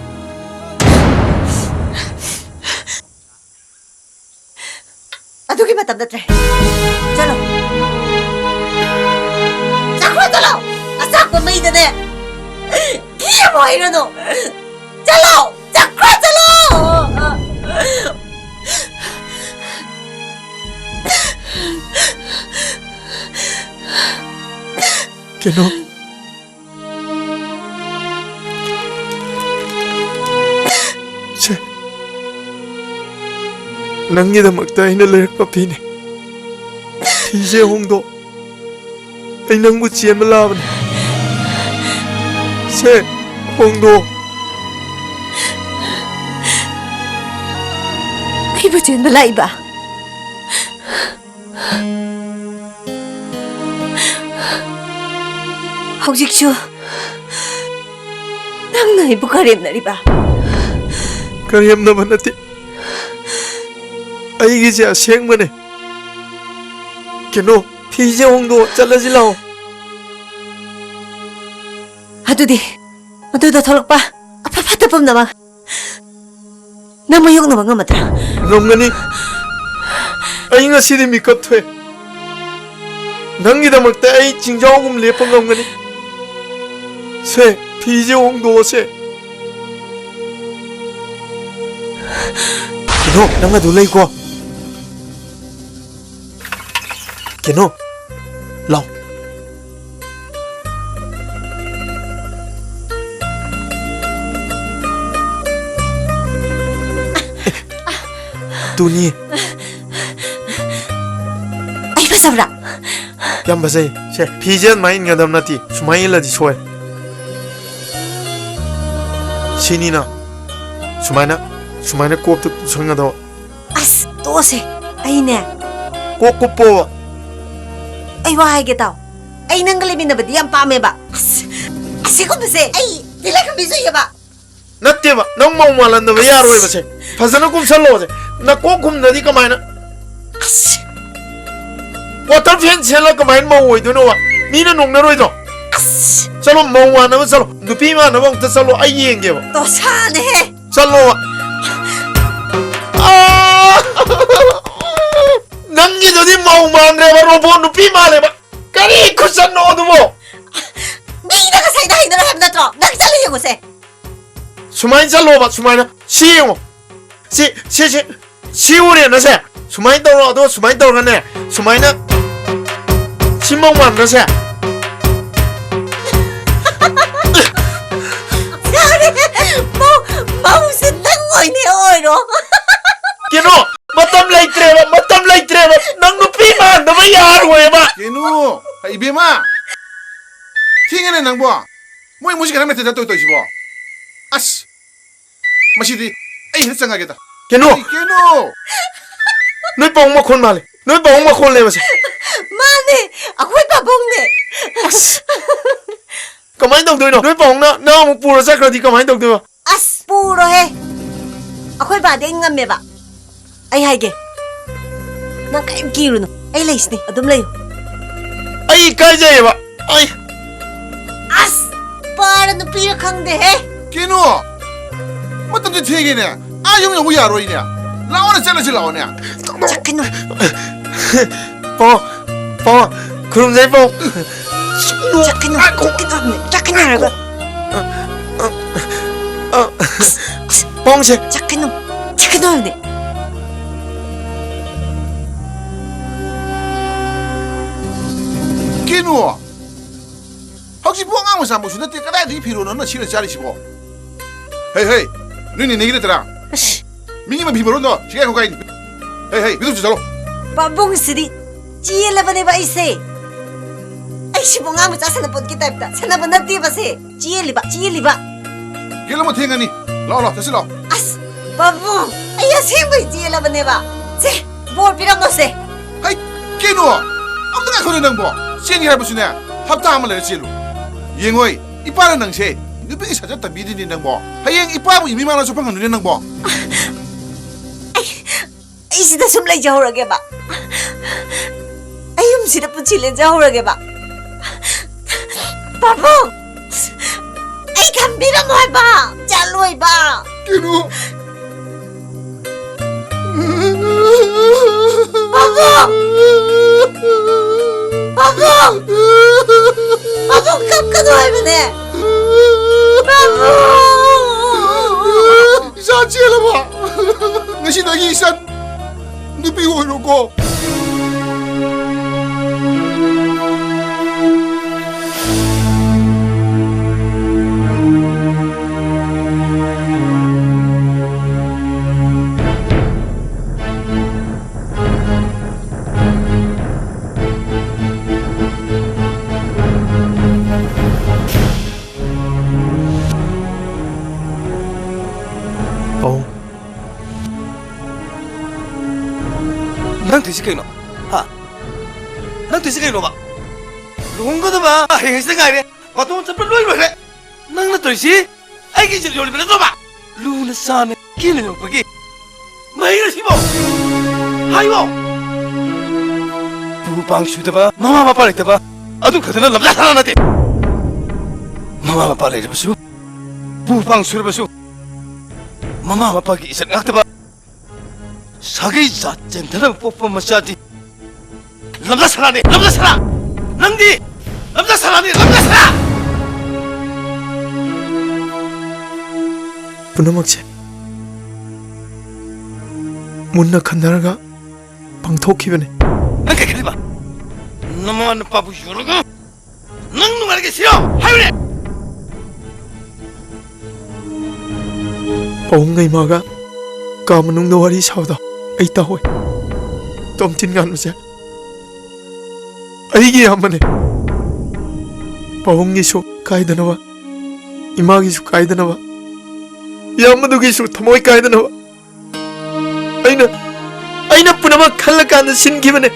ꯑꯗꯨꯒꯤ ꯃꯇꯝ ꯅꯠꯇ꯭ꯔꯦ꯫ ꯆꯠꯂꯣ꯫ ꯆꯠꯈ꯭ꯔꯣ, ꯆꯠꯂꯣ꯫ ꯑꯆꯥꯛꯄ ꯃꯩꯗꯅꯦ ꯘꯤ ꯑꯃꯨꯛ ꯍꯩꯔꯨꯅꯨ꯫ ꯆꯠꯂꯣ꯫ ꯆꯠꯈ꯭ꯔꯣ, ꯆꯠꯂꯣ꯫ ꯀꯩꯅꯣ? ꯁꯦ, ꯅꯪꯒꯤꯗꯃꯛꯇ ꯑꯩꯅ ꯂꯩꯔꯛꯄ ꯐꯤꯅꯦ꯫ ꯐꯤꯁꯦ ꯍꯣꯡꯗꯣꯛ꯫ ꯑꯩ ꯅꯪꯕꯨ ꯆꯦꯟꯕ ꯂꯥꯛꯑꯕꯅꯦ꯫ ꯁꯦ, ꯍꯣꯡꯗꯣꯛ꯫ ꯑꯩꯕꯨ ꯆꯦꯟꯕ ꯂꯥꯛꯏꯕ? ꯍꯧꯖꯤꯛꯁꯨ ꯅꯪꯅ ꯑꯩꯕꯨ ꯀꯔꯦꯝꯅꯔꯤꯕ? ꯀꯔꯦꯝꯅꯕ ꯅꯠꯇꯦ, ꯑꯩꯒꯤꯁꯦ ꯑꯁꯦꯡꯕꯅꯦ꯫ ꯀꯩꯅꯣ, ꯐꯤꯁꯦ ꯍꯣꯡꯗꯣꯛ, ꯆꯠꯂꯁꯤ ꯂꯥꯛꯑꯣ꯫ ꯑꯗꯨꯗꯤ ꯃꯗꯨꯗ ꯊꯣꯛꯂꯛꯄ ꯑꯐ ꯐꯠꯇ ꯄꯨꯝꯅꯃꯛ ꯅꯪ ꯃꯥꯌꯣꯛꯅꯕ ꯉꯝꯃꯗ꯭ꯔꯥ? ꯉꯝꯒꯅꯤ꯫ ꯑꯩ ꯉꯁꯤꯗꯤ ꯃꯤꯀꯞ ꯊꯣꯛꯑꯦ꯫ ꯅꯪꯒꯤꯗꯃꯛꯇ ꯑꯩ ꯆꯤꯡꯖꯥꯎꯒꯨꯝ ꯂꯦꯞꯄ ꯉꯝꯒꯅꯤ꯫ ꯁꯦ, ꯐꯤꯁꯦ ꯍꯣꯡꯗꯣꯛꯑꯣꯁꯦ꯫ ꯀꯩꯅꯣ, ꯅꯪ ꯑꯗꯨ ꯂꯩꯀꯣ꯫ ꯀꯩꯅꯣ, ꯂꯥꯎ꯫ ꯇꯨꯅꯤ꯫ ꯑꯩ ꯐꯖꯕ꯭ꯔꯥ? ꯌꯥꯝ ꯐꯖꯩ꯫ ꯁꯦ, ꯐꯤꯁꯦ ꯑꯗꯨꯃꯥꯏꯅ ꯏꯟꯒꯗꯕ ꯅꯠꯇꯦ꯫ ꯁꯨꯃꯥꯏꯅ ꯏꯜꯂꯗꯤ ꯁꯣꯏ꯫ ꯁꯤꯅꯤꯅ꯫ ꯁꯨꯃꯥꯏꯅ, ꯁꯨꯃꯥꯏꯅ ꯀꯣꯛꯇ ꯀꯨꯞꯁꯟꯒꯗꯕ꯫ ꯑꯁ, ꯇꯣꯛꯑꯁꯦ꯫ ꯑꯩꯅꯦ꯫ ꯀꯣꯛ ꯀꯨꯞꯄꯣꯕ꯫ ꯑꯩ ꯋꯥ ꯍꯥꯏꯒꯦ ꯇꯥꯎ꯫ ꯑꯩ ꯅꯪꯒ ꯂꯩꯃꯤꯟꯅꯕꯗꯤ ꯌꯥꯝ ꯄꯥꯝꯃꯦꯕ꯫ ꯑꯁ, ꯑꯁꯤꯒꯨꯝꯕꯁꯦ ꯑꯩ ꯇꯤꯜꯂꯥꯏꯈꯨꯝꯕꯤ ꯆꯨꯏꯌꯦꯕ꯫ ꯅꯠꯇꯦꯕ, ꯅꯪ ꯃꯧ ꯃꯥꯜꯍꯟꯗꯕ ꯌꯥꯔꯣꯏꯕꯁꯦ꯫ ꯐꯖꯅ ꯀꯨꯞꯁꯜꯂꯣꯁꯦ꯫ ꯅꯀꯣꯛ ꯈꯨꯝꯗ꯭ꯔꯗꯤ ꯀꯃꯥꯏꯅ? ꯑꯁ꯫ ꯀ꯭ꯋꯥꯇꯔ ꯐꯦꯟ ꯁꯦꯠꯂ ꯀꯃꯥꯏꯅ ꯃꯧ ꯑꯣꯏꯗꯣꯏꯅꯣꯕ? ꯃꯤꯅ ꯅꯣꯛꯅꯔꯣꯏꯗ꯭ꯔꯣ? ꯑꯁ꯫ ꯆꯠꯂꯣ, ꯃꯧ ꯃꯥꯟꯅꯕ ꯆꯠꯂꯣ꯫ ꯅꯨꯄꯤ ꯃꯥꯟꯅꯕ ꯑꯝꯇ ꯆꯠꯂꯣ, ꯑꯩ ꯌꯦꯡꯒꯦꯕ꯫ ꯗꯣꯁꯥꯅꯦꯍꯦ꯫ ꯆꯠꯂꯣꯕ꯫ ꯑꯥ! ꯅꯪꯒꯤꯗꯨꯗꯤ ꯃꯧ ꯃꯥꯟꯗ꯭ꯔꯦꯕ, ꯔꯣꯕꯣꯠ ꯅꯨꯄꯤ ꯃꯥꯜꯂꯦꯕ꯫ ꯀꯔꯤ ꯈꯨꯆꯠꯅꯣ ꯑꯗꯨꯕꯣ? ꯃꯤꯅ ꯉꯁꯥꯏꯗ ꯍꯩꯅꯔꯣꯏ ꯍꯥꯏꯕ ꯅꯠꯇ꯭ꯔꯣ? ꯅꯪ ꯆꯠꯂ ꯌꯦꯡꯉꯨꯁꯦ꯫ ꯁꯨꯃꯥꯏꯅ ꯆꯠꯂꯣꯕ, ꯁꯨꯃꯥꯏꯅ꯫ ꯁꯤ ꯌꯦꯡꯉꯣ꯫ ꯁꯤ, ꯁꯤ, ꯁꯤ, ꯁꯤ ꯎꯔꯦꯅ ꯁꯦ꯫ ꯁꯨꯃꯥꯏꯅ ꯇꯧꯔꯣ, ꯑꯗꯣ ꯁꯨꯃꯥꯏꯅ ꯇꯧꯔꯒꯅꯦ꯫ ꯁꯨꯃꯥꯏꯅ꯫ ꯁꯤ ꯃꯧ ꯃꯥꯟꯗ꯭ꯔꯁꯦ? ꯌꯥꯔꯦ꯫ ꯃꯧ, ꯃꯧꯁꯦ ꯅꯪ ꯑꯣꯏꯅ ꯑꯣꯏꯔꯣ꯫ ꯀꯩꯅꯣ? ꯃꯇꯝ ꯂꯩꯇ꯭ꯔꯦꯕ, ꯃꯇꯝ ꯂꯩꯇ꯭ꯔꯦꯕ꯫ ꯅꯪ ꯅꯨꯄꯤ ꯃꯥꯟꯗꯕ ꯌꯥꯔꯣꯏꯕ꯫ ꯀꯩꯅꯣ? ꯏꯕꯦꯝꯃ! ꯊꯦꯡꯉꯦꯅꯦ ꯅꯪꯕꯣ꯫ ꯃꯣꯏ ꯃꯣꯏꯁꯤ ꯀꯩꯅꯣ ꯃꯦꯊꯦ ꯆꯠꯇꯣꯏ ꯇꯧꯏꯁꯤꯕꯣ? ꯑꯁ! ꯃꯁꯤꯗꯤ ꯑꯩ ꯍꯦꯛꯇ ꯆꯪꯉꯒꯦꯗ꯫ ꯀꯩꯅꯣ? ꯑꯩ ꯀꯩꯅꯣ? ꯅꯣꯏ ꯄꯥꯕꯨꯡ ꯃꯈꯣꯟ ꯃꯥꯜꯂꯦ꯫ ꯅꯣꯏ ꯄꯥꯕꯨꯡ ꯃꯈꯣꯟꯅꯦꯕꯁꯦ꯫ ꯃꯥꯅꯦ, ꯑꯩꯈꯣꯏ ꯄꯥꯕꯨꯡꯅꯦ꯫ ꯑꯁ! ꯀꯃꯥꯏꯅ ꯇꯧꯗꯣꯏꯅꯣ? ꯅꯣꯏ ꯄꯥꯕꯨꯡꯅ ꯅꯪ ꯑꯃꯨꯛ ꯄꯨꯔ ꯆꯠꯈ꯭ꯔꯗꯤ ꯀꯃꯥꯏꯅ ꯇꯧꯗꯣꯏꯕ? ꯑꯁ, ꯄꯨꯔꯣꯍꯦ꯫ ꯑꯩꯈꯣꯏ ꯕꯥꯗꯤ ꯑꯩ ꯉꯝꯃꯦꯕ꯫ ꯑꯩ ꯍꯥꯏꯒꯦ꯫ ꯅꯪ ꯀꯔꯤꯝ ꯀꯤꯔꯨꯅꯨ꯫ ꯑꯩ ꯂꯩꯁꯤꯅꯤ꯫ ꯑꯗꯨꯝ ꯂꯩꯌꯨ꯫ ꯑꯩ ꯏꯀꯥꯏꯖꯩꯌꯦꯕ꯫ ꯑꯩ ꯑꯁ! ꯅꯨꯄꯥꯔ ꯅꯨꯄꯤꯔ ꯈꯪꯗꯦꯍꯦ꯫ ꯀꯩꯅꯣ? ꯃꯇꯝꯁꯦ ꯊꯦꯡꯉꯦꯅꯦ꯫ ꯑꯥ ꯌꯨꯝ ꯌꯧꯕ ꯌꯥꯔꯣꯏꯅꯦ꯫ ꯂꯥꯛꯑꯣꯅꯦ, ꯆꯠꯂꯁꯤ ꯂꯥꯛꯑꯣꯅꯦ꯫ ꯆꯠꯀꯅꯨ꯫ ꯄꯥꯕꯨꯡ, ꯄꯥꯕꯨꯡ, ꯈꯨꯔꯨꯝꯖꯔꯤ ꯄꯥꯕꯨꯡ꯫ ꯆꯠꯀꯅꯨ, ꯆꯠꯀꯅꯨ ꯍꯥꯏꯔꯒ꯫ ꯄꯥꯕꯨꯡꯁꯦ꯫ ꯆꯠꯀꯅꯨ, ꯆꯠꯀꯅꯨ ꯍꯥꯏꯕꯅꯦ꯫ ꯀꯩꯅꯣ? ꯍꯧꯖꯤꯛꯄꯨ ꯑꯉꯥꯡ ꯃꯆꯥꯃꯛꯁꯨ ꯅꯠꯇꯦ, ꯀꯗꯥꯏꯗꯒꯤ ꯐꯤꯔꯣꯜꯅꯣ ꯅꯪꯅ ꯁꯦꯠꯂ ꯆꯥꯔꯤꯁꯤꯕꯣ? ꯍꯩ, ꯍꯩ, ꯅꯣꯏ ꯅꯦꯅꯦꯒꯤ ꯅꯠꯇ꯭ꯔꯥ? ꯑꯁ, ꯃꯤꯒꯤ ꯃꯐꯤ ꯃꯔꯣꯟꯗꯣ ꯁꯤꯒꯥꯏ ꯈꯣꯠꯀꯥꯏꯅꯤ꯫ ꯍꯦ, ꯍꯦ, ꯃꯤꯊꯨꯞ ꯆꯠꯂꯣ꯫ ꯄꯥꯕꯨꯡꯁꯤꯗꯤ ꯆꯦꯜꯂꯕꯅꯦꯕ ꯑꯩꯁꯦ꯫ ꯑꯩꯁꯤꯕꯨ ꯑꯉꯥꯡ ꯃꯆꯥ ꯁꯥꯟꯅꯄꯣꯠꯀꯤ ꯇꯥꯏꯞꯇ ꯁꯥꯟꯅꯕ ꯅꯠꯇꯦꯕ ꯁꯦ꯫ ꯆꯦꯜꯂꯤꯕ, ꯆꯦꯜꯂꯤꯕ꯫ ꯒꯦꯠ ꯑꯃ ꯊꯦꯡꯉꯅꯤ꯫ ꯂꯥꯛꯑꯣ, ꯂꯥꯛꯑꯣ, ꯆꯠꯁꯤ ꯂꯥꯛꯑꯣ꯫ ꯑꯁ, ꯄꯥꯕꯨꯡ, ꯑꯩ ꯑꯁꯦꯡꯕꯩ ꯆꯦꯜꯂꯕꯅꯦꯕ꯫ ꯁꯦ, ꯕꯣꯔ ꯄꯤꯔꯝꯃꯣꯁꯦ꯫ ꯍꯩ, ꯀꯩꯅꯣ? ꯑꯝꯇ ꯉꯥꯏꯈꯣꯅꯦ ꯅꯪꯕꯣ꯫ ꯆꯦꯟꯒꯦ ꯍꯥꯏꯕꯁꯨꯅꯦ, ꯍꯞꯇꯥ ꯑꯃ ꯂꯩꯔ ꯆꯦꯜꯂꯨ꯫ ꯌꯦꯡꯉꯣꯏ, ꯏꯄꯥꯅ ꯅꯪꯁꯦ ꯅꯨꯄꯤꯒꯤ ꯁꯥꯖꯠ ꯇꯝꯕꯤꯗꯣꯏꯅꯤ ꯅꯪꯕꯣ꯫ ꯍꯌꯦꯡ ꯏꯄꯥꯕꯨ ꯃꯤꯃꯥꯡꯗꯁꯨ ꯐꯪꯍꯟꯗꯣꯏꯅꯦ ꯅꯪꯕꯣ꯫ ꯑꯩ, ꯑꯩ ꯁꯤꯗ ꯁꯨꯝ ꯂꯩꯖꯍꯧꯔꯒꯦꯕ꯫ ꯑꯩ ꯌꯨꯝꯁꯤꯗ ꯄꯨꯟꯁꯤ ꯂꯦꯟꯖꯍꯧꯔꯒꯦꯕ꯫ ꯄꯥꯕꯨꯡ! ꯑꯩ ꯈꯟꯕꯤꯔꯝꯃꯣ ꯍꯥꯏꯕ! ꯆꯠꯂꯣꯏꯕ! ꯀꯩꯅꯣ? ꯄꯥꯕꯨꯡ! ꯄꯥꯕꯨꯡ! ꯄꯥꯕꯨꯡ ꯀꯞꯀꯅꯨ ꯍꯥꯏꯕꯅꯦ! ꯄꯥꯕꯨꯡ! ꯏꯆꯥ ꯆꯦꯜꯂꯕ? ꯉꯁꯤꯗꯒꯤ ꯏꯆꯟ ꯅꯨꯄꯤ ꯑꯣꯏꯔꯣꯀꯣ꯫ ꯑꯧ꯫ ꯅꯪ ꯇꯧꯏꯁꯤ ꯀꯩꯅꯣ? ꯍꯥ? ꯅꯪ ꯇꯧꯏꯁꯤ ꯀꯩꯅꯣꯕ? ꯂꯨꯍꯣꯡꯒꯗꯕ ꯍꯌꯦꯡ ꯍꯪꯆꯤꯠꯇ ꯉꯥꯏꯔꯦ꯫ ꯕꯥꯇꯣꯟ ꯆꯠꯄ ꯂꯣꯏ ꯂꯣꯏꯔꯦ꯫ ꯅꯪꯅ ꯇꯧꯏꯁꯤ ꯑꯩꯒꯤ ꯏꯖꯠ ꯌꯣꯜꯂꯤꯕ ꯅꯠꯇ꯭ꯔꯣꯕ? ꯂꯨꯅ ꯆꯥꯟꯅ ꯀꯦꯅ ꯌꯣꯛꯄꯒꯤ ꯃꯍꯩꯔꯣ ꯁꯤꯕꯣ? ꯍꯥꯏꯌꯣ! ꯄꯨ ꯄꯥꯡ ꯁꯨꯗꯕ, ꯃꯃꯥ ꯃꯄꯥ ꯂꯩꯇꯕ, ꯑꯗꯨ ꯈꯛꯇꯅ ꯂꯝꯖꯥ ꯁꯥꯖꯥ ꯅꯠꯇꯦ꯫ ꯃꯃꯥ ꯃꯄꯥ ꯂꯩꯔꯕꯁꯨ, ꯄꯨ ꯄꯥꯡ ꯁꯨꯔꯕꯁꯨ, ꯃꯃꯥ ꯃꯄꯥꯒꯤ ꯏꯖꯠ ꯉꯥꯛꯇꯕ, ꯁꯥꯒꯩ ꯖꯥꯠ ꯆꯦꯟꯊꯅꯕ ꯄꯣꯛꯄ ꯃꯆꯥꯗꯤ ꯂꯝꯖꯥ ꯁꯥꯂꯥꯅꯤ, ꯂꯝꯖꯥ ꯁꯥꯂꯥ! ꯅꯪꯗꯤ ꯂꯝꯖꯥ ꯁꯥꯂꯥꯅꯤ, ꯂꯝꯖꯥ ꯁꯥꯂꯥ! ꯄꯨꯝꯅꯃꯛꯁꯦ ꯃꯨꯟꯅ ꯈꯟꯅꯔꯒ ꯄꯥꯡꯊꯣꯛꯈꯤꯕꯅꯤ꯫ ꯅꯪ ꯀꯩ ꯈꯜꯂꯤꯕ? ꯅꯃꯥ ꯅꯄꯥꯕꯨ ꯌꯣꯜꯂꯒ ꯅꯪ ꯅꯨꯡꯉꯥꯏꯔꯒꯦ ꯁꯤꯔꯣ? ꯍꯥꯏꯌꯨꯅꯦ! ꯄꯥꯕꯨꯡ ꯉꯩꯃꯥꯒ ꯀꯥ ꯃꯅꯨꯡꯗ ꯋꯥꯔꯤ ꯁꯥꯕꯗꯣ ꯑꯩ ꯇꯥꯍꯧꯋꯦ꯫ ꯇꯣꯝꯊꯤꯟ ꯉꯥꯟꯕꯁꯦ ꯑꯩꯒꯤ ꯏꯌꯥꯝꯕꯅꯦ꯫ ꯄꯥꯕꯨꯡꯒꯤꯁꯨ ꯀꯥꯏꯗꯅꯕ, ꯏꯃꯥꯒꯤꯁꯨ ꯀꯥꯏꯗꯅꯕ, ꯏꯌꯥꯝꯕꯗꯨꯒꯤꯁꯨ ꯊꯃꯣꯏ ꯀꯥꯏꯗꯅꯕ꯫ ꯑꯩꯅ, ꯑꯩꯅ ꯄꯨꯝꯅꯃꯛ ꯈꯜꯂꯀꯥꯟꯗ ꯁꯤꯟꯈꯤꯕꯅꯦ꯫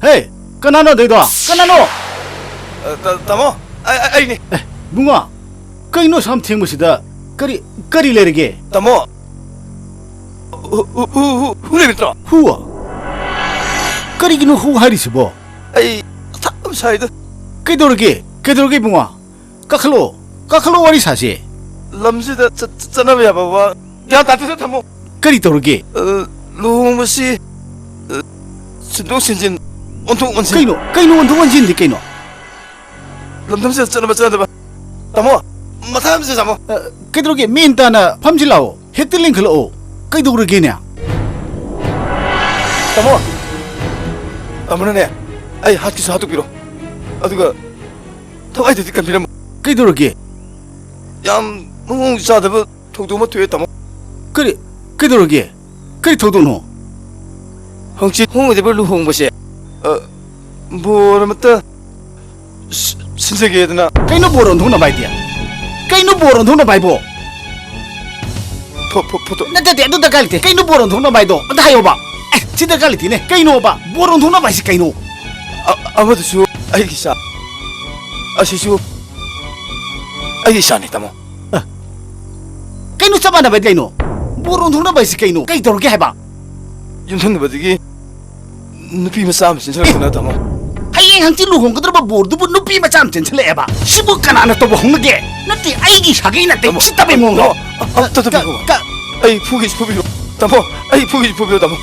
ꯍꯦ, ꯀꯅꯥꯅꯣ ꯑꯗꯩꯗꯣ? ꯀꯅꯥꯅꯣ? ꯑ, ꯇ-, ꯇꯥꯃꯣ, ꯑꯩ, ꯑꯩ, ꯑꯩꯅꯦ꯫ ꯑꯦ, ꯏꯕꯨꯡꯉꯣ, ꯀꯩꯅꯣ ꯑꯁꯨꯛ ꯌꯥꯝ ꯊꯦꯡꯕꯁꯤꯗ? ꯀꯔꯤ, ꯀꯔꯤ ꯂꯩꯔꯒꯦ? ꯇꯥꯃꯣ, ꯍꯨ, ꯍꯨ, ꯍꯨ, ꯍꯨ, ꯍꯨ ꯂꯩꯕ ꯅꯠꯇ꯭ꯔꯣ? ꯍꯨ? ꯀꯔꯤꯒꯤꯅꯣ ꯍꯨ ꯍꯥꯏꯔꯤꯁꯤꯕꯣ? ꯑꯩ ꯃꯊꯥ ꯌꯥꯝ ꯁꯥꯏꯗ꯫ ꯀꯩꯗꯧꯔꯒꯦ? ꯀꯩꯗꯧꯔꯒꯦ ꯏꯕꯨꯡꯉꯣ? ꯀꯥꯈꯠꯂꯣ, ꯀꯥꯈꯠꯂꯣ, ꯋꯥꯔꯤ ꯁꯥꯁꯦ꯫ ꯂꯝꯁꯤꯗ ꯆꯠ-, ꯆꯠꯅꯕ ꯌꯥꯕ ꯋꯥ ꯒ꯭ꯌꯥꯟ ꯇꯥꯗꯦꯗ, ꯊꯝꯃꯣ꯫ ꯀꯔꯤ ꯇꯧꯔꯒꯦ? ꯑ, ꯂꯨꯍꯣꯡꯕꯁꯤ, ꯑ, ꯁꯤꯟꯗꯣꯛ ꯁꯤꯟꯖꯤꯟ, ꯑꯣꯟꯊꯣꯛ ꯑꯣꯟꯁꯤꯟ꯫ ꯀꯩꯅꯣ? ꯀꯩꯅꯣ ꯑꯣꯟꯊꯣꯛ ꯑꯣꯟꯁꯤꯟꯗꯤ ꯀꯩꯅꯣ? ꯂꯝꯗꯝꯁꯤꯗ ꯆꯠꯅꯕ ꯆꯠꯅꯗꯕ꯫ ꯇꯥꯃꯣ, ꯃꯊꯥ ꯌꯥꯝ ꯁꯥꯏ, ꯇꯥꯃꯣ꯫ ꯑ, ꯀꯩꯗꯧꯔꯒꯦ? ꯃꯦꯟ ꯇꯥꯅ ꯐꯝꯁꯤ ꯂꯥꯛꯑꯣ꯫ ꯍꯦꯛꯇ ꯂꯦꯡꯈꯠꯂꯛꯑꯣ꯫ ꯀꯩꯗꯧꯔꯒꯦꯅꯦ? ꯇꯥꯃꯣ, ꯇꯥꯃꯣꯅꯅꯦ, ꯑꯩ ꯍꯥꯠꯀꯦꯁꯨ ꯍꯥꯠꯇꯣꯛꯄꯤꯔꯣ꯫ ꯑꯗꯨꯒ ꯊꯋꯥꯏꯗꯨꯗꯤ ꯀꯟꯕꯤꯔꯝꯃꯣ꯫ ꯀꯩꯗꯧꯔꯒꯦ? ꯌꯥꯝ ꯃꯑꯣꯡ ꯆꯥꯗꯕ ꯊꯧꯗꯣꯛ ꯑꯃ ꯊꯣꯛꯑꯦ, ꯇꯥꯃꯣ꯫ ꯀꯔꯤ? ꯀꯩꯗꯧꯔꯒꯦ? ꯀꯔꯤ ꯊꯧꯗꯣꯛꯅꯣ? ꯍꯪꯆꯤꯠ ꯍꯣꯡꯒꯗꯕ ꯂꯨꯍꯣꯡꯕꯁꯦ, ꯑ, ꯕꯣꯔ ꯑꯃꯇ ꯁꯤ-, ꯁꯤꯟꯖꯒꯦꯗꯅ꯫ ꯀꯩꯅꯣ ꯕꯣꯔ ꯑꯣꯟꯊꯣꯛꯅꯕ ꯍꯥꯏꯗꯤ? ꯀꯩꯅꯣ ꯕꯣꯔ ꯑꯣꯟꯊꯣꯛꯅꯕ ꯍꯥꯏꯕꯣ? ꯐꯣ-, ꯐꯣ-, ꯐꯣꯇꯣ꯫ ꯅꯠꯇꯦ, ꯅꯠꯇꯦ, ꯑꯗꯨ ꯗꯔꯀꯥꯔ ꯂꯩꯇꯦ꯫ ꯀꯩꯅꯣ ꯕꯣꯔ ꯑꯣꯟꯊꯣꯛꯅꯕ ꯍꯥꯏꯗꯣ? ꯑꯝꯇ ꯍꯥꯏꯌꯣꯕ꯫ ꯑꯦ, ꯁꯤ ꯗꯔꯀꯥꯔ ꯂꯩꯇꯦꯅꯦ꯫ ꯀꯩꯅꯣꯕ? ꯕꯣꯔ ꯑꯣꯟꯊꯣꯛꯅꯕ ꯍꯥꯏꯁꯤ ꯀꯩꯅꯣ? ꯑ-, ꯑꯃꯗꯨꯁꯨ ꯑꯩꯒꯤ ꯏꯆꯥ꯫ ꯑꯁꯤꯁꯨ ꯑꯩꯒꯤ ꯏꯆꯥꯅꯤ, ꯇꯥꯃꯣ꯫ ꯑ, ꯀꯩꯅꯣ ꯆꯞ ꯃꯥꯟꯅꯕ ꯀꯩꯅꯣ? ꯕꯣꯔ ꯑꯣꯟꯊꯣꯛꯅꯕ ꯍꯥꯏꯁꯤ ꯀꯩꯅꯣ? ꯀꯩ ꯇꯧꯔꯒꯦ ꯍꯥꯏꯕ? ꯌꯨꯝꯊꯪꯅꯕꯗꯒꯤ ꯅꯨꯄꯤ ꯃꯆꯥ ꯑꯃ ꯆꯦꯟꯁꯤꯜꯂꯛꯇꯅ, ꯇꯥꯃꯣ꯫ ꯍꯌꯦꯡ ꯍꯪꯆꯤꯠ ꯂꯨꯍꯣꯡꯒꯗꯧꯔꯕ ꯕꯣꯔꯗꯨꯕꯨ ꯅꯨꯄꯤ ꯃꯆꯥ ꯑꯃ ꯆꯦꯟꯁꯤꯜꯂꯛꯑꯦꯕ? ꯁꯤꯕꯨ ꯀꯅꯥꯅ ꯇꯧꯕ ꯍꯧꯅꯒꯦ? ꯅꯠꯇꯦ, ꯑꯩꯒꯤ ꯁꯥꯒꯩ ꯅꯠꯇꯦ꯫ ꯇꯥꯃꯣ, ꯁꯤ ꯇꯕꯦꯡ ꯃꯑꯣꯡꯗꯣ꯫ ꯇꯥꯃꯣ, ꯑꯝꯇ ꯇꯥꯃꯣ꯫ ꯀ-, ꯀ-, ꯑꯩ ꯐꯨꯒꯤꯁꯤ ꯐꯨꯕꯤꯌꯨ꯫ ꯇꯥꯃꯣ, ꯑꯩ ꯐꯨꯒꯤꯁꯤ ꯐꯨꯕꯤꯌꯨ, ꯇꯥꯃꯣ꯫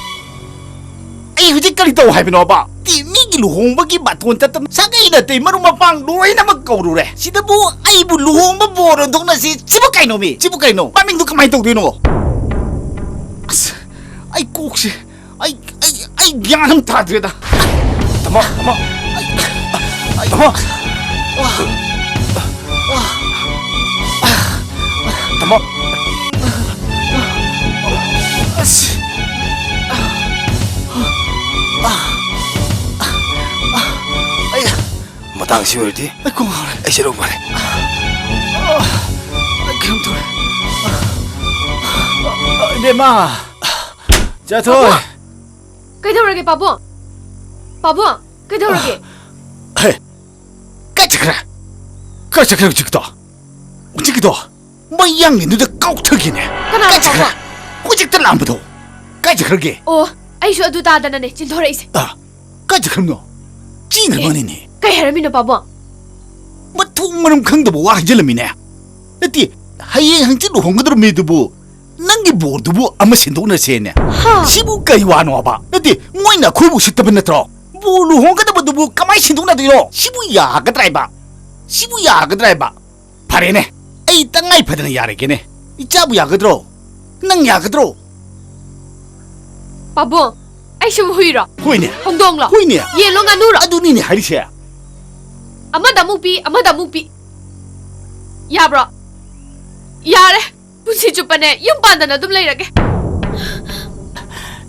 ꯑꯩ ꯍꯧꯖꯤꯛ ꯀꯔꯤ ꯇꯧ ꯍꯥꯏꯕꯅꯣꯕ? ꯇꯤ, ꯃꯤꯒꯤ ꯂꯨꯍꯣꯡꯕꯒꯤ ꯕꯥꯇꯣꯟ ꯇꯠꯇꯅ ꯁꯥꯒꯩ ꯅꯥꯇꯩ ꯃꯔꯨꯞ ꯃꯄꯥꯡ ꯂꯣꯏꯅꯃꯛ ꯀꯧꯔꯨꯔꯦ꯫ ꯁꯤꯗꯕꯨ ꯑꯩꯕꯨ ꯂꯨꯍꯣꯡꯕ ꯕꯣꯔ ꯑꯣꯟꯊꯣꯛꯅꯁꯤ꯫ ꯁꯤꯕꯨ ꯀꯩꯅꯣꯃꯤ? ꯁꯤꯕꯨ ꯀꯩꯅꯣ? ꯃꯃꯤꯡꯗꯨ ꯀꯃꯥꯏꯅ ꯇꯧꯗꯣꯏꯅꯣ? ꯑꯁ, ꯑꯩ ꯀꯣꯛꯁꯦ, ꯑꯩ, ꯑꯩ, ꯑꯩ ꯒ꯭ꯌꯥꯟ ꯑꯃ ꯇꯥꯗ꯭ꯔꯦꯗ꯫ ꯇꯥꯃꯣ, ꯇꯥꯃꯣ꯫ ꯑꯩ, ꯑꯩ, ꯇꯥꯃꯣ꯫ ꯇꯥꯃꯣ꯫ ꯑꯁ꯫ ꯑꯩ, ꯃꯇꯥꯡꯁꯤ ꯑꯣꯏꯔꯗꯤ ꯑꯩ ꯀꯣꯛ ꯉꯥꯎꯔꯦ꯫ ꯑꯩ ꯆꯠꯂꯧ ꯐꯔꯦ꯫ ꯑꯩ ꯀꯩꯅꯣꯝ ꯇꯧꯔꯦ꯫ ꯏꯕꯦꯝꯃ꯫ ꯆꯥꯊꯣꯏ꯫ ꯄꯥꯕꯨꯡ! ꯀꯩꯗꯧꯔꯒꯦ, ꯄꯥꯕꯨꯡ? ꯄꯥꯕꯨꯡ, ꯀꯩꯗꯧꯔꯒꯦ? ꯍꯦ, ꯀꯥꯏ ꯆꯠꯈ꯭ꯔꯦ? ꯀꯥꯏ ꯆꯠꯈ꯭ꯔꯦ ꯍꯧꯖꯤꯛꯀꯤꯗꯣ? ꯍꯧꯖꯤꯛꯀꯤꯗꯣ ꯃꯩ ꯌꯥꯡꯂꯦꯟꯗꯨꯗ ꯀꯥꯎꯊꯈꯤꯅꯦ꯫ ꯀꯅꯥꯅꯣ, ꯀꯥꯏ ꯆꯠꯈ꯭ꯔꯦ? ꯄꯥꯕꯨꯡ? ꯍꯧꯖꯤꯛꯇ ꯂꯥꯛꯑꯝꯕꯗꯣ꯫ ꯀꯥꯏ ꯆꯠꯈ꯭ꯔꯒꯦ? ꯑꯣ, ꯑꯩꯁꯨ ꯑꯗꯨ ꯇꯥꯗꯅꯅꯦ ꯆꯦꯟꯊꯣꯔꯛꯏꯁꯦ꯫ ꯑꯥ, ꯀꯥꯏ ꯆꯠꯈ꯭ꯔꯕꯅꯣ? ꯆꯦꯟꯈ꯭ꯔ ꯑꯦ, ꯃꯥꯅꯤꯅꯦ꯫ ꯀꯩ ꯍꯥꯏꯔꯝꯃꯤꯅꯣ, ꯄꯥꯕꯨꯡ? ꯃꯊꯣꯡ ꯃꯔꯝ ꯈꯪꯗꯕ ꯋꯥ ꯍꯥꯏꯖꯤꯜꯂꯝꯃꯤꯅꯦ꯫ ꯅꯠꯇꯦ, ꯍꯌꯦꯡ ꯍꯪꯆꯤꯠ ꯂꯨꯍꯣꯡꯒꯗꯧꯔꯕ ꯃꯤꯗꯨꯕꯨ ꯅꯪꯒꯤ ꯕꯣꯔꯗꯨꯕꯨ ꯑꯃ ꯁꯤꯟꯗꯣꯛꯅꯁꯦꯅꯦ꯫ ꯍꯥ? ꯁꯤꯕꯨ ꯀꯔꯤ ꯋꯥꯅꯣꯕ? ꯅꯠꯇꯦ, ꯃꯣꯏꯅ ꯑꯩꯈꯣꯏꯕꯨ ꯎꯁꯤꯠꯇꯕ ꯅꯠꯇ꯭ꯔꯣ? ꯕꯣꯔ ꯂꯨꯍꯣꯡꯒꯗꯕꯗꯨꯕꯨ ꯀꯃꯥꯏ ꯁꯤꯟꯗꯣꯛꯅꯗꯣꯏꯅꯣ? ꯁꯤꯕꯨ ꯌꯥꯒꯗ꯭ꯔꯥ ꯍꯥꯏꯕ? ꯁꯤꯕꯨ ꯌꯥꯒꯗ꯭ꯔꯥ ꯍꯥꯏꯕ? ꯐꯔꯦꯅꯦ, ꯑꯩ ꯇꯉꯥꯏ ꯐꯗꯅ ꯌꯥꯔꯒꯦꯅꯦ꯫ ꯏꯆꯥꯕꯨ ꯌꯥꯒꯗ꯭ꯔꯣ? ꯅꯪ ꯌꯥꯒꯗ꯭ꯔꯣ? ꯄꯥꯕꯨꯡ, ꯑꯩꯁꯤꯕꯨ ꯍꯨꯏꯔꯣ? ꯍꯣꯏꯅꯦ꯫ ꯍꯧꯗꯣꯡꯂꯣ? ꯍꯣꯏꯅꯦ꯫ ꯌꯦꯟꯂꯣ, ꯉꯥꯅꯨꯔꯣ? ꯑꯗꯨꯅꯤꯅꯦ ꯍꯥꯏꯔꯤꯁꯦ꯫ ꯑꯃꯗ ꯑꯃꯨꯛ ꯄꯤ, ꯑꯃꯗ ꯑꯃꯨꯛ ꯄꯤ꯫ ꯌꯥꯕ꯭ꯔꯣ? ꯌꯥꯔꯦ꯫ ꯄꯨꯟꯁꯤ ꯆꯨꯞꯄꯅꯦ ꯌꯨꯝ ꯄꯥꯟꯗꯅ ꯑꯗꯨꯝ ꯂꯩꯔꯒꯦ꯫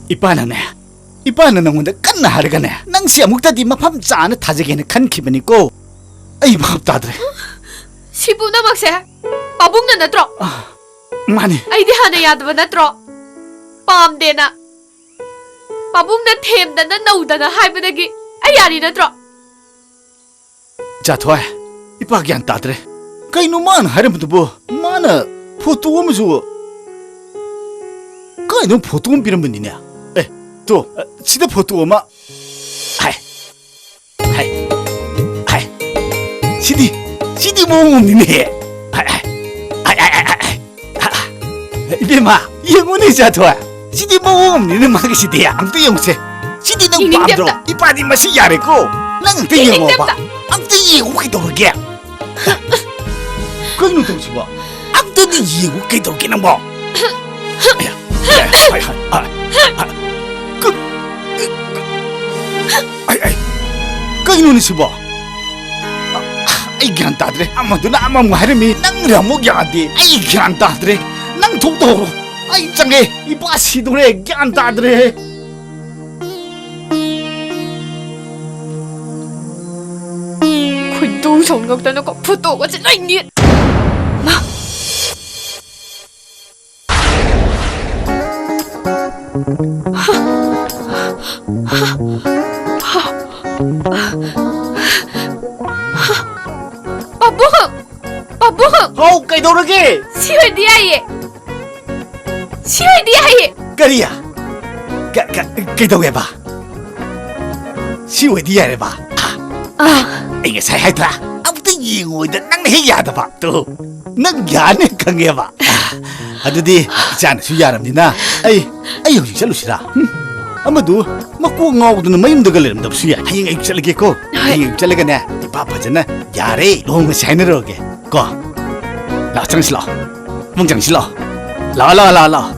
ꯏꯄꯥꯅꯅꯦ, ꯏꯄꯥꯅ ꯅꯪꯉꯣꯟꯗ ꯀꯟꯅ ꯍꯥꯏꯔꯒꯅꯦ, ꯅꯪꯁꯦ ꯑꯃꯨꯛꯇꯗꯤ ꯃꯐꯝ ꯆꯥꯅ ꯊꯥꯖꯒꯦꯅ ꯈꯟꯈꯤꯕꯅꯤꯀꯣ꯫ ꯑꯩ ꯚꯥꯞ ꯇꯥꯗ꯭ꯔꯦ꯫ ꯁꯤ ꯄꯨꯝꯅꯃꯛꯁꯦ ꯄꯥꯕꯨꯡꯅ ꯅꯠꯇ꯭ꯔꯣ? ꯑ, ꯃꯥꯅꯤ꯫ ꯑꯩꯗꯤ ꯍꯥꯟꯅ ꯌꯥꯗꯕ ꯅꯠꯇ꯭ꯔꯣ? ꯄꯥꯝꯗꯦꯅ ꯄꯥꯕꯨꯡꯅ ꯊꯦꯝꯗꯅ ꯅꯧꯗꯅ ꯍꯥꯏꯕꯗꯒꯤ ꯑꯩ ꯌꯥꯔꯤ ꯅꯠꯇ꯭ꯔꯣ? ꯆꯥꯊꯣꯏ, ꯏꯄꯥ ꯒ꯭ꯌꯥꯟ ꯇꯥꯗ꯭ꯔꯦ꯫ ꯀꯩꯅꯣ ꯃꯥꯅ ꯍꯥꯏꯔꯝꯕꯗꯨꯕꯨ? ꯃꯥꯅ ꯐꯣꯇꯣ ꯑꯃꯁꯨ, ꯀꯥꯏꯗꯅꯣ ꯐꯣꯇꯣ ꯑꯃ ꯄꯤꯔꯝꯕꯅꯤꯅꯦ꯫ ꯑꯦ, ꯇꯣ, ꯁꯤꯗ ꯐꯣꯇꯣ ꯑꯃ꯫ ꯍꯥꯏ, ꯍꯥꯏ, ꯍꯥꯏ꯫ ꯁꯤꯗꯤ, ꯁꯤꯗꯤ ꯃꯑꯣꯡ ꯑꯃꯅꯤꯅꯦ꯫ ꯍꯥꯏ, ꯍꯥꯏ, ꯍꯥꯏ, ꯍꯥꯏ, ꯍꯥꯏ, ꯍꯥꯏ꯫ ꯏꯕꯦꯝꯃ, ꯌꯦꯡꯉꯨꯅꯦ, ꯏꯆꯥꯊꯣꯏ꯫ ꯁꯤꯗꯤ ꯃꯑꯣꯡ ꯑꯃꯅꯤꯅꯦ ꯃꯥꯒꯤꯁꯤꯗꯤ꯫ ꯑꯝꯇ ꯌꯦꯡꯉꯨꯁꯦ꯫ ꯁꯤꯗꯤ ꯅꯪ ꯌꯦꯡꯅꯤꯡꯗꯦ ꯄꯥꯝꯗ꯭ꯔꯣ? ꯑꯝꯇ꯫ ꯏꯄꯥꯗꯤ ꯃꯁꯤ ꯌꯥꯔꯦꯀꯣ꯫ ꯅꯪ ꯑꯝꯇ ꯌꯦꯡꯅꯤꯡꯗꯦ ꯌꯦꯡꯉꯣꯕ꯫ ꯑꯝꯇ꯫ ꯑꯝꯇ ꯌꯦꯡꯉꯨ ꯀꯩꯗꯧꯔꯒꯦ? ꯀꯩꯅꯣ ꯇꯧꯁꯤꯕꯣ? ꯑꯝꯇꯗꯤ ꯌꯦꯡꯉꯨ ꯀꯩꯗꯧꯔꯒꯦ ꯅꯪꯕꯣ? ꯑꯌꯥ, ꯑꯌꯥ, ꯍꯥꯏ, ꯍꯥꯏ, ꯍꯥꯏ, ꯍꯥꯏ, ꯀ-, ꯑꯩ, ꯑꯩ, ꯀꯩꯅꯣꯅꯦ ꯁꯤꯕꯣ? ꯑꯩ ꯒ꯭ꯌꯥꯟ ꯇꯥꯗ꯭ꯔꯦ꯫ ꯑꯃꯗꯨꯅ ꯑꯃꯃꯨꯛ ꯍꯥꯏꯔꯝꯃꯤ, ꯅꯪꯅ ꯑꯃꯨꯛ ꯌꯥꯗꯦ꯫ ꯑꯩ ꯒ꯭ꯌꯥꯟ ꯇꯥꯗ꯭ꯔꯦ꯫ ꯅꯪ ꯊꯣꯛ ꯇꯧꯔꯣ꯫ ꯑꯩ ꯆꯪꯉꯦ꯫ ꯏꯄꯥ ꯁꯤꯗꯣꯔꯦ꯫ ꯒ꯭ꯌꯥꯟ ꯇꯥꯗ꯭ꯔꯦ꯫ ꯈꯣꯏꯗꯧ ꯁꯥꯎꯅꯤꯡꯉꯛꯇꯅꯀꯣ ꯐꯣꯇꯣꯒꯁꯦ ꯂꯣꯏ ꯅꯤꯛ-, ꯃꯥ! ꯄꯥꯕꯨꯡ! ꯄꯥꯕꯨꯡ! ꯍꯥꯎ, ꯀꯩꯗꯧꯔꯒꯦ? ꯁꯤ ꯑꯣꯏꯗꯤ ꯌꯥꯏꯌꯦ꯫ ꯁꯤ ꯑꯣꯏꯗꯤ ꯌꯥꯏꯌꯦ꯫ ꯀꯔꯤ? ꯀ-, ꯀ-, ꯀꯩꯗꯧꯋꯦꯕ? ꯁꯤ ꯑꯣꯏꯗꯤ ꯌꯥꯔꯦꯕ? ꯑꯥ꯫ ꯑꯩ ꯉꯁꯥꯏ ꯍꯥꯏꯗ꯭ꯔꯥ? ꯑꯝꯇ ꯌꯦꯡꯉꯣꯏꯗ ꯅꯪꯅ ꯍꯦꯛ ꯌꯥꯗꯕ꯫ ꯇꯨ, ꯅꯪ ꯌꯥꯅꯤ ꯈꯪꯉꯦꯕ꯫ ꯑꯗꯨꯗꯤ ꯏꯆꯥꯅꯁꯨ ꯌꯥꯔꯕꯅꯤꯅ ꯑꯩ, ꯑꯩ ꯍꯧꯖꯤꯛ ꯆꯠꯂꯨꯁꯤꯔꯥ? ꯍꯨꯝ? ꯑꯃꯗꯨ ꯃꯀꯣꯛ ꯉꯥꯎꯗꯅ ꯃꯌꯨꯝꯗꯒ ꯂꯩꯔꯝꯗꯕꯁꯨ ꯌꯥꯏ꯫ ꯍꯌꯦꯡ ꯑꯌꯨꯛ ꯆꯠꯂꯒꯦꯀꯣ꯫ ꯍꯣꯏ꯫ ꯍꯌꯦꯡ ꯑꯌꯨꯛ ꯆꯠꯂꯒꯅꯦ, ꯏꯄꯥ ꯐꯖꯅ ꯌꯥꯔꯦ, ꯂꯨꯍꯣꯡꯕꯁꯤ ꯍꯥꯏꯅꯔꯨꯔꯒꯦ ꯀꯣ꯫ ꯂꯥꯛꯑꯣ, ꯆꯪꯁꯤ ꯂꯥꯛꯑꯣ꯫ ꯏꯕꯨꯡ, ꯆꯪꯁꯤ ꯂꯥꯛꯑꯣ꯫ ꯂꯥꯛꯑꯣ, ꯂꯥꯛꯑꯣ, ꯂꯥꯛꯑꯣ, ꯂꯥꯛꯑꯣ꯫